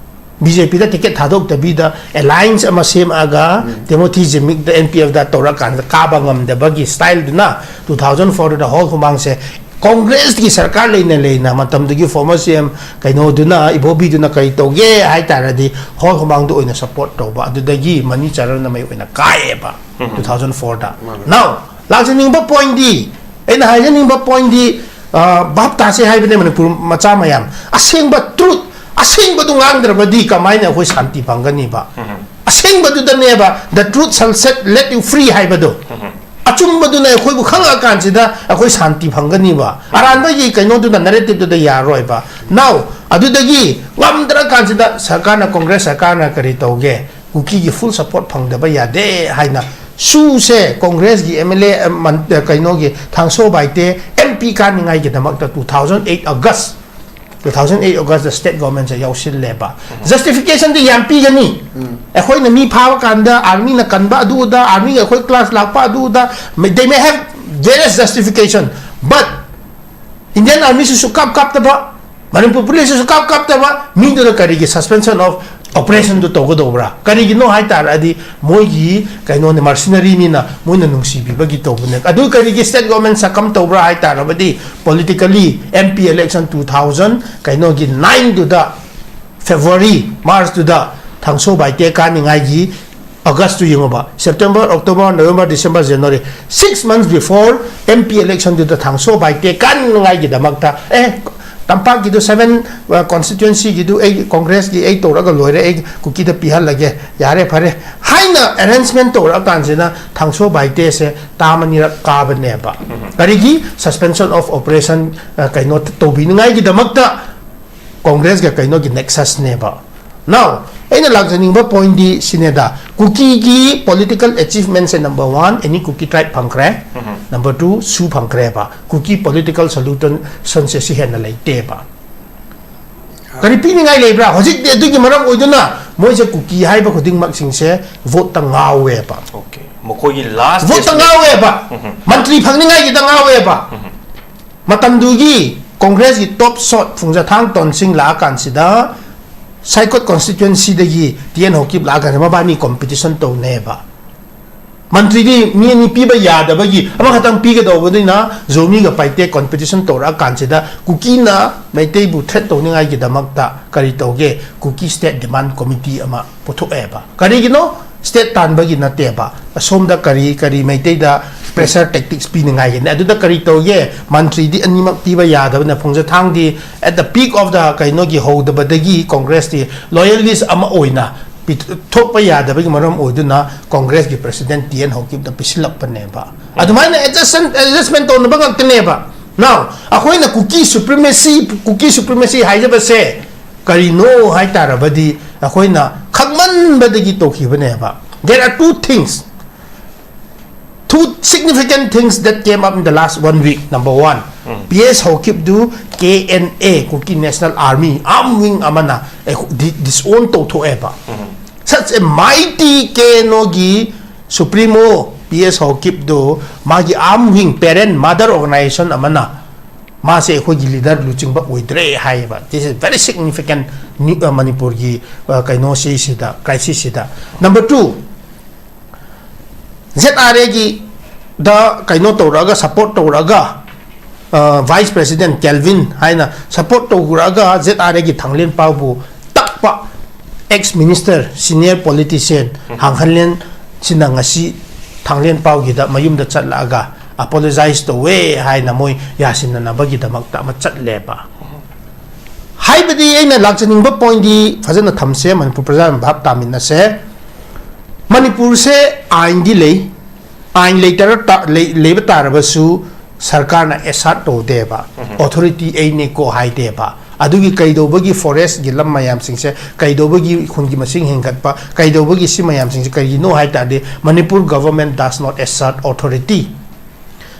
ꯕꯤ ꯖꯦ ꯄꯤꯗ ꯇꯤꯀꯦꯠ ꯊꯥꯗꯣꯛꯇꯕꯤꯗ ꯑꯦꯂꯥꯏꯟꯁ ꯑꯃ ꯁꯦꯝꯃꯛꯑꯒ ꯇꯤꯃꯣꯊꯤ ꯖꯤꯃꯤꯛꯗ ꯑꯦꯟ ꯄꯤ ꯑꯦꯐꯗ ꯇꯧꯔꯀꯥꯟꯗ ꯀꯥꯕ ꯉꯝꯗꯕꯒꯤ ꯁ꯭ꯇꯥꯏꯜꯗꯨꯅ two thousand fourꯗ ꯍꯣꯜ ꯍꯨꯃꯥꯡꯁꯦ ꯀꯣꯡꯒ꯭ꯔꯦꯁꯀꯤ ꯁꯔꯀꯥꯔ ꯂꯩꯅ ꯂꯩꯅ ꯃꯇꯝꯗꯨꯒꯤ ꯐꯣꯔꯃꯔ ꯁꯤ ꯑꯦꯝ ꯀꯩꯅꯣꯗꯨꯅ, ꯏꯕꯣꯕꯤꯗꯨꯅ ꯀꯔꯤ ꯇꯧꯒꯦ ꯍꯥꯏ ꯇꯥꯔꯗꯤ ꯍꯣꯜ ꯍꯨꯃꯥꯡꯗ ꯑꯣꯏꯅ ꯁꯞꯄꯣꯔꯠ ꯇꯧꯕ, ꯑꯗꯨꯗꯒꯤ ꯃꯅꯤ ꯆꯔꯟꯅ ꯃꯩ ꯑꯣꯏꯅ ꯀꯥꯏꯑꯦꯕ two thousand fourꯗ꯫ Now, ꯂꯥꯛꯆꯅꯤꯡꯕ ꯄꯣꯏꯟꯗꯤ, ꯑꯩꯅ ꯍꯥꯏꯖꯅꯤꯡꯕ ꯄꯣꯏꯟꯗꯤ, ꯑ, ꯚꯥꯞ ꯇꯥꯁꯦ ꯍꯥꯏꯕꯅꯦ ꯃꯅꯤꯄꯨꯔ ꯃꯆꯥ ꯃꯌꯥꯝ꯫ ꯑꯁꯦꯡꯕ ꯇ꯭ꯔꯨꯠ, ꯑꯁꯦꯡꯕꯗꯨ ꯉꯥꯡꯗ꯭ꯔꯕꯗꯤ ꯀꯃꯥꯏꯅ ꯑꯩꯈꯣꯏ ꯁꯥꯟꯇꯤ ꯐꯪꯒꯅꯤꯕ? ꯑꯁꯦꯡꯕꯗꯨꯗꯅꯦꯕ, "The truth shall set, let you free" ꯍꯥꯏꯕꯗꯣ꯫ ꯑꯆꯨꯝꯕꯗꯨꯅ ꯑꯩꯈꯣꯏꯕꯨ ꯈꯪꯉꯛꯑꯀꯥꯟꯁꯤꯗ ꯑꯩꯈꯣꯏ ꯁꯥꯟꯇꯤ ꯐꯪꯒꯅꯤꯕ꯫ ꯑꯔꯥꯟꯕꯒꯤ ꯀꯩꯅꯣꯗꯨꯅ, ꯅꯦꯔꯦꯇꯤꯞꯇꯨꯗ ꯌꯥꯔꯣꯏꯕ꯫ Now, ꯑꯗꯨꯗꯒꯤ ꯉꯝꯗ꯭ꯔꯀꯥꯟꯁꯤꯗ ꯁꯔꯀꯥꯔꯅ, ꯀꯣꯡꯒ꯭ꯔꯦꯁ ꯁꯔꯀꯥꯔꯅ ꯀꯔꯤ ꯇꯧꯒꯦ? ꯀꯨꯀꯤꯒꯤ ꯐꯨꯜ ꯁꯞꯄꯣꯔꯠ ꯐꯪꯗꯕ ꯌꯥꯗꯦ ꯍꯥꯏꯅ ꯁꯨꯁꯦ ꯀꯣꯡꯒ꯭ꯔꯦꯁꯀꯤ ꯑꯦꯝ ꯑꯦꯜ ꯑꯦ ꯀꯩꯅꯣꯒꯤ ꯊꯥꯡꯁꯣ ꯕꯥꯏꯇꯦ ꯑꯦꯝ ꯄꯤ ꯀꯥꯅꯤꯡꯉꯥꯏꯒꯤꯗꯃꯛꯇ two thousand eight August, two thousand eight August state government ꯁꯦ ꯌꯥꯎꯁꯤꯜꯂꯦꯕ꯫ Justification ꯗꯤ ꯌꯥꯝ ꯄꯤꯒꯅꯤ꯫ ꯑꯩꯈꯣꯏꯅ ꯃꯤ ꯐꯥꯕ ꯀꯥꯟꯗ army ꯅ ꯀꯟꯕ ꯑꯗꯨ ꯑꯗꯥ, army ꯒ ꯑꯩꯈꯣꯏ clash ꯂꯥꯛꯄ ꯑꯗꯨ ꯑꯗꯥ, they may have various justification, but Indian army ꯁꯤꯁꯨ ꯀꯥꯞ ꯀꯥꯞꯇꯕ, ꯃꯅꯤꯄꯨꯔ ꯄꯨꯂꯤꯁ ꯁꯤꯁꯨ ꯀꯥꯞ ꯀꯥꯞꯇꯕ, ꯃꯤꯗꯨꯅ ꯀꯔꯤꯒꯤ suspension of operation ꯗꯨ ꯇꯧꯒꯗꯧꯕ꯭ꯔꯥ? ꯀꯔꯤꯒꯤꯅꯣ ꯍꯥꯏ ꯇꯥꯔꯗꯤ ꯃꯣꯏꯒꯤ ꯀꯩꯅꯣꯅꯦ, mercenary ꯅꯤꯅ ꯃꯣꯏꯅ ꯅꯨꯡꯁꯤꯕꯤꯕꯒꯤ ꯇꯧꯕꯅꯦ꯫ ꯑꯗꯨ ꯀꯔꯤꯒꯤ state government succumb ꯇꯧꯕ꯭ꯔꯥ ꯍꯥꯏ ꯇꯥꯔꯕꯗꯤ, politically M P election two thousand ꯀꯩꯅꯣꯒꯤ nine ꯗꯨꯗ, February March ꯇꯨꯗ ꯊꯥꯡꯁꯣ ꯕꯥꯏꯇꯦ ꯀꯥꯅꯤꯡꯉꯥꯏꯒꯤ August ꯇꯨ ꯌꯦꯡꯉꯨꯕ, September, October, November, December, January, six months before M P election ꯗꯨꯗ ꯊꯥꯡꯁꯣ ꯕꯥꯏꯇꯦ ꯀꯥꯅꯤꯡꯉꯥꯏꯒꯤꯗꯃꯛꯇ, ꯑꯦ, ꯇꯝꯄꯥꯛꯀꯤꯗꯨ seven constituency ꯒꯤꯗꯨ ꯑꯩ ꯀꯣꯡꯒ꯭ꯔꯦꯁꯀꯤ ꯑꯩ ꯇꯧꯔꯒ ꯂꯣꯏꯔꯦ, ꯑꯩ ꯀꯨꯀꯤꯗ ꯄꯤꯍꯜꯂꯒꯦ, ꯌꯥꯔꯦ ꯐꯔꯦ ꯍꯥꯏꯅ arrangement ꯇꯧꯔꯛꯑꯀꯥꯟꯁꯤꯗ ꯊꯥꯡꯁꯣ ꯕꯥꯏꯇꯦꯁꯦ ꯇꯥꯝ ꯑꯅꯤꯔꯛ ꯀꯥꯕꯅꯦꯕ꯫ ꯀꯔꯤꯒꯤ? Suspension of operation, ꯑ, ꯀꯩꯅꯣ ꯇꯧꯕꯤꯅꯤꯡꯉꯥꯏꯒꯤꯗꯃꯛꯇ ꯀꯣꯡꯒ꯭ꯔꯦꯁꯀ ꯀꯩꯅꯣꯒꯤ nexus ꯅꯦꯕ꯫ Now, ꯑꯩꯅ ꯂꯥꯛꯆꯅꯤꯡꯕ point ꯗꯤ ꯁꯤꯅꯦꯗ, ꯀꯨꯀꯤꯒꯤ political achievement ꯁꯦ number one, any Kuki tribe ꯐꯪꯈ꯭ꯔꯦ꯫ Number two, ꯁꯨ ꯐꯪꯈ꯭ꯔꯦꯕ꯫ ꯀꯨꯀꯤ political solution ꯁꯦ ꯁꯤ ꯍꯦꯟꯅ ꯂꯩꯇꯦꯕ꯫ ꯀꯔꯤ ꯄꯤꯅꯤꯡꯉꯥꯏ ꯂꯩꯕ꯭ꯔꯥ? ꯍꯧꯖꯤꯛꯇꯤ ꯑꯗꯨꯒꯤ ꯃꯔꯝ ꯑꯣꯏꯗꯨꯅ ꯃꯣꯏꯁꯦ ꯀꯨꯀꯤ ꯍꯥꯏꯕ ꯈꯨꯗꯤꯡꯃꯛꯁꯤꯡꯁꯦ vote ꯇ ꯉꯥꯎꯋꯦꯕ꯫ Okay, ꯃꯈꯣꯏꯒꯤ last Vote ꯇ estimate ꯉꯥꯎꯋꯦꯕ꯫ ꯃꯟꯇ꯭ꯔꯤ ꯐꯪꯅꯤꯡꯉꯥꯏꯒꯤꯗ ꯉꯥꯎꯋꯦꯕ꯫ ꯃꯇꯝꯗꯨꯒꯤ ꯀꯣꯡꯒ꯭ꯔꯦꯁꯀꯤ top shot ꯐꯨꯡꯖꯊꯥꯡ ꯇꯣꯟꯁꯤꯡ ꯂꯥꯛꯑꯀꯥꯟꯁꯤꯗ ꯁꯥꯏꯀꯣꯠ constituency ꯗꯒꯤ ꯇꯤ ꯑꯦꯟ ꯍꯧꯀꯤꯞ ꯂꯥꯛꯑꯀꯥꯟꯗ ꯃꯕꯥꯅꯤ competition ꯇꯧꯅꯩꯑꯕ꯫ ꯃꯟꯇ꯭ꯔꯤꯗꯤ ꯃꯤ ꯑꯅꯤ ꯄꯤꯕ ꯌꯥꯗꯕꯒꯤ ꯑꯃꯈꯛꯇꯪ ꯄꯤꯒꯗꯧꯕꯅꯤꯅ ꯖꯣꯃꯤꯒ ꯄꯥꯏꯇꯦ competition ꯇꯧꯔꯛꯑꯀꯥꯟꯁꯤꯗ ꯀꯨꯀꯤꯅ ꯃꯩꯇꯩꯕꯨ threat ꯇꯧꯅꯤꯡꯉꯥꯏꯒꯤꯗꯃꯛꯇ ꯀꯔꯤ ꯇꯧꯒꯦ? Kuki State Demand Committee ꯑꯃ ꯄꯨꯊꯣꯛꯑꯦꯕ꯫ ꯀꯔꯤꯒꯤꯅꯣ? State ꯇꯥꯟꯕꯒꯤ ꯅꯠꯇꯦꯕ꯫ ꯑꯁꯣꯝꯗ ꯀꯔꯤ ꯀꯔꯤ ꯃꯩꯇꯩꯗ pressure tactics ꯄꯤꯅꯤꯡꯉꯥꯏꯒꯤꯅꯦ꯫ ꯑꯗꯨꯗ ꯀꯔꯤ ꯇꯧꯒꯦ? ꯃꯟꯇ꯭ꯔꯤꯗꯤ ꯑꯅꯤꯃꯛ ꯄꯤꯕ ꯌꯥꯗꯕꯅ ꯐꯨꯡꯖꯊꯥꯡꯗꯤ at the peak of the ꯀꯩꯅꯣꯒꯤ ꯍꯧꯗꯕꯗꯒꯤ ꯀꯣꯡꯒ꯭ꯔꯦꯁꯇꯤ loyalist ꯑꯃ ꯑꯣꯏꯅ ꯄꯤꯊꯣꯛꯄ ꯌꯥꯗꯕꯒꯤ ꯃꯔꯝ ꯑꯣꯏꯗꯨꯅ ꯀꯣꯡꯒ꯭ꯔꯦꯁꯀꯤ president ꯇꯤ ꯑꯦꯟ ꯍꯧꯀꯤꯞꯇ ꯄꯤꯁꯤꯜꯂꯛꯄꯅꯦꯕ꯫ ꯑꯗꯨꯃꯥꯏꯅ adjustment, adjustment ꯇꯧꯅꯕ ꯉꯥꯛꯇꯅꯦꯕ꯫ Now, ꯑꯩꯈꯣꯏꯅ ꯀꯨꯀꯤ supremacy, ꯀꯨꯀꯤ supremacy ꯍꯥꯏꯖꯕꯁꯦ ꯀꯔꯤꯅꯣ ꯍꯥꯏ ꯇꯥꯔꯕꯗꯤ ꯑꯩꯈꯣꯏꯅ ꯈꯪꯃꯟꯕꯗꯒꯤ ꯇꯧꯈꯤꯕꯅꯦꯕ꯫ There are two things. Two significant things that came up in the last one week. Number one, P S Haokip do K N A, Kuki National Army, arm wing ꯑꯃꯅ ꯑꯩꯈꯣ-, di-, disown ꯇꯧꯊꯣꯛꯑꯦꯕ꯫ Such a mighty K N O ꯒꯤ supremo P S Haokip ꯗꯨ ꯃꯥꯒꯤ arm wing, parent, mother organization ꯑꯃꯅ ꯃꯥꯁꯦ ꯑꯩꯈꯣꯏꯒꯤ leader ꯂꯨꯆꯤꯡꯕ ꯑꯣꯏꯗ꯭ꯔꯦ ꯍꯥꯏꯌꯦꯕ꯫ This is very significant new-, ꯑ, ꯃꯅꯤꯄꯨꯔꯒꯤ, ꯑ, ꯀꯩꯅꯣꯁꯤꯁꯤꯗ, crisis ꯁꯤꯗ꯫ Number two, Z R A ꯒꯤ ꯗ ꯀꯩꯅꯣ ꯇꯧꯔꯛꯑꯒ, support ꯇꯧꯔꯛꯑꯒ, ꯑ, Vice President Kelvin ꯍꯥꯏꯅ support ꯇꯧꯔꯛꯑꯒ Z R A ꯒꯤ ꯊꯥꯡꯂꯦꯟ ꯄꯥꯎꯕꯨ ꯇꯛꯄ ex minister, senior politician ꯍꯥꯡꯍꯟꯂꯦꯟ ꯁꯤꯅ ꯉꯁꯤ ꯊꯥꯡꯂꯦꯟ ꯄꯥꯎꯒꯤꯗ ꯃꯌꯨꯝꯗ ꯆꯠꯂꯛꯑꯒ apologize ꯇꯧꯋꯦ ꯍꯥꯏꯅ ꯃꯣꯏ ꯌꯥꯁꯤꯟꯅꯅꯕꯒꯤꯗꯃꯛꯇ ꯑꯃ ꯆꯠꯂꯦꯕ꯫ ꯍꯥꯏꯕꯗꯤ ꯑꯩꯅ ꯂꯥꯛꯆꯅꯤꯡꯕ point ꯗꯤ ꯐꯖꯅ ꯊꯝꯁꯦ, ꯃꯅꯤꯄꯨꯔ ꯄ꯭ꯔꯖꯥꯅ ꯚꯥꯞ ꯇꯥꯃꯤꯟꯅꯁꯦ꯫ ꯃꯅꯤꯄꯨꯔꯁꯦ ꯑꯥꯏꯟꯗꯤ ꯂꯩ, ꯑꯥꯏꯟ ꯂꯩꯇꯔ ꯇꯥ-, ꯂꯩ-, ꯂꯩꯕ ꯇꯥꯔꯕꯁꯨ ꯁꯔꯀꯥꯔꯅ assert ꯇꯧꯗꯦꯕ, authority ꯑꯩꯅꯦꯀꯣ ꯍꯥꯏꯗꯦꯕ꯫ ꯑꯗꯨꯒꯤ ꯀꯩꯗꯧꯕꯒꯤ forest ꯀꯤ ꯂꯝ ꯃꯌꯥꯝꯁꯤꯡꯁꯦ, ꯀꯩꯗꯧꯕꯒꯤ ꯈꯨꯟꯒꯤ ꯃꯁꯤꯡ ꯍꯦꯟꯒꯠꯄ, ꯀꯩꯗꯧꯕꯒꯤ ꯁꯤ ꯃꯌꯥꯝꯁꯤꯡꯁꯦ ꯀꯔꯤꯒꯤꯅꯣ ꯍꯥꯏ ꯇꯥꯔꯗꯤ, Manipur government does not assert authority꯫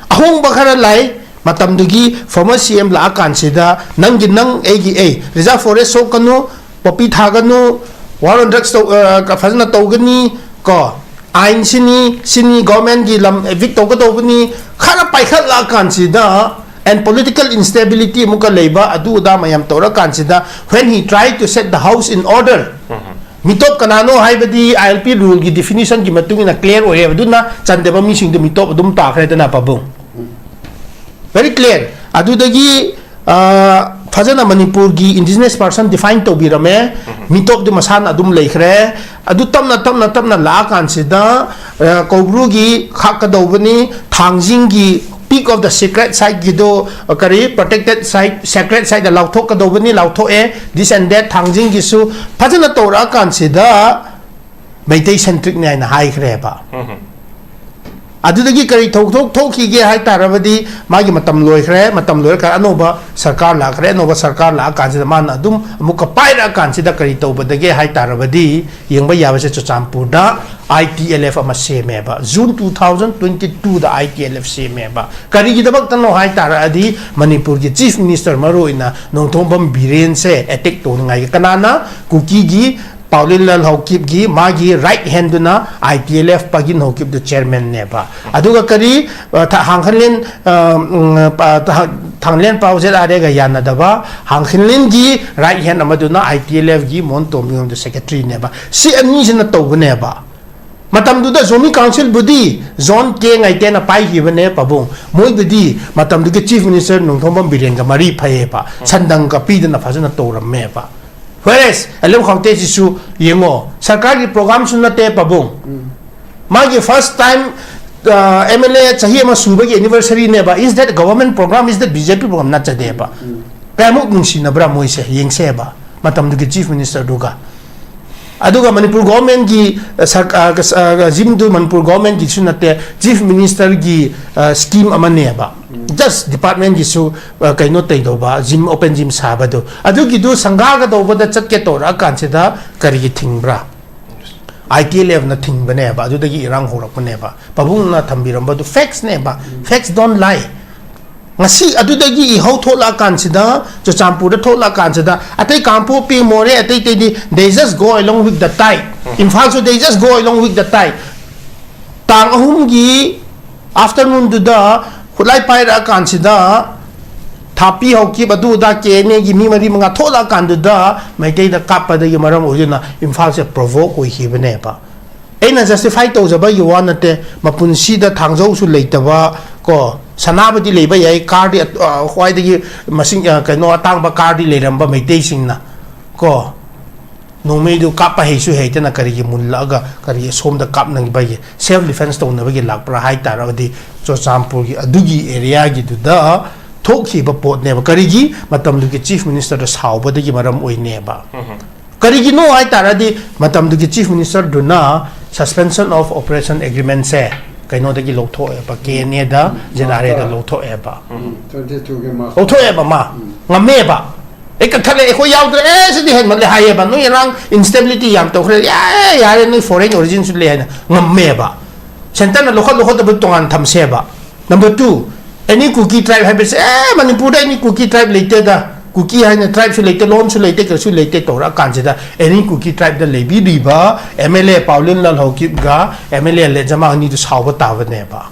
ꯑꯍꯣꯡꯕ ꯈꯔ ꯂꯥꯛꯏ꯫ ꯃꯇꯝꯗꯨꯒꯤ former C M ꯂꯥꯛꯑꯀꯥꯟꯁꯤꯗ ꯅꯪꯒꯤ ꯅꯪ, ꯑꯩꯒꯤ ꯑꯩ, reserve forest ꯁꯣꯛꯀꯅꯨ, poppy ꯊꯥꯒꯅꯨ, war on drugs ꯇꯧ-, ꯑ, ꯐꯖꯅ ꯇꯧꯒꯅꯤ ꯀꯣ, ꯑꯥꯏꯟ ꯁꯤꯅꯤ, ꯁꯤꯅꯤ, government ꯀꯤ ꯂꯝ evict ꯇꯧꯒꯗꯧꯕꯅꯤ, ꯈꯔ ꯄꯥꯏꯈꯠꯂꯛꯑꯀꯥꯟꯁꯤꯗ, and political instability ꯑꯃꯨꯛꯀ ꯂꯩꯕ, ꯑꯗꯨ ꯑꯗꯥ ꯃꯌꯥꯝ ꯇꯧꯔꯀꯥꯟꯁꯤꯗ, when he tried to set the house in order, ꯃꯤꯇꯣꯞ ꯀꯅꯥꯅꯣ ꯍꯥꯏꯕꯗꯤ I L P rule ꯒꯤ definition ꯒꯤ ꯃꯇꯨꯡ ꯏꯟꯅ clear ꯑꯣꯏꯔꯦ꯫ ꯑꯗꯨꯅ ꯆꯟꯗꯕ ꯃꯤꯁꯤꯡꯗꯨ ꯃꯤꯇꯣꯞ ꯑꯗꯨꯝ ꯇꯥꯈ꯭ꯔꯦꯗꯅ, ꯄꯥꯕꯨꯡ꯫ Very clear꯫ ꯑꯗꯨꯗꯒꯤ, ꯑ, ꯐꯖꯅ ꯃꯅꯤꯄꯨꯔꯒꯤ indigenous person define ꯇꯧꯕꯤꯔꯝꯃꯦ꯫ ꯃꯤꯇꯣꯞꯇꯤ ꯃꯁꯥꯅ ꯑꯗꯨꯝ ꯂꯩꯈ꯭ꯔꯦ꯫ ꯑꯗꯨ ꯇꯞꯅ, ꯇꯞꯅ, ꯇꯞꯅ ꯂꯥꯛꯑꯀꯥꯟꯁꯤꯗ, ꯑ, ꯀꯧꯕ꯭ꯔꯨꯒꯤ ꯈꯥꯛꯀꯗꯧꯕꯅꯤ, ꯊꯥꯡꯖꯤꯡꯒꯤ peak of the sacred site ꯒꯤꯗꯣ, ꯑ, ꯀꯔꯤ, protected site, sacred site the ꯂꯥꯎꯊꯣꯛꯀꯗꯧꯕꯅꯤ, ꯂꯥꯎꯊꯣꯛꯑꯦ, this and that, ꯊꯥꯡꯖꯤꯡꯒꯤꯁꯨ ꯐꯖꯅ ꯇꯧꯔꯛꯑꯀꯥꯟꯁꯤꯗ ꯃꯩꯇꯩ centric ꯅꯤ ꯍꯥꯏꯅ ꯍꯥꯏꯈ꯭ꯔꯦꯕ꯫ ꯑꯗꯨꯗꯒꯤ ꯀꯔꯤ ꯊꯧꯗꯣꯛ ꯊꯣꯛꯈꯤꯒꯦ ꯍꯥꯏ ꯇꯥꯔꯕꯗꯤ, ꯃꯥꯒꯤ ꯃꯇꯝ ꯂꯣꯏꯈ꯭ꯔꯦ, ꯃꯇꯝ ꯂꯣꯏꯔꯀꯥꯟꯗ ꯑꯅꯧꯕ ꯁꯔꯀꯥꯔ ꯂꯥꯛꯈ꯭ꯔꯦ, ꯑꯅꯧꯕ ꯁꯔꯀꯥꯔ ꯂꯥꯛꯑꯀꯥꯟꯁꯤꯗ ꯃꯥꯅ ꯑꯗꯨꯝ ꯑꯃꯨꯛꯀ ꯄꯥꯏꯔꯛꯑꯀꯥꯟꯁꯤꯗ ꯀꯔꯤ ꯇꯧꯕꯗꯒꯦ ꯍꯥꯏ ꯇꯥꯔꯕꯗꯤ, ꯌꯦꯡꯕ ꯌꯥꯕꯁꯦ ꯆꯨꯔꯆꯥꯟꯄꯨꯔꯗ I T L F ꯑꯃ ꯁꯦꯝꯃꯦꯕ꯫ June two thousand twenty twoꯗ I T L F ꯁꯦꯝꯃꯦꯕ꯫ ꯀꯔꯤꯒꯤꯗꯃꯛꯇꯅꯣ ꯍꯥꯏ ꯇꯥꯔꯗꯤ, ꯃꯅꯤꯄꯨꯔꯒꯤ Chief Minister ꯃꯔꯨꯑꯣꯏꯅ ꯅꯣꯡꯊꯣꯝꯕꯝ ꯕꯤꯔꯦꯟꯁꯦ attack ꯇꯧꯅꯤꯡꯉꯥꯏꯒꯤ, ꯀꯅꯥꯅ? ꯀꯨꯀꯤꯒꯤ ꯄꯥꯎꯂꯤꯟꯂꯥꯜ ꯍꯧꯀꯤꯞꯒꯤ ꯃꯥꯒꯤ right handꯗꯨꯅ I T L F ꯄꯥꯒꯤꯟ ꯍꯧꯀꯤꯞꯗꯨ chairmanꯅꯦꯕ꯫ ꯑꯗꯨꯒ ꯀꯔꯤ, ꯑ, ꯊ-, ꯍꯥꯡꯈꯟꯂꯦꯟ, ꯑ, ꯎꯝ, ꯄ-, ꯊ-, ꯊꯥꯡꯂꯦꯟ ꯄꯥꯎ ꯖꯦꯠ ꯑꯥꯔ ꯑꯦꯒ ꯌꯥꯅꯗꯕ ꯍꯥꯡꯈꯟꯂꯦꯟꯒꯤ right hand ꯑꯃꯗꯨꯅ I T L Fꯒꯤ ꯃꯣꯍꯟ ꯇꯣꯝꯕꯤꯉꯝꯗꯨ secretaryꯅꯦꯕ꯫ ꯁꯤ ꯑꯅꯤꯁꯤꯅ ꯇꯧꯕꯅꯦꯕ꯫ ꯃꯇꯝꯗꯨꯗ ꯖꯣꯃꯤ councilꯕꯨꯗꯤ ꯖꯣꯟ ꯀꯦ ꯉꯥꯏꯇꯦꯅ ꯄꯥꯏꯈꯤꯕꯅꯦ ꯄꯥꯕꯨꯡ꯫ ꯃꯣꯏꯕꯨꯗꯤ ꯃꯇꯝꯗꯨꯒꯤ Chief Minister ꯅꯣꯡꯊꯣꯝꯕꯝ ꯕꯤꯔꯦꯟꯒ ꯃꯔꯤ ꯐꯩꯌꯦꯕ꯫ ꯁꯟꯗꯪꯒ ꯄꯤꯗꯅ ꯐꯖꯅ ꯇꯧꯔꯝꯃꯦꯕ꯫ Whereas ꯑꯦꯂꯦꯝ ꯈꯥꯎꯇꯦꯁꯤꯁꯨ ꯌꯦꯡꯉꯣ, ꯁꯔꯀꯥꯔꯒꯤ programꯁꯨ ꯅꯠꯇꯦ ꯄꯥꯕꯨꯡ꯫ ꯃꯥꯒꯤ first time, ꯑ, M L A ꯆꯍꯤ ꯑꯃ ꯁꯨꯕꯒꯤ anniversaryꯅꯦꯕ꯫ Is that government program? Is that B J P program? ꯅꯠꯆꯗꯦꯕ꯫ ꯀꯌꯥꯃꯨꯛ ꯅꯨꯡꯁꯤꯅꯕ꯭ꯔꯥ ꯃꯣꯏꯁꯦ? ꯌꯦꯡꯁꯦꯕ ꯃꯇꯝꯗꯨꯒꯤ Chief Ministerꯗꯨꯒ꯫ ꯑꯗꯨꯒ ꯃꯅꯤꯄꯨꯔ governmentꯀꯤ, ꯑ, ꯁꯔ-, ꯑ, ꯀ-, ꯑ, ꯖꯤꯝꯗꯨ ꯃꯅꯤꯄꯨꯔ governmentꯀꯤꯁꯨ ꯅꯠꯇꯦ, Chief Ministerꯒꯤ, ꯑ, scheme ꯑꯃꯅꯦꯕ꯫ Just departmentꯀꯤꯁꯨ, ꯑ, ꯀꯩꯅꯣ ꯇꯧꯗꯧꯕ, gym, open gym ꯁꯥꯕꯗꯣ꯫ ꯑꯗꯨꯒꯤꯗꯨ ꯁꯪꯒꯥꯒꯗꯧꯕꯗ ꯆꯠꯀꯦ ꯇꯧꯔꯛꯑꯀꯥꯟꯁꯤꯗ ꯀꯔꯤꯒꯤ ꯊꯤꯡꯕ꯭ꯔꯥ? I T L Fꯅ ꯊꯤꯡꯕꯅꯦꯕ, ꯑꯗꯨꯗꯒꯤ ꯏꯔꯥꯡ ꯍꯧꯔꯛꯄꯅꯦꯕ꯫ ꯄꯥꯕꯨꯡꯅ ꯊꯝꯕꯤꯔꯝꯕꯗꯨ factsꯅꯦꯕ꯫ Facts don't lie꯫ ꯉꯁꯤ ꯑꯗꯨꯗꯒꯤ ꯏꯍꯧ ꯊꯣꯛꯂꯛꯑꯀꯥꯟꯁꯤꯗ, ꯆꯨꯔꯆꯥꯟꯄꯨꯔꯗ ꯊꯣꯛꯂꯛꯑꯀꯥꯟꯁꯤꯗ, ꯑꯇꯩ ꯀꯥꯡꯄꯣꯛꯄꯤ, ꯃꯣꯔꯦ, ꯑꯇꯩ ꯑꯇꯩꯗꯤ, they just go along with the tide꯫ ꯏꯝꯐꯥꯜꯁꯨ they just go along with the tide꯫ ꯇꯥꯡ ꯑꯍꯨꯝꯒꯤ afternoonꯗꯨꯗ ꯈꯨꯠꯂꯥꯏ ꯄꯥꯏꯔꯛꯑꯀꯥꯟꯁꯤꯗ ꯊꯥꯄꯤ ꯍꯧꯈꯤꯕ ꯑꯗꯨ ꯑꯗꯥ K N Aꯒꯤ ꯃꯤ ꯃꯔꯤ ꯃꯉꯥ ꯊꯣꯛꯂꯛꯑꯀꯥꯟꯗꯨꯗ ꯃꯩꯇꯩꯗ ꯀꯥꯞꯄꯗꯒꯤ ꯃꯔꯝ ꯑꯣꯏꯗꯨꯅ ꯏꯝꯐꯥꯜꯁꯦ provoke ꯑꯣꯏꯈꯤꯕꯅꯦꯕ꯫ ꯑꯩꯅ justify ꯇꯧꯖꯕꯒꯤ ꯋꯥ ꯅꯠꯇꯦ꯫ ꯃꯄꯨꯟꯁꯤꯗ ꯊꯥꯡꯖꯧꯁꯨ ꯂꯩꯇꯕ ꯀꯣ, ꯁꯅꯥꯕꯨꯗꯤ ꯂꯩꯕ ꯌꯥꯏ, car ꯗꯤ ꯑ, ꯈ꯭ꯋꯥꯏꯗꯒꯤ ꯃꯁꯤꯡ, ꯑ, ꯀꯩꯅꯣ, ꯑꯇꯥꯡꯕ car ꯗꯤ ꯂꯩꯔꯝꯕ ꯃꯩꯇꯩꯁꯤꯡꯅ ꯀꯣ, ꯅꯣꯡꯃꯩꯗꯨ ꯀꯥꯞꯄ ꯍꯩꯁꯨ ꯍꯩꯇꯅ ꯀꯔꯤꯒꯤ ꯃꯨꯜꯂꯛꯑꯒ ꯀꯔꯤꯒꯤ ꯁꯣꯝꯗ ꯀꯥꯞꯅꯕꯒꯤ, self defence ꯇꯧꯅꯕꯒꯤ ꯂꯥꯛꯄ꯭ꯔꯥ ꯍꯥꯏ ꯇꯥꯔꯒꯗꯤ, ꯆꯨꯔꯆꯥꯟꯄꯨꯔꯒꯤ ꯑꯗꯨꯒꯤ areaꯒꯤꯗꯨꯗ ꯊꯣꯛꯈꯤꯕ ꯄꯣꯠꯅꯦꯕ꯫ ꯀꯔꯤꯒꯤ? ꯃꯇꯝꯗꯨꯒꯤ Chief Ministerꯗ ꯁꯥꯎꯕꯗꯒꯤ ꯃꯔꯝ ꯑꯣꯏꯅꯦꯕ꯫ ꯀꯔꯤꯒꯤꯅꯣ ꯍꯥꯏ ꯇꯥꯔꯗꯤ, ꯃꯇꯝꯗꯨꯒꯤ Chief Ministerꯗꯨꯅ suspension of operation agreementꯁꯦ ꯀꯩꯅꯣꯗꯒꯤ ꯂꯧꯊꯣꯛꯑꯦꯕ, ꯀꯦ ꯑꯦꯟ ꯑꯦꯗ, ꯖꯦ ꯑꯥꯔ ꯑꯦꯗ ꯂꯧꯊꯣꯛꯑꯦꯕ꯫ ꯎꯝ, twenty two ꯒꯤ march. ꯂꯧꯊꯣꯛꯑꯦꯕ ꯃꯥ꯫ ꯉꯝꯃꯦꯕ꯫ ꯑꯦ, ꯀꯛꯊꯠꯂꯦ, ꯑꯩꯈꯣꯏ ꯌꯥꯎꯗ꯭ꯔꯦ, ꯑꯦ, ꯁꯤꯗꯤ ꯍꯦꯟꯃꯜꯂꯦ ꯍꯥꯏꯌꯦꯕ꯫ ꯅꯣꯏ ꯏꯔꯥꯡ instability ꯌꯥꯝ ꯇꯧꯈ꯭ꯔꯦ, ꯌꯥꯔꯦ, ꯌꯥꯔꯦ, ꯅꯣꯏ foreign originꯁꯨ ꯂꯩ ꯍꯥꯏꯅ ꯉꯝꯃꯦꯕ꯫ Centreꯅ ꯂꯧꯈꯠ ꯂꯧꯈꯠꯇꯕ ꯇꯣꯉꯥꯟꯅ ꯊꯝꯁꯦꯕ꯫ Number two, any Kuki tribe ꯍꯥꯏꯕꯁꯦ, ꯑꯦ, ꯃꯅꯤꯄꯨꯔꯗ any Kuki tribe ꯂꯩꯇꯦꯗ, ꯀꯨꯀꯤ ꯍꯥꯏꯅ tribeꯁꯨ ꯂꯩꯇꯦ, ꯂꯣꯟꯁꯨ ꯂꯩꯇꯦ, ꯀꯩꯁꯨ ꯂꯩꯇꯦ ꯇꯧꯔꯛꯑꯀꯥꯟꯁꯤꯗ, any Kuki tribeꯗ ꯂꯩꯕꯤꯔꯤꯕ ꯑꯦꯝ ꯑꯦꯜ ꯑꯦ ꯄꯥꯎꯂꯤꯟ ꯂꯥꯜꯍꯧꯀꯤꯞꯒ ꯑꯦꯝ ꯑꯦꯜ ꯑꯦ ꯂꯦꯟꯖꯃꯥꯡ ꯑꯅꯤꯗꯨ ꯁꯥꯎꯕ ꯇꯥꯕꯅꯦꯕ꯫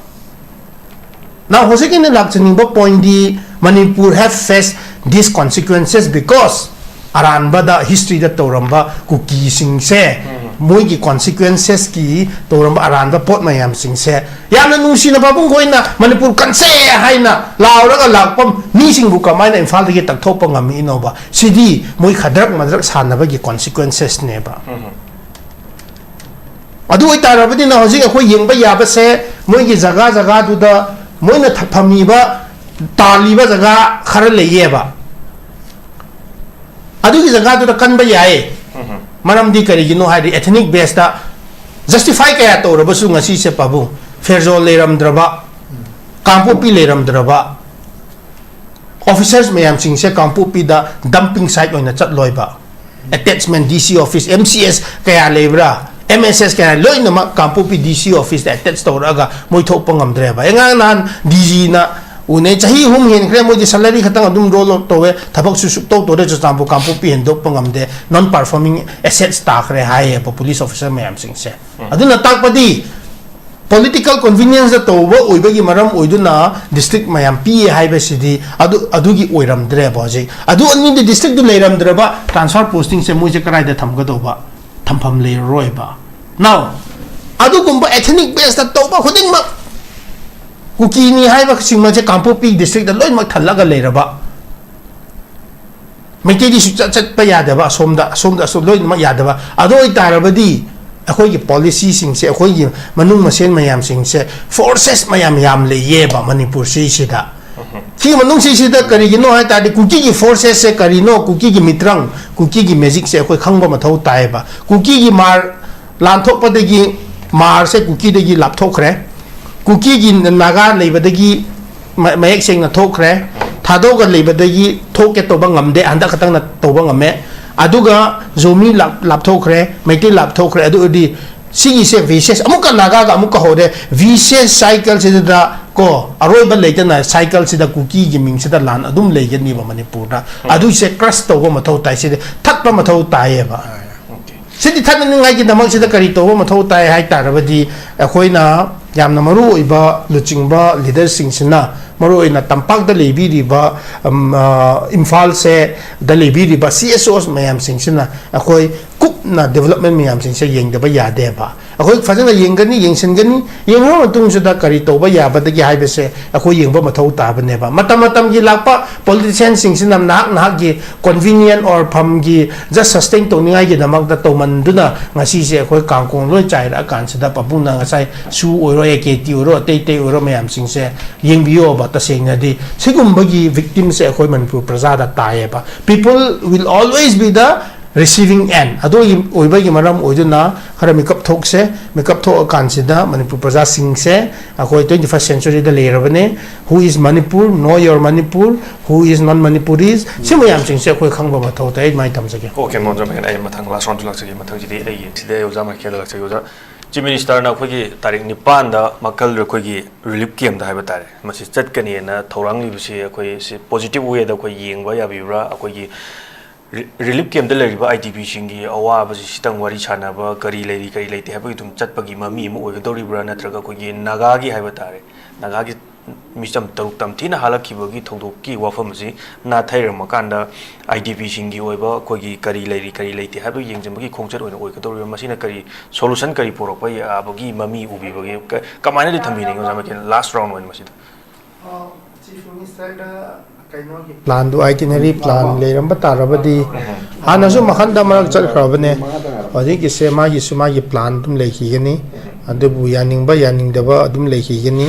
Now, ꯍꯧꯖꯤꯛ ꯑꯩꯅ ꯂꯥꯛꯆꯅꯤꯡꯕ pointꯗꯤ, Manipur have faced these consequences because ꯑꯔꯥꯟꯕꯗ historyꯗ ꯇꯧꯔꯝꯕ ꯀꯨꯀꯤꯁꯤꯡꯁꯦ, ꯃꯣꯏꯒꯤ consequencesꯀꯤ ꯇꯧꯔꯝꯕ ꯑꯔꯥꯟꯕ ꯄꯣꯠ ꯃꯌꯥꯝꯁꯤꯡꯁꯦ, ꯌꯥꯝꯅ ꯅꯨꯡꯁꯤꯅ ꯄꯥꯕꯨꯡ ꯈꯣꯏꯅ ꯃꯅꯤꯄꯨꯔ ꯀꯟꯁꯦ ꯍꯥꯏꯅ ꯂꯥꯎꯔꯒ ꯂꯥꯛꯄ ꯃꯤꯁꯤꯡꯕꯨ ꯀꯃꯥꯏꯅ ꯏꯝꯐꯥꯜꯗꯒꯤ ꯇꯛꯊꯣꯛꯄ ꯉꯝꯃꯤꯅꯣꯕ? ꯁꯤꯗꯤ ꯃꯣꯏ ꯈꯗ꯭ꯔꯛ ꯃꯗ꯭ꯔꯛ ꯁꯥꯟꯅꯕꯒꯤ consequencesꯅꯦꯕ꯫ ꯑꯗꯨ ꯑꯣꯏꯇꯥꯔꯕꯗꯤꯅ ꯍꯧꯖꯤꯛ ꯑꯩꯈꯣꯏ ꯌꯦꯡꯕ ꯌꯥꯕꯁꯦ, ꯃꯣꯏꯒꯤ ꯖꯒꯥ ꯖꯒꯥꯗꯨꯗ ꯃꯣꯏꯅ ꯊ-, ꯐꯝꯃꯤꯕ, ꯇꯥꯜꯂꯤꯕ ꯖꯒꯥ ꯈꯔ ꯂꯩꯌꯦꯕ, ꯑꯗꯨꯒꯤ ꯖꯒꯥꯗꯨꯗ ꯀꯟꯕ ꯌꯥꯏ꯫ ꯃꯔꯝꯗꯤ ꯀꯔꯤꯒꯤꯅꯣ ꯍꯥꯏꯔꯗꯤ, ethnic baseꯇ justify ꯀꯌꯥ ꯇꯧꯔꯕꯁꯨ, ꯉꯁꯤꯁꯦ ꯄꯥꯕꯨꯡ, ꯐꯦꯔꯖꯣꯜ ꯂꯩꯔꯝꯗ꯭ꯔꯕ, ꯀꯥꯡꯄꯣꯛꯄꯤ ꯂꯩꯔꯝꯗ꯭ꯔꯕ, officers ꯃꯌꯥꯝꯁꯤꯡꯁꯦ ꯀꯥꯡꯄꯣꯛꯄꯤꯗ dumping site ꯑꯣꯏꯅ ꯆꯠꯂꯣꯏꯕ꯫ Attachment, D C office, M C S ꯀꯌꯥ ꯂꯩꯕ꯭ꯔꯥ, M S S ꯀꯌꯥ, ꯂꯣꯏꯅꯃꯛ ꯀꯥꯡꯄꯣꯛꯄꯤ D C officeꯇ attach ꯇꯧꯔꯛꯑꯒ ꯃꯣꯏ ꯊꯣꯛꯄ ꯉꯝꯗ꯭ꯔꯦꯕ꯫ ꯑꯩ ꯉꯔꯥꯡ ꯅꯍꯥꯟ D Gꯅ ꯎꯅꯩ, ꯆꯍꯤ ꯑꯍꯨꯝ ꯍꯦꯟꯈ꯭ꯔꯦ, ꯃꯣꯏꯗꯤ salary ꯈꯛꯇꯪ ꯑꯗꯨꯝ roll out ꯇꯧꯋꯦ, ꯊꯕꯛꯁꯨ ꯁꯨꯛꯇꯧ ꯇꯧꯗꯦ, ꯆꯨꯔꯆꯥꯟꯄꯨꯔ ꯀꯥꯡꯄꯣꯛꯄꯤ ꯍꯦꯟꯗꯣꯛꯄ ꯉꯝꯗꯦ, non performing assets ꯇꯥꯈ꯭ꯔꯦ ꯍꯥꯏꯌꯦꯕ police officer ꯃꯌꯥꯝꯁꯤꯡꯁꯦ꯫ ꯑꯗꯨꯅ ꯇꯥꯛꯄꯗꯤ, political convenienceꯇ ꯇꯧꯕ ꯑꯣꯏꯕꯒꯤ ꯃꯔꯝ ꯑꯣꯏꯗꯨꯅ district ꯃꯌꯥꯝ ꯄꯤꯌꯦ ꯍꯥꯏꯕꯁꯤꯗꯤ ꯑꯗꯨ, ꯑꯗꯨꯒꯤ ꯑꯣꯏꯔꯝꯗ꯭ꯔꯦꯕ ꯍꯧꯖꯤꯛ꯫ ꯑꯗꯨ ꯑꯅꯤꯗꯤ districtꯇꯨ ꯂꯩꯔꯝꯗ꯭ꯔꯕ, transfer postingꯁꯦ ꯃꯣꯏꯁꯦ ꯀꯗꯥꯏꯗ ꯊꯝꯒꯗꯧꯕ? ꯊꯝꯐꯝ ꯂꯩꯔꯔꯣꯏꯕ꯫ Now, ꯑꯗꯨꯒꯨꯝꯕ ethnic baseꯇ ꯇꯧꯕ ꯈꯨꯗꯤꯡꯃꯛ, ꯀꯨꯀꯤꯅꯤ ꯍꯥꯏꯕꯁꯤꯡ ꯑꯁꯦ ꯀꯥꯡꯄꯣꯛꯄꯤ districtꯇ ꯂꯣꯏꯅꯃꯛ ꯊꯜꯂꯒ ꯂꯩꯔꯕ, ꯃꯩꯇꯩꯗꯤ ꯁꯨꯡꯆꯠ ꯆꯠꯄ ꯌꯥꯗꯕ, ꯑꯁꯣꯝꯗ, ꯑꯁꯣꯝꯗ, ꯑꯁꯣꯝ ꯂꯣꯏꯅꯃꯛ ꯌꯥꯗꯕ꯫ ꯑꯗꯨ ꯑꯣꯏꯇꯥꯔꯕꯗꯤ ꯑꯩꯈꯣꯏꯒꯤ policyꯁꯤꯡꯁꯦ, ꯑꯩꯈꯣꯏꯒꯤ ꯃꯅꯨꯡ ꯃꯁꯦꯟ ꯃꯌꯥꯝꯁꯤꯡꯁꯦ, forces ꯃꯌꯥꯝ ꯌꯥꯝ ꯂꯩꯌꯦꯕ ꯃꯅꯤꯄꯨꯔꯁꯤꯁꯤꯗ꯫ ꯁꯤꯒꯤ ꯃꯅꯨꯡꯁꯤꯁꯤꯗ ꯀꯔꯤꯒꯤꯅꯣ ꯍꯥꯏ ꯇꯥꯔꯗꯤ, ꯀꯨꯀꯤꯒꯤ forcesꯁꯦ ꯀꯔꯤꯅꯣ, ꯀꯨꯀꯤꯒꯤ ꯃꯤꯇ꯭ꯔꯪ, ꯀꯨꯀꯤꯒꯤ magicꯁꯦ ꯑꯩꯈꯣꯏ ꯈꯪꯕ ꯃꯊꯧ ꯇꯥꯏꯌꯦꯕ꯫ ꯀꯨꯀꯤꯒꯤ ꯃꯥꯔ ꯂꯥꯟꯊꯣꯛꯄꯗꯒꯤ ꯃꯥꯔꯁꯦ ꯀꯨꯀꯤꯗꯒꯤ ꯂꯥꯞꯊꯣꯛꯈ꯭ꯔꯦ꯫ ꯀꯨꯀꯤꯒꯤ, ꯅꯥꯒꯥ ꯂꯩꯕꯗꯒꯤ ꯃ-, ꯃꯌꯦꯛ ꯁꯦꯡꯅ ꯊꯣꯛꯈ꯭ꯔꯦ꯫ ꯊꯥꯗꯣꯛꯑꯒ ꯂꯩꯕꯗꯒꯤ ꯊꯣꯛꯀꯦ ꯇꯧꯕ ꯉꯝꯗꯦ, ꯍꯟꯗꯛ ꯈꯛꯇꯪꯅ ꯇꯧꯕ ꯉꯝꯃꯦ꯫ ꯑꯗꯨꯒ ꯖꯣꯃꯤ ꯂꯥꯞ-, ꯂꯥꯞꯊꯣꯛꯈ꯭ꯔꯦ, ꯃꯩꯇꯩ ꯂꯥꯞꯊꯣꯛꯈ꯭ꯔꯦ꯫ ꯑꯗꯨ ꯑꯣꯏꯔꯗꯤ ꯁꯤꯒꯤꯁꯦ vicious, ꯑꯃꯨꯛꯀ ꯅꯥꯒꯥꯒ ꯑꯃꯨꯛꯀ ꯍꯧꯔꯦ꯫ Vicious cycle ꯁꯤꯗ ꯀꯣ, ꯑꯔꯣꯏꯕ ꯂꯩꯇꯅ cycle ꯁꯤꯗ ꯀꯨꯀꯤꯒꯤ ꯃꯤꯡꯁꯤꯗ ꯂꯥꯟ ꯑꯗꯨꯝ ꯂꯩꯒꯅꯤꯕ ꯃꯅꯤꯄꯨꯔꯗ꯫ ꯎꯝ꯫ ꯑꯗꯨꯁꯦ crush ꯇꯧꯕ ꯃꯊꯧ ꯇꯥꯏ, ꯁꯤꯗꯤ ꯊꯠꯄ ꯃꯊꯧ ꯇꯥꯏꯌꯦꯕ꯫ ꯑꯣꯀꯦ꯫ ꯁꯤꯗꯤ ꯊꯠꯅꯅꯤꯡꯉꯥꯏꯒꯤꯗꯃꯛꯁꯤꯗ ꯀꯔꯤ ꯇꯧꯕ ꯃꯊꯧ ꯇꯥꯏ ꯍꯥꯏ ꯇꯥꯔꯕꯗꯤ, ꯑꯩꯈꯣꯏꯅ ꯌꯥꯝꯅ ꯃꯔꯨ ꯑꯣꯏꯕ ꯂꯨꯆꯤꯡꯕ leader ꯁꯤꯡꯁꯤꯅ, ꯃꯔꯨ ꯑꯣꯏꯅ ꯇꯝꯄꯥꯛꯇ ꯂꯩꯕꯤꯔꯤꯕ, ꯑꯝ, ꯑ, ꯏꯝꯐꯥꯜꯁꯦ ꯗ ꯂꯩꯕꯤꯔꯤꯕ C S Os ꯃꯌꯥꯝꯁꯤꯡꯁꯤꯅ ꯑꯩꯈꯣꯏ ꯀꯨꯞꯅ development ꯃꯌꯥꯝꯁꯤꯡꯁꯦ ꯌꯦꯡꯗꯕ ꯌꯥꯗꯦꯕ꯫ ꯑꯩꯈꯣꯏ ꯐꯖꯅ ꯌꯦꯡꯒꯅꯤ, ꯌꯦꯡꯁꯤꯟꯒꯅꯤ, ꯌꯦꯡꯂꯕ ꯃꯇꯨꯡꯁꯤꯗ ꯀꯔꯤ ꯇꯧꯕ ꯌꯥꯕꯗꯒꯦ ꯍꯥꯏꯕꯁꯦ ꯑꯩꯈꯣꯏ ꯌꯦꯡꯕ ꯃꯊꯧ ꯇꯥꯕꯅꯦꯕ꯫ ꯃꯇꯝ ꯃꯇꯝꯒꯤ ꯂꯥꯛꯄ politician ꯁꯤꯡꯁꯤꯅ ꯅꯍꯥꯛ ꯅꯍꯥꯛꯀꯤ convenient or ꯐꯝꯒꯤ just sustain ꯇꯧꯅꯤꯡꯉꯥꯏꯒꯤꯗꯃꯛꯇ ꯇꯧꯃꯟꯗꯨꯅ ꯉꯁꯤꯁꯦ ꯑꯩꯈꯣꯏ ꯀꯥꯡꯈꯣꯡ ꯂꯣꯏ ꯆꯥꯏꯔꯛꯑꯀꯥꯟꯁꯤꯗ ꯄꯥꯕꯨꯡꯅ ꯉꯁꯥꯏ ꯁꯨ ꯑꯣꯏꯔꯣ, A K T ꯑꯣꯏꯔꯣ, ꯑꯇꯩ ꯑꯇꯩ ꯑꯣꯏꯔꯣ ꯃꯌꯥꯝꯁꯤꯡꯁꯦ ꯌꯦꯡꯕꯤꯌꯣꯕ꯫ ꯇꯁꯦꯡꯅꯗꯤ ꯁꯤꯒꯨꯝꯕꯒꯤ victim ꯁꯦ ꯑꯩꯈꯣꯏ ꯃꯅꯤꯄꯨꯔ ꯄ꯭ꯔꯖꯥꯗ ꯇꯥꯏꯌꯦꯕ꯫ People will always be the receiving end꯫ ꯑꯗꯨ ꯑꯣꯏꯕꯒꯤ ꯃꯔꯝ ꯑꯣꯏꯗꯨꯅ ꯈꯔ ꯃꯤꯀꯞ ꯊꯣꯛꯁꯦ꯫ ꯃꯤꯀꯞ ꯊꯣꯛꯑꯀꯥꯟꯁꯤꯗ ꯃꯅꯤꯄꯨꯔ ꯄ꯭ꯔꯖꯥꯁꯤꯡꯁꯦ ꯑꯩꯈꯣꯏ twenty first century ꯗ ꯂꯩꯔꯕꯅꯦ꯫ Who is Manipur? Know your Manipur. Who is non Manipuris? ꯁꯤ ꯃꯌꯥꯝꯁꯤꯡꯁꯦ ꯑꯩꯈꯣꯏ ꯈꯪꯕ ꯃꯊꯧ ꯇꯥꯏ꯫ ꯑꯗꯨꯃꯥꯏꯅ ꯊꯝꯖꯒꯦ꯫ ꯑꯣꯀꯦ, ꯃꯣꯟꯖꯝ, ꯑꯩ ꯃꯊꯪ last round ꯗ ꯂꯥꯛꯆꯒꯦ꯫ ꯃꯊꯪꯁꯤꯗꯤ ꯑꯩꯒꯤ ꯁꯤꯗ ꯑꯣꯖꯥ ꯃꯥꯏꯀꯦꯜꯗ ꯂꯥꯛꯆꯒꯦ꯫ ꯑꯣꯖꯥ, Chief Minister ꯅ ꯑꯩꯈꯣꯏꯒꯤ ꯇꯥꯔꯤꯛ ꯅꯤꯄꯥꯟꯗ ꯃꯀꯜ ꯑꯩꯈꯣꯏꯒꯤ relief camp ꯇ ꯍꯥꯏꯕ ꯇꯥꯔꯦ, ꯃꯁꯤ ꯆꯠꯀꯅꯤꯅ ꯊꯧꯔꯥꯡꯂꯤꯕꯁꯤ ꯑꯩꯈꯣꯏ ꯁꯤ positive way ꯗ ꯑꯩꯈꯣꯏ ꯌꯦꯡꯕ ꯌꯥꯕꯤꯕ꯭ꯔꯥ? ꯑꯩꯈꯣꯏꯒꯤ ꯔꯤ-, relief camp ꯇ ꯂꯩꯔꯤꯕ I D P ꯁꯤꯡꯒꯤ ꯑꯋꯥꯕꯁꯤ ꯁꯤꯇꯪ ꯋꯥꯔꯤ ꯁꯥꯟꯅꯕ, ꯀꯔꯤ ꯂꯩꯔꯤ, ꯀꯔꯤ ꯂꯩꯇꯦ ꯍꯥꯏꯕꯒꯤ ꯑꯗꯨꯝ ꯆꯠꯄꯒꯤ ꯃꯃꯤ ꯑꯃ ꯑꯣꯏꯒꯗꯧꯔꯤꯕ꯭ꯔꯥ? ꯅꯠꯇ꯭ꯔꯒ ꯑꯩꯈꯣꯏꯒꯤ ꯅꯥꯒꯥꯒꯤ ꯍꯥꯏꯕ ꯇꯥꯔꯦ, ꯅꯥꯒꯥꯒꯤ ꯃꯤꯆꯝ ꯇꯔꯨꯛ ꯇꯝꯊꯤꯅ ꯍꯥꯠꯂꯛꯈꯤꯕꯒꯤ ꯊꯧꯗꯣꯛꯀꯤ ꯋꯥꯐꯝ ꯑꯁꯤ ꯅꯥꯊꯩꯔꯝꯃꯀꯥꯟꯗ, I D P ꯁꯤꯡꯒꯤ ꯑꯣꯏꯕ ꯑꯩꯈꯣꯏꯒꯤ ꯀꯔꯤ ꯂꯩꯔꯤ, ꯀꯔꯤ ꯂꯩꯇꯦ ꯍꯥꯏꯕꯗꯨ ꯌꯦꯡꯁꯤꯟꯕꯒꯤ ꯈꯣꯡꯆꯠ ꯑꯣꯏꯅ ꯑꯣꯏꯒꯗꯧꯔꯤꯕ꯭ꯔꯥ? ꯃꯁꯤꯅ ꯀꯔꯤ solution ꯀꯔꯤ ꯄꯨꯔꯛꯄ ꯌꯥꯕꯒꯤ ꯃꯃꯤ ꯎꯕꯤꯕꯒꯦ? ꯀ-, ꯀꯃꯥꯏꯅꯗꯤ ꯊꯝꯕꯤꯅꯤꯡꯉꯤ, ꯑꯣꯖꯥ ꯃꯥꯏꯀꯦꯜ? Last round ꯑꯣꯏꯅ ꯃꯁꯤꯗ꯫ Chief Minister ꯗ ꯀꯩꯅꯣꯒꯤ plan ꯗꯨ, itinerary plan ꯂꯩꯔꯝꯕ ꯇꯥꯔꯕꯗꯤ, ꯍꯥꯟꯅꯁꯨ ꯃꯈꯟꯗ ꯃꯔꯛ ꯆꯠꯈ꯭ꯔꯕꯅꯦ꯫ ꯍꯧꯖꯤꯛꯀꯤꯁꯦ ꯃꯥꯒꯤꯁꯨ ꯃꯥꯒꯤ plan ꯑꯗꯨꯝ ꯂꯩꯈꯤꯒꯅꯤ꯫ ꯑꯗꯨꯕꯨ ꯌꯥꯅꯤꯡꯕ ꯌꯥꯅꯤꯡꯗꯕ ꯑꯗꯨꯝ ꯂꯩꯈꯤꯒꯅꯤ꯫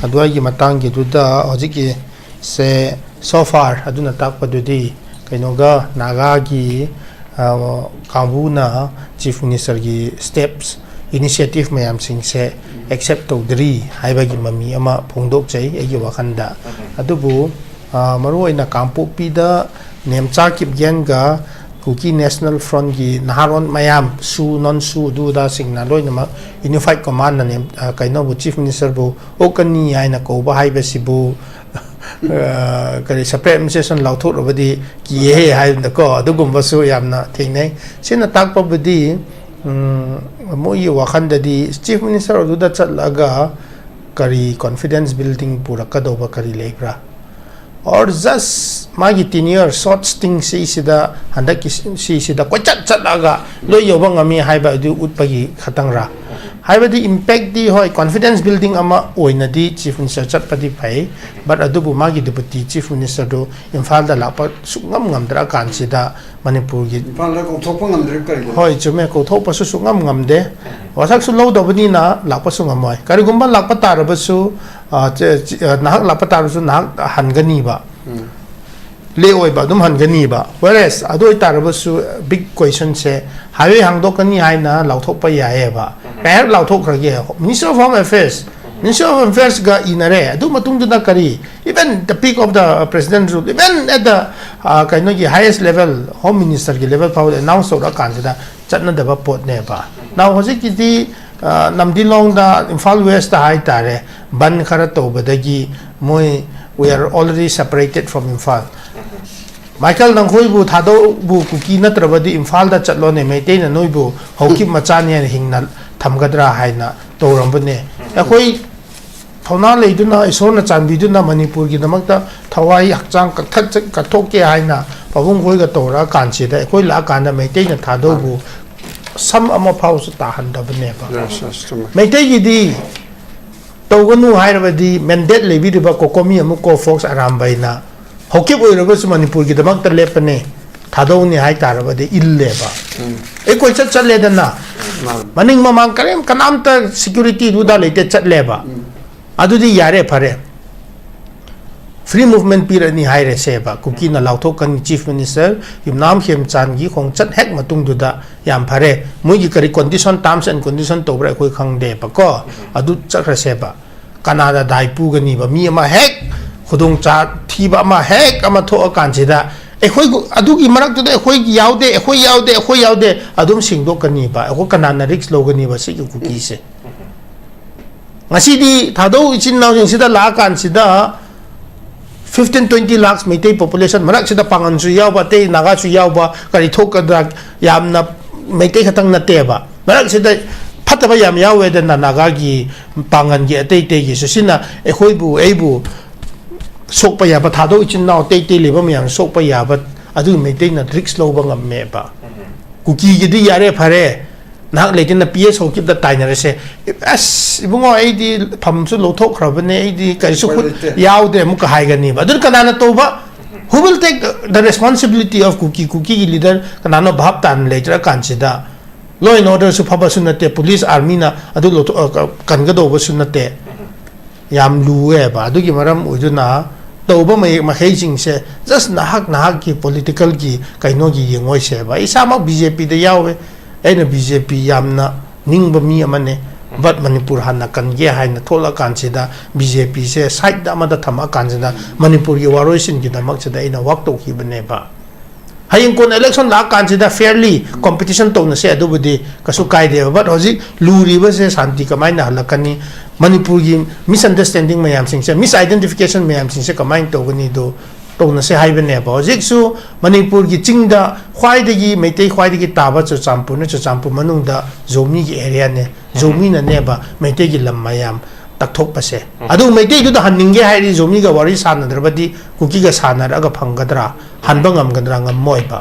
ꯑꯗꯨꯋꯥꯏꯒꯤ ꯃꯇꯥꯡꯒꯤꯗꯨꯗ ꯍꯧꯖꯤꯛꯀꯤꯁꯦ so far ꯑꯗꯨꯅ ꯇꯥꯛꯄꯗꯨꯗꯤ ꯀꯩꯅꯣꯒ ꯅꯥꯒꯥꯒꯤ, ꯑ, ꯀꯥꯡꯕꯨꯅ Chief Minister ꯒꯤ steps initiative ꯃꯌꯥꯝꯁꯤꯡꯁꯦ accept ꯇꯧꯗ꯭ꯔꯤ ꯍꯥꯏꯕꯒꯤ ꯃꯃꯤ ꯑꯃ ꯐꯣꯡꯗꯣꯛꯆꯩ ꯑꯩꯒꯤ ꯋꯥꯈꯜꯗ꯫ ꯑꯗꯨꯕꯨ, ꯑ, ꯃꯔꯨꯑꯣꯏꯅ ꯀꯥꯡꯄꯣꯛꯄꯤꯗ ꯅꯦꯝꯆꯥ ꯀꯤꯞꯒꯦꯟꯒ Kuki National Frontꯀꯤ ꯅꯍꯥꯔꯣꯟ ꯃꯌꯥꯝ, ꯁꯨ, ꯅꯣꯟ ꯁꯨ, ꯑꯗꯨ ꯑꯗꯥꯁꯤꯡꯅ ꯂꯣꯏꯅꯃꯛ Unified Commandꯅ ꯅꯦꯝ-, ꯑ, ꯀꯩꯅꯣꯕꯨ, Chief Ministerꯕꯨ ꯑꯣꯛꯀꯅꯤ ꯍꯥꯏꯅ ꯀꯧꯕ ꯍꯥꯏꯕꯁꯤꯕꯨ, ꯑ, ꯀꯔꯤ, separate administration ꯂꯥꯎꯊꯣꯛꯂꯕꯗꯤ ꯀꯤꯌꯦ ꯍꯥꯏꯕꯗꯀꯣ, ꯑꯗꯨꯒꯨꯝꯕꯁꯨ ꯌꯥꯝꯅ ꯊꯦꯡꯅꯩ꯫ ꯁꯤꯅ ꯇꯥꯛꯄꯕꯨꯗꯤ, ꯎꯝ, ꯃꯣꯏꯒꯤ ꯋꯥꯈꯜꯗꯗꯤ Chief Minister ꯑꯗꯨꯗ ꯆꯠꯂꯒ ꯀꯔꯤ confidence building ꯄꯨꯔꯛꯀꯗꯧꯕ ꯀꯔꯤ ꯂꯩꯕ꯭ꯔꯥ? Or just ꯃꯥꯒꯤ tenure, short stint ꯁꯤꯁꯤꯗ, ꯍꯟꯗꯛꯀꯤ ꯁꯤꯁꯤꯗ ꯀꯣꯏꯆꯠ ꯆꯠꯂꯒ ꯂꯣꯏ ꯌꯧꯕ ꯉꯝꯃꯤ ꯍꯥꯏꯕ ꯑꯗꯨ ꯎꯠꯄꯒꯤ ꯈꯛꯇꯪꯔꯥ? ꯍꯥꯏꯕꯗꯤ impactꯇꯤ ꯍꯣꯏ, confidence building ꯑꯃ ꯑꯣꯏꯅꯗꯤ Chief Minister ꯆꯠꯄꯗꯤ ꯐꯩ, but ꯑꯗꯨꯕꯨ ꯃꯥꯒꯤ Deputy Chief Ministerꯗꯨ ꯏꯝꯐꯥꯜꯗ ꯂꯥꯛꯄ ꯁꯨꯡꯉꯝ ꯉꯝꯗ꯭ꯔꯀꯥꯟꯁꯤꯗ ꯃꯅꯤꯄꯨꯔꯒꯤ ꯏꯝꯐꯥꯜꯗ ꯀꯧꯊꯣꯛꯄ ꯉꯝꯗ꯭ꯔꯤꯕ ꯀꯔꯤꯒꯤꯅꯣ? ꯍꯣꯏ, ꯆꯨꯝꯃꯦ, ꯀꯧꯊꯣꯛꯄꯁꯨ ꯁꯨꯡꯉꯝ ꯉꯝꯗꯦ꯫ ꯋꯥꯊꯛꯁꯨ ꯂꯧꯗꯕꯅꯤꯅ ꯂꯥꯛꯄꯁꯨ ꯉꯝꯃꯣꯏ꯫ ꯀꯔꯤꯒꯨꯝꯕ ꯂꯥꯛꯄ ꯇꯥꯔꯕꯁꯨ, ꯑ, ꯆ-, ꯆ-, ꯑ, ꯅꯍꯥꯛ ꯂꯥꯛꯄ ꯇꯥꯔꯕꯁꯨ ꯅꯍꯥꯛ ꯍꯟꯒꯅꯤꯕ꯫ ꯎꯝ꯫ ꯂꯦꯛꯑꯣꯏꯕ, ꯑꯗꯨꯝ ꯍꯟꯒꯅꯤꯕ꯫ Whereas ꯑꯗꯨ ꯑꯣꯏꯇꯥꯔꯕꯁꯨ big questionꯁꯦ highway ꯍꯥꯡꯗꯣꯛꯀꯅꯤ ꯍꯥꯏꯅ ꯂꯥꯎꯊꯣꯛꯄ ꯌꯥꯏꯑꯕ꯫ ꯀꯩ ꯍꯥꯏꯔ ꯂꯥꯎꯊꯣꯛꯈ꯭ꯔꯒꯦ? Ministry of Home Affairs, Ministry of Homeaffairsꯒ ꯏꯅꯔꯦ꯫ ꯑꯗꯨ ꯃꯇꯨꯡꯗꯨꯗ ꯀꯔꯤ? Even the peak of the president rule, even at the, ꯑ, ꯀꯩꯅꯣꯒꯤ highest level, Home Ministerꯒꯤ level ꯐꯥꯎꯗ announce ꯇꯧꯔꯛꯑꯀꯥꯟꯁꯤꯗ ꯆꯠꯅꯗꯕ ꯄꯣꯠꯅꯦꯕ꯫ Now ꯍꯧꯖꯤꯛꯀꯤꯗꯤ, ꯑ, ꯅꯝꯗꯤꯂꯣꯡꯗ, ꯏꯝꯐꯥꯜ Westꯇ ꯍꯥꯏꯇꯥꯔꯦ, ꯕꯟ ꯈꯔ ꯇꯧꯕꯗꯒꯤ ꯃꯣꯏ, "We are already separated from Imphal." Michael, ꯅꯈꯣꯏꯕꯨ ꯊꯥꯗꯣꯛꯕꯨ ꯀꯨꯀꯤ ꯅꯠꯇ꯭ꯔꯕꯗꯤ ꯏꯝꯐꯥꯜꯗ ꯆꯠꯂꯣꯅꯦ, ꯃꯩꯇꯩꯅ ꯅꯣꯏꯕꯨ ꯍꯧꯈꯤꯕ ꯃꯆꯥꯅꯤ ꯍꯥꯏꯅ ꯍꯤꯡꯅ ꯊꯝꯒꯗ꯭ꯔꯥ ꯍꯥꯏꯅ ꯇꯧꯔꯝꯕꯅꯦ꯫ ꯑꯩꯈꯣꯏ ꯊꯧꯅꯥ ꯂꯩꯗꯨꯅ, ꯏꯁꯣꯔꯅ ꯆꯥꯟꯕꯤꯗꯨꯅ ꯃꯅꯤꯄꯨꯔꯒꯤꯗꯃꯛꯇ ꯊꯋꯥꯏ ꯍꯛꯆꯥꯡ ꯀꯠꯊꯠ-, ꯀꯠꯊꯣꯛꯀꯦ ꯍꯥꯏꯅ ꯄꯥꯕꯨꯡ ꯈꯣꯏꯒ ꯇꯧꯔꯛꯑꯀꯥꯟꯁꯤꯗ ꯑꯩꯈꯣꯏ ꯂꯥꯛꯑꯀꯥꯟꯗ ꯃꯩꯇꯩꯅ ꯊꯥꯗꯧꯕꯨ ꯁꯝ ꯑꯃ ꯐꯥꯎꯁꯨ ꯇꯥꯍꯟꯗꯕꯅꯦꯕ꯫ Yes, yes, ꯆꯨꯝꯃꯦ꯫ ꯃꯩꯇꯩꯒꯤꯗꯤ ꯇꯧꯒꯅꯨ ꯍꯥꯏꯔꯕꯗꯤ mandate ꯂꯩꯕꯤꯔꯤꯕ ꯀꯣꯀꯣꯃꯤ ꯑꯃꯨꯛ ꯀꯣ ꯐꯣꯛꯁ ꯑꯔꯥꯝꯕꯩꯅ ꯍꯧꯈꯤꯕ ꯑꯣꯏꯔꯕꯁꯨ ꯃꯅꯤꯄꯨꯔꯒꯤꯗꯃꯛꯇ ꯂꯦꯞꯄꯅꯦ, ꯊꯥꯗꯧꯅꯤ ꯍꯥꯏ ꯇꯥꯔꯕꯗꯤ ꯏꯜꯂꯦꯕ꯫ ꯎꯝ꯫ ꯑꯩ ꯀꯣꯏꯆꯠ ꯆꯠꯂꯦꯗꯅ, ꯃꯥꯅꯤ꯫ ꯃꯅꯤꯡ ꯃꯃꯥꯡ ꯀꯔꯤꯝ, ꯀꯅꯥꯝꯇ security ꯗꯨꯗ ꯂꯩꯇꯦ, ꯆꯠꯂꯦꯕ꯫ ꯎꯝ꯫ ꯑꯗꯨꯗꯤ ꯌꯥꯔꯦ, ꯐꯔꯦ꯫ Free movement ꯄꯤꯔꯅꯤ ꯍꯥꯏꯔꯁꯦꯕ, ꯀꯨꯀꯤꯅ ꯂꯥꯎꯊꯣꯛꯀꯅꯤ꯫ Chief Minister ꯌꯨꯝꯅꯥꯝ ꯈꯦꯝꯆꯥꯟꯒꯤ ꯈꯣꯡꯆꯠ ꯍꯦꯛ ꯃꯇꯨꯡꯗꯨꯗ, ꯌꯥꯝ ꯐꯔꯦ, ꯃꯣꯏꯒꯤ ꯀꯔꯤ condition, terms and condition ꯇꯧꯕ꯭ꯔꯥ ꯑꯩꯈꯣꯏ ꯈꯪꯗꯦꯕꯀꯣ, ꯑꯗꯨ ꯆꯠꯈ꯭ꯔꯁꯦꯕ꯫ ꯀꯅꯥꯗ ꯗꯥꯏ ꯄꯨꯒꯅꯤꯕ? ꯃꯤ ꯑꯃ ꯍꯦꯛ ꯈꯨꯗꯣꯡꯆꯥ ꯊꯤꯕ ꯑꯃ ꯍꯦꯛ ꯑꯃ ꯊꯣꯛꯑꯀꯥꯟꯁꯤꯗ, ꯑꯩꯈꯣꯏ ꯑꯗꯨꯒꯤ ꯃꯔꯛꯇꯨꯗ ꯑꯩꯈꯣꯏꯒꯤ ꯌꯥꯎꯗꯦ, ꯑꯩꯈꯣꯏ ꯌꯥꯎꯗꯦ, ꯑꯩꯈꯣꯏ ꯌꯥꯎꯗꯦ ꯑꯗꯨꯝ ꯁꯦꯡꯗꯣꯛꯀꯅꯤꯕ꯫ ꯑꯩꯈꯣꯏ ꯀꯅꯥꯅ risk ꯂꯧꯒꯅꯤꯕ ꯁꯤꯒꯤ ꯀꯨꯀꯤꯁꯦ? ꯉꯁꯤꯗꯤ ꯊꯥꯗꯧ ꯏꯆꯤꯟ ꯏꯅꯥꯎꯁꯤꯡꯁꯤꯗ ꯂꯥꯛꯑꯀꯥꯟꯁꯤꯗ, fifteen twenty lakhs Meitei population ꯃꯔꯛꯁꯤꯗ ꯄꯥꯡꯒꯟꯁꯨ ꯌꯥꯎꯕ, ꯑꯇꯩ ꯅꯥꯒꯥꯁꯨ ꯌꯥꯎꯕ, ꯀꯔꯤ ꯊꯣꯛꯀꯗ꯭ꯔꯥ? ꯌꯥꯝꯅ ꯃꯩꯇꯩ ꯈꯛꯇꯪ ꯅꯠꯇꯦꯕ, ꯃꯔꯛꯁꯤꯗ ꯐꯠꯇꯕ ꯌꯥꯝ ꯌꯥꯎꯋꯦꯗꯅ, ꯅꯥꯒꯥꯒꯤ, ꯄꯥꯡꯒꯟꯒꯤ, ꯑꯇꯩ ꯑꯇꯩꯒꯤꯁꯨ꯫ ꯁꯤꯅ ꯑꯩꯈꯣꯏꯕꯨ, ꯑꯩꯕꯨ ꯁꯣꯛꯄ ꯌꯥꯕ, ꯊꯥꯗꯧ ꯏꯆꯤꯟ ꯏꯅꯥꯎ ꯑꯇꯩ ꯑꯇꯩ ꯂꯩꯕ ꯃꯌꯥꯝ ꯁꯣꯛꯄ ꯌꯥꯕ, ꯑꯗꯨꯒꯤ ꯃꯩꯇꯩꯅ risk ꯂꯧꯕ ꯉꯝꯃꯦꯕ꯫ ꯀꯨꯀꯤꯒꯤꯗꯤ ꯌꯥꯔꯦ, ꯐꯔꯦ, ꯅꯍꯥꯛ ꯂꯩꯇꯦꯅ ꯄꯤ ꯑꯦꯁ ꯍꯧꯈꯤꯕꯗ ꯇꯥꯏꯅꯔꯁꯦ꯫ ꯑꯁ, ꯏꯕꯨꯡꯉꯣ, ꯑꯩꯗꯤ ꯐꯝꯁꯨ ꯂꯧꯊꯣꯛꯈ꯭ꯔꯕꯅꯦ, ꯑꯩꯗꯤ ꯀꯔꯤꯁꯨ ꯎꯄꯥꯏ ꯈꯨꯠ ꯂꯩꯇꯦ꯫ ꯌꯥꯎꯗ꯭ꯔꯦ ꯑꯃꯨꯛꯀ ꯍꯥꯏꯒꯅꯤꯕ꯫ ꯑꯗꯨꯅ ꯀꯅꯥꯅ ꯇꯧꯕ? Who will take the responsibility of Kuki? ꯀꯨꯀꯤꯒꯤ leader ꯀꯅꯥꯅꯣ ꯚꯥꯞ ꯇꯥꯅ ꯂꯩꯇ꯭ꯔꯀꯥꯟꯁꯤꯗ? Law and orderꯁꯨ ꯐꯕꯁꯨ ꯅꯠꯇꯦ, police armyꯅ ꯑꯗꯨ ꯂꯧꯊꯣꯛ-, ꯑ, ꯀꯟꯒꯗꯧꯕꯁꯨ ꯅꯠꯇꯦ꯫ ꯌꯥꯝ ꯂꯨꯋꯦꯕ꯫ ꯑꯗꯨꯒꯤ ꯃꯔꯝ ꯑꯣꯏꯗꯨꯅ ꯇꯧꯕ ꯃꯌꯦꯛ ꯃꯈꯩꯁꯤꯡꯁꯦ just ꯅꯍꯥꯛ ꯅꯍꯥꯛꯀꯤ politicalꯒꯤ ꯀꯩꯅꯣꯒꯤ ꯌꯦꯡꯉꯣꯏꯁꯦꯕ꯫ ꯑꯩ ꯏꯁꯥꯃꯛ ꯕꯤ ꯖꯦ ꯄꯤꯗ ꯌꯥꯎꯋꯦ, ꯑꯩꯅ ꯕꯤ ꯖꯦ ꯄꯤ ꯌꯥꯝꯅ ꯅꯤꯡꯕ ꯃꯤ ꯑꯃꯅꯦ, but ꯃꯅꯤꯄꯨꯔ ꯍꯥꯟꯅ ꯀꯟꯒꯦ ꯍꯥꯏꯅ ꯊꯣꯛꯂꯛꯑꯀꯥꯟꯁꯤꯗ ꯕꯤ ꯖꯦ ꯄꯤꯁꯦ sideꯇ ꯑꯃꯗ ꯊꯝꯃꯛꯑꯀꯥꯟꯁꯤꯗ ꯃꯅꯤꯄꯨꯔꯒꯤ ꯋꯥꯔꯣꯏꯁꯤꯟꯒꯤꯗꯃꯛꯁꯤꯗ ꯑꯩꯅ work ꯇꯧꯈꯤꯕꯅꯦꯕ꯫ ꯍꯌꯦꯡ ꯀꯣꯟꯅ election ꯂꯥꯛꯑꯀꯥꯟꯁꯤꯗ fairly competition ꯇꯧꯅꯁꯦ, ꯑꯗꯨꯕꯨꯗꯤ ꯀꯩꯁꯨ ꯀꯥꯏꯗꯦꯕ꯫ But ꯍꯧꯖꯤꯛ ꯂꯨꯔꯤꯕꯁꯦ ꯁꯥꯟꯇꯤ ꯀꯃꯥꯏꯅ ꯍꯜꯂꯛꯀꯅꯤ, ꯃꯅꯤꯄꯨꯔꯒꯤ misunderstanding ꯃꯌꯥꯝꯁꯤꯡꯁꯦ, misidentification ꯃꯌꯥꯝꯁꯤꯡꯁꯦ ꯀꯃꯥꯏꯅ ꯇꯧꯒꯅꯤꯗꯣ ꯇꯧꯅꯁꯦ ꯍꯥꯏꯕꯅꯦꯕ꯫ ꯍꯧꯖꯤꯛꯁꯨ ꯃꯅꯤꯄꯨꯔꯒꯤ ꯆꯤꯡꯗ ꯈ꯭ꯋꯥꯏꯗꯒꯤ, ꯃꯩꯇꯩ ꯈ꯭ꯋꯥꯏꯗꯒꯤ ꯇꯥꯕ ꯆꯨꯔꯆꯥꯟꯄꯨꯔꯅ, ꯆꯨꯔꯆꯥꯟꯄꯨꯔ ꯃꯅꯨꯡꯗ ꯖꯣꯃꯤꯒꯤ areaꯅꯦ, ꯖꯣꯃꯤꯅꯅꯦꯕ ꯃꯩꯇꯩꯒꯤ ꯂꯝ ꯃꯌꯥꯝ ꯇꯛꯊꯣꯛꯄꯁꯦ꯫ ꯑꯗꯨ ꯃꯩꯇꯩꯗꯨꯗ ꯍꯟꯅꯤꯡꯒꯦ ꯍꯥꯏꯔꯗꯤ ꯖꯣꯃꯤꯒ ꯋꯥꯔꯤ ꯁꯥꯟꯅꯗ꯭ꯔꯕꯗꯤ ꯀꯨꯀꯤꯒ ꯁꯥꯟꯅꯔꯛꯑꯒ ꯐꯪꯒꯗ꯭ꯔꯥ? ꯍꯟꯕ ꯉꯝꯒꯗ꯭ꯔꯥ? ꯉꯝꯃꯣꯏꯕ꯫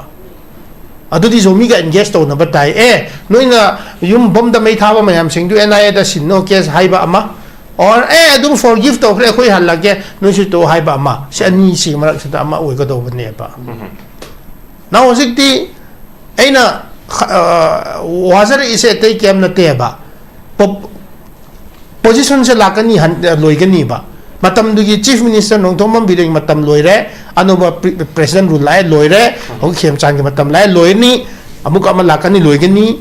ꯑꯗꯨꯗꯤ ꯖꯣꯃꯤꯒ engage ꯇꯧꯅꯕ ꯇꯥꯏ꯫ ꯑꯦ, ꯅꯣꯏꯅ ꯌꯨꯝ ꯕꯣꯝꯗ ꯃꯩ ꯊꯥꯕ ꯃꯌꯥꯝꯁꯤꯡꯗꯨ ꯑꯦꯟ ꯑꯥꯏ ꯑꯦꯗ ꯁꯤꯟꯅꯣ case ꯍꯥꯏꯕ ꯑꯃ, or ꯑꯦ, ꯑꯗꯨꯝ forgive ꯇꯧꯈ꯭ꯔꯦ, ꯑꯩꯈꯣꯏ ꯍꯜꯂꯒꯦ, ꯅꯣꯏꯁꯨ ꯇꯣꯛꯑꯣ ꯍꯥꯏꯕ ꯑꯃ꯫ ꯁꯤ ꯑꯅꯤꯁꯤꯒꯤ ꯃꯔꯛꯁꯤꯗ ꯑꯃ ꯑꯣꯏꯒꯗꯧꯕꯅꯦꯕ꯫ ꯅꯪ ꯍꯧꯖꯤꯛꯇꯤ ꯑꯩꯅ ꯈ-, ꯑ, ꯋꯥꯖꯔꯛꯏꯁꯦ ꯑꯇꯩ ꯀꯩꯝ ꯅꯠꯇꯦꯕ꯫ ꯄꯣꯞ-, positionꯁꯦ ꯂꯥꯛꯀꯅꯤ, ꯍꯟ-, ꯂꯣꯏꯒꯅꯤꯕ꯫ ꯃꯇꯝꯗꯨꯒꯤ Chief Minister ꯅꯣꯡꯊꯣꯝꯕꯝ ꯕꯤꯔꯦꯟꯒꯤ ꯃꯇꯝ ꯂꯣꯏꯔꯦ, ꯑꯅꯧꯕ pre-, President rule ꯂꯥꯛꯑꯦ, ꯂꯣꯏꯔꯦ꯫ ꯍꯧꯖꯤꯛ ꯈꯦꯝꯆꯥꯟꯒꯤ ꯃꯇꯝ ꯂꯥꯛꯑꯦ, ꯂꯣꯏꯔꯅꯤ꯫ ꯑꯃꯨꯛ ꯑꯃ ꯂꯥꯛꯀꯅꯤ, ꯂꯣꯏꯒꯅꯤ꯫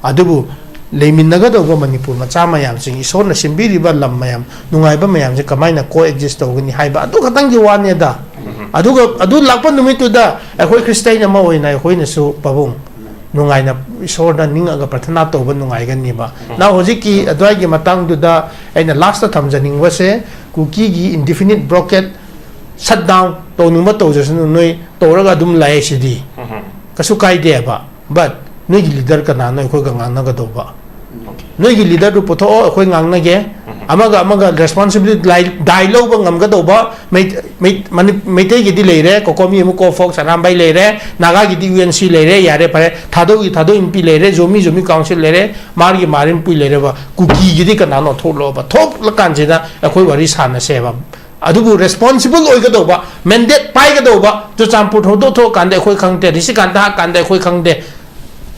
ꯑꯗꯨꯕꯨ ꯂꯩꯃꯤꯟꯅꯒꯗꯧꯕ ꯃꯅꯤꯄꯨꯔ ꯃꯆꯥ ꯃꯌꯥꯝꯁꯤꯡ, ꯏꯁꯣꯔꯅ ꯁꯤꯟꯕꯤꯔꯤꯕ ꯂꯝ ꯃꯌꯥꯝ, ꯅꯨꯡꯉꯥꯏꯕ ꯃꯌꯥꯝꯁꯦ ꯀꯃꯥꯏꯅ co-exist ꯇꯧꯒꯅꯤ ꯍꯥꯏꯕ ꯑꯗꯨ ꯈꯛꯇꯪꯒꯤ ꯋꯥꯅꯦꯗ꯫ ꯑꯗꯨꯒ ꯑꯗꯨ ꯂꯥꯛꯄ ꯅꯨꯃꯤꯠꯇꯨꯗ ꯑꯩꯈꯣꯏ ꯈ꯭ꯔꯤꯁꯇꯤꯌꯥꯟ ꯑꯃ ꯑꯣꯏꯅ ꯑꯩꯈꯣꯏꯅꯁꯨ ꯄꯥꯕꯨꯡ ꯅꯨꯡꯉꯥꯏꯅ ꯏꯁꯣꯔꯗ ꯅꯤꯡꯉꯒ ꯄ꯭ꯔꯊꯅꯥ ꯇꯧꯕ ꯅꯨꯡꯉꯥꯏꯒꯅꯤꯕ꯫ ꯅꯥꯎ, ꯍꯧꯖꯤꯛꯀꯤ ꯑꯗꯨꯋꯥꯏꯒꯤ ꯃꯇꯥꯡꯗꯨꯗ ꯑꯩꯅ ꯂꯥꯁꯇ ꯊꯝꯖꯅꯤꯡꯕꯁꯦ, ꯀꯨꯀꯤꯒꯤ indefinite blockade, shutdown ꯇꯧꯅꯤꯡꯕ ꯇꯧꯖꯁꯅꯨ, ꯅꯣꯏ ꯇꯧꯔꯒ ꯑꯗꯨꯝ ꯂꯥꯛꯑꯦ ꯁꯤꯗꯤ꯫ ꯀꯩꯁꯨ ꯀꯥꯏꯗꯦꯕ꯫ But ꯅꯣꯏꯒꯤ leader ꯀꯅꯥꯅꯣ ꯑꯩꯈꯣꯏꯒ ꯉꯥꯡꯅꯒꯗꯧꯕ? ꯅꯣꯏꯒꯤ leaderꯗꯨ ꯄꯨꯊꯣꯛꯑꯣ, ꯑꯩꯈꯣꯏ ꯉꯥꯡꯅꯒꯦ꯫ ꯑꯃꯒ ꯑꯃꯒ responsibility ꯂꯥꯏ-, ꯗꯥꯏ ꯂꯧꯕ ꯉꯝꯒꯗꯧꯕ ꯃꯩ-, ꯃꯩ-, ꯃꯅꯤ-, ꯃꯩꯇꯩꯒꯤꯗꯤ ꯂꯩꯔꯦ, ꯀꯣꯀꯣꯃꯤ ꯑꯃꯨꯛ ꯀꯣꯐꯣꯛ ꯁꯅꯥꯝꯕꯥꯏ ꯂꯩꯔꯦ, ꯅꯥꯒꯥꯒꯤꯗꯤ ꯌꯨ ꯑꯦꯟ ꯁꯤ ꯂꯩꯔꯦ, ꯌꯥꯔꯦ ꯐꯔꯦ, ꯊꯥꯗꯧꯒꯤ ꯊꯥꯗꯧ ꯏꯟꯄꯤ ꯂꯩꯔꯦ, ꯖꯣꯃꯤ ꯖꯣꯃꯤ council ꯂꯩꯔꯦ, ꯃꯥꯔꯒꯤ ꯃꯥꯔꯤꯟ ꯄꯨꯏ ꯂꯩꯔꯦꯕ꯫ ꯀꯨꯀꯤꯒꯤꯗꯤ ꯀꯅꯥꯅꯣ ꯊꯣꯛꯂꯛꯑꯣꯕ? ꯊꯣꯛꯂꯀꯥꯟꯁꯤꯗ ꯑꯩꯈꯣꯏ ꯋꯥꯔꯤ ꯁꯥꯟꯅꯁꯦꯕ꯫ ꯑꯗꯨꯕꯨ responsible ꯑꯣꯏꯒꯗꯧꯕ, mandate ꯄꯥꯏꯒꯗꯧꯕ, ꯆꯨꯔꯆꯥꯟꯄꯨꯔ ꯊꯧꯗꯣꯛ ꯊꯣꯛꯑꯀꯥꯟꯗ ꯑꯩꯈꯣꯏ ꯈꯪꯗꯦ, ꯔꯤꯁꯤꯀꯥꯟꯇ ꯍꯥꯞꯀꯥꯟꯗ ꯑꯩꯈꯣꯏ ꯈꯪꯗꯦ,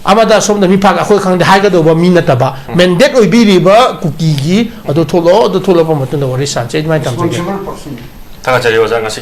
ꯑꯃꯗ ꯑꯁꯣꯝꯗ ꯃꯤ ꯐꯥ ꯑꯩꯈꯣꯏ ꯈꯪꯗꯦ ꯍꯥꯏꯒꯗꯧꯕ ꯃꯤ ꯅꯠꯇꯕ, mandate ꯑꯣꯏꯕꯤꯔꯤꯕ ꯀꯨꯀꯤꯒꯤ ꯑꯗꯨ ꯊꯣꯛꯂꯛꯑꯣ, ꯑꯗꯨ ꯊꯣꯛꯂꯛꯄ ꯃꯇꯨꯡꯗ ꯋꯥꯔꯤ ꯁꯥꯟꯁꯦ꯫ ꯑꯗꯨꯃꯥꯏꯅ ꯊꯝꯖꯒꯦ꯫ ꯊꯥꯒꯠꯆꯔꯤ ꯑꯣꯖꯥ꯫ ꯉꯁꯤ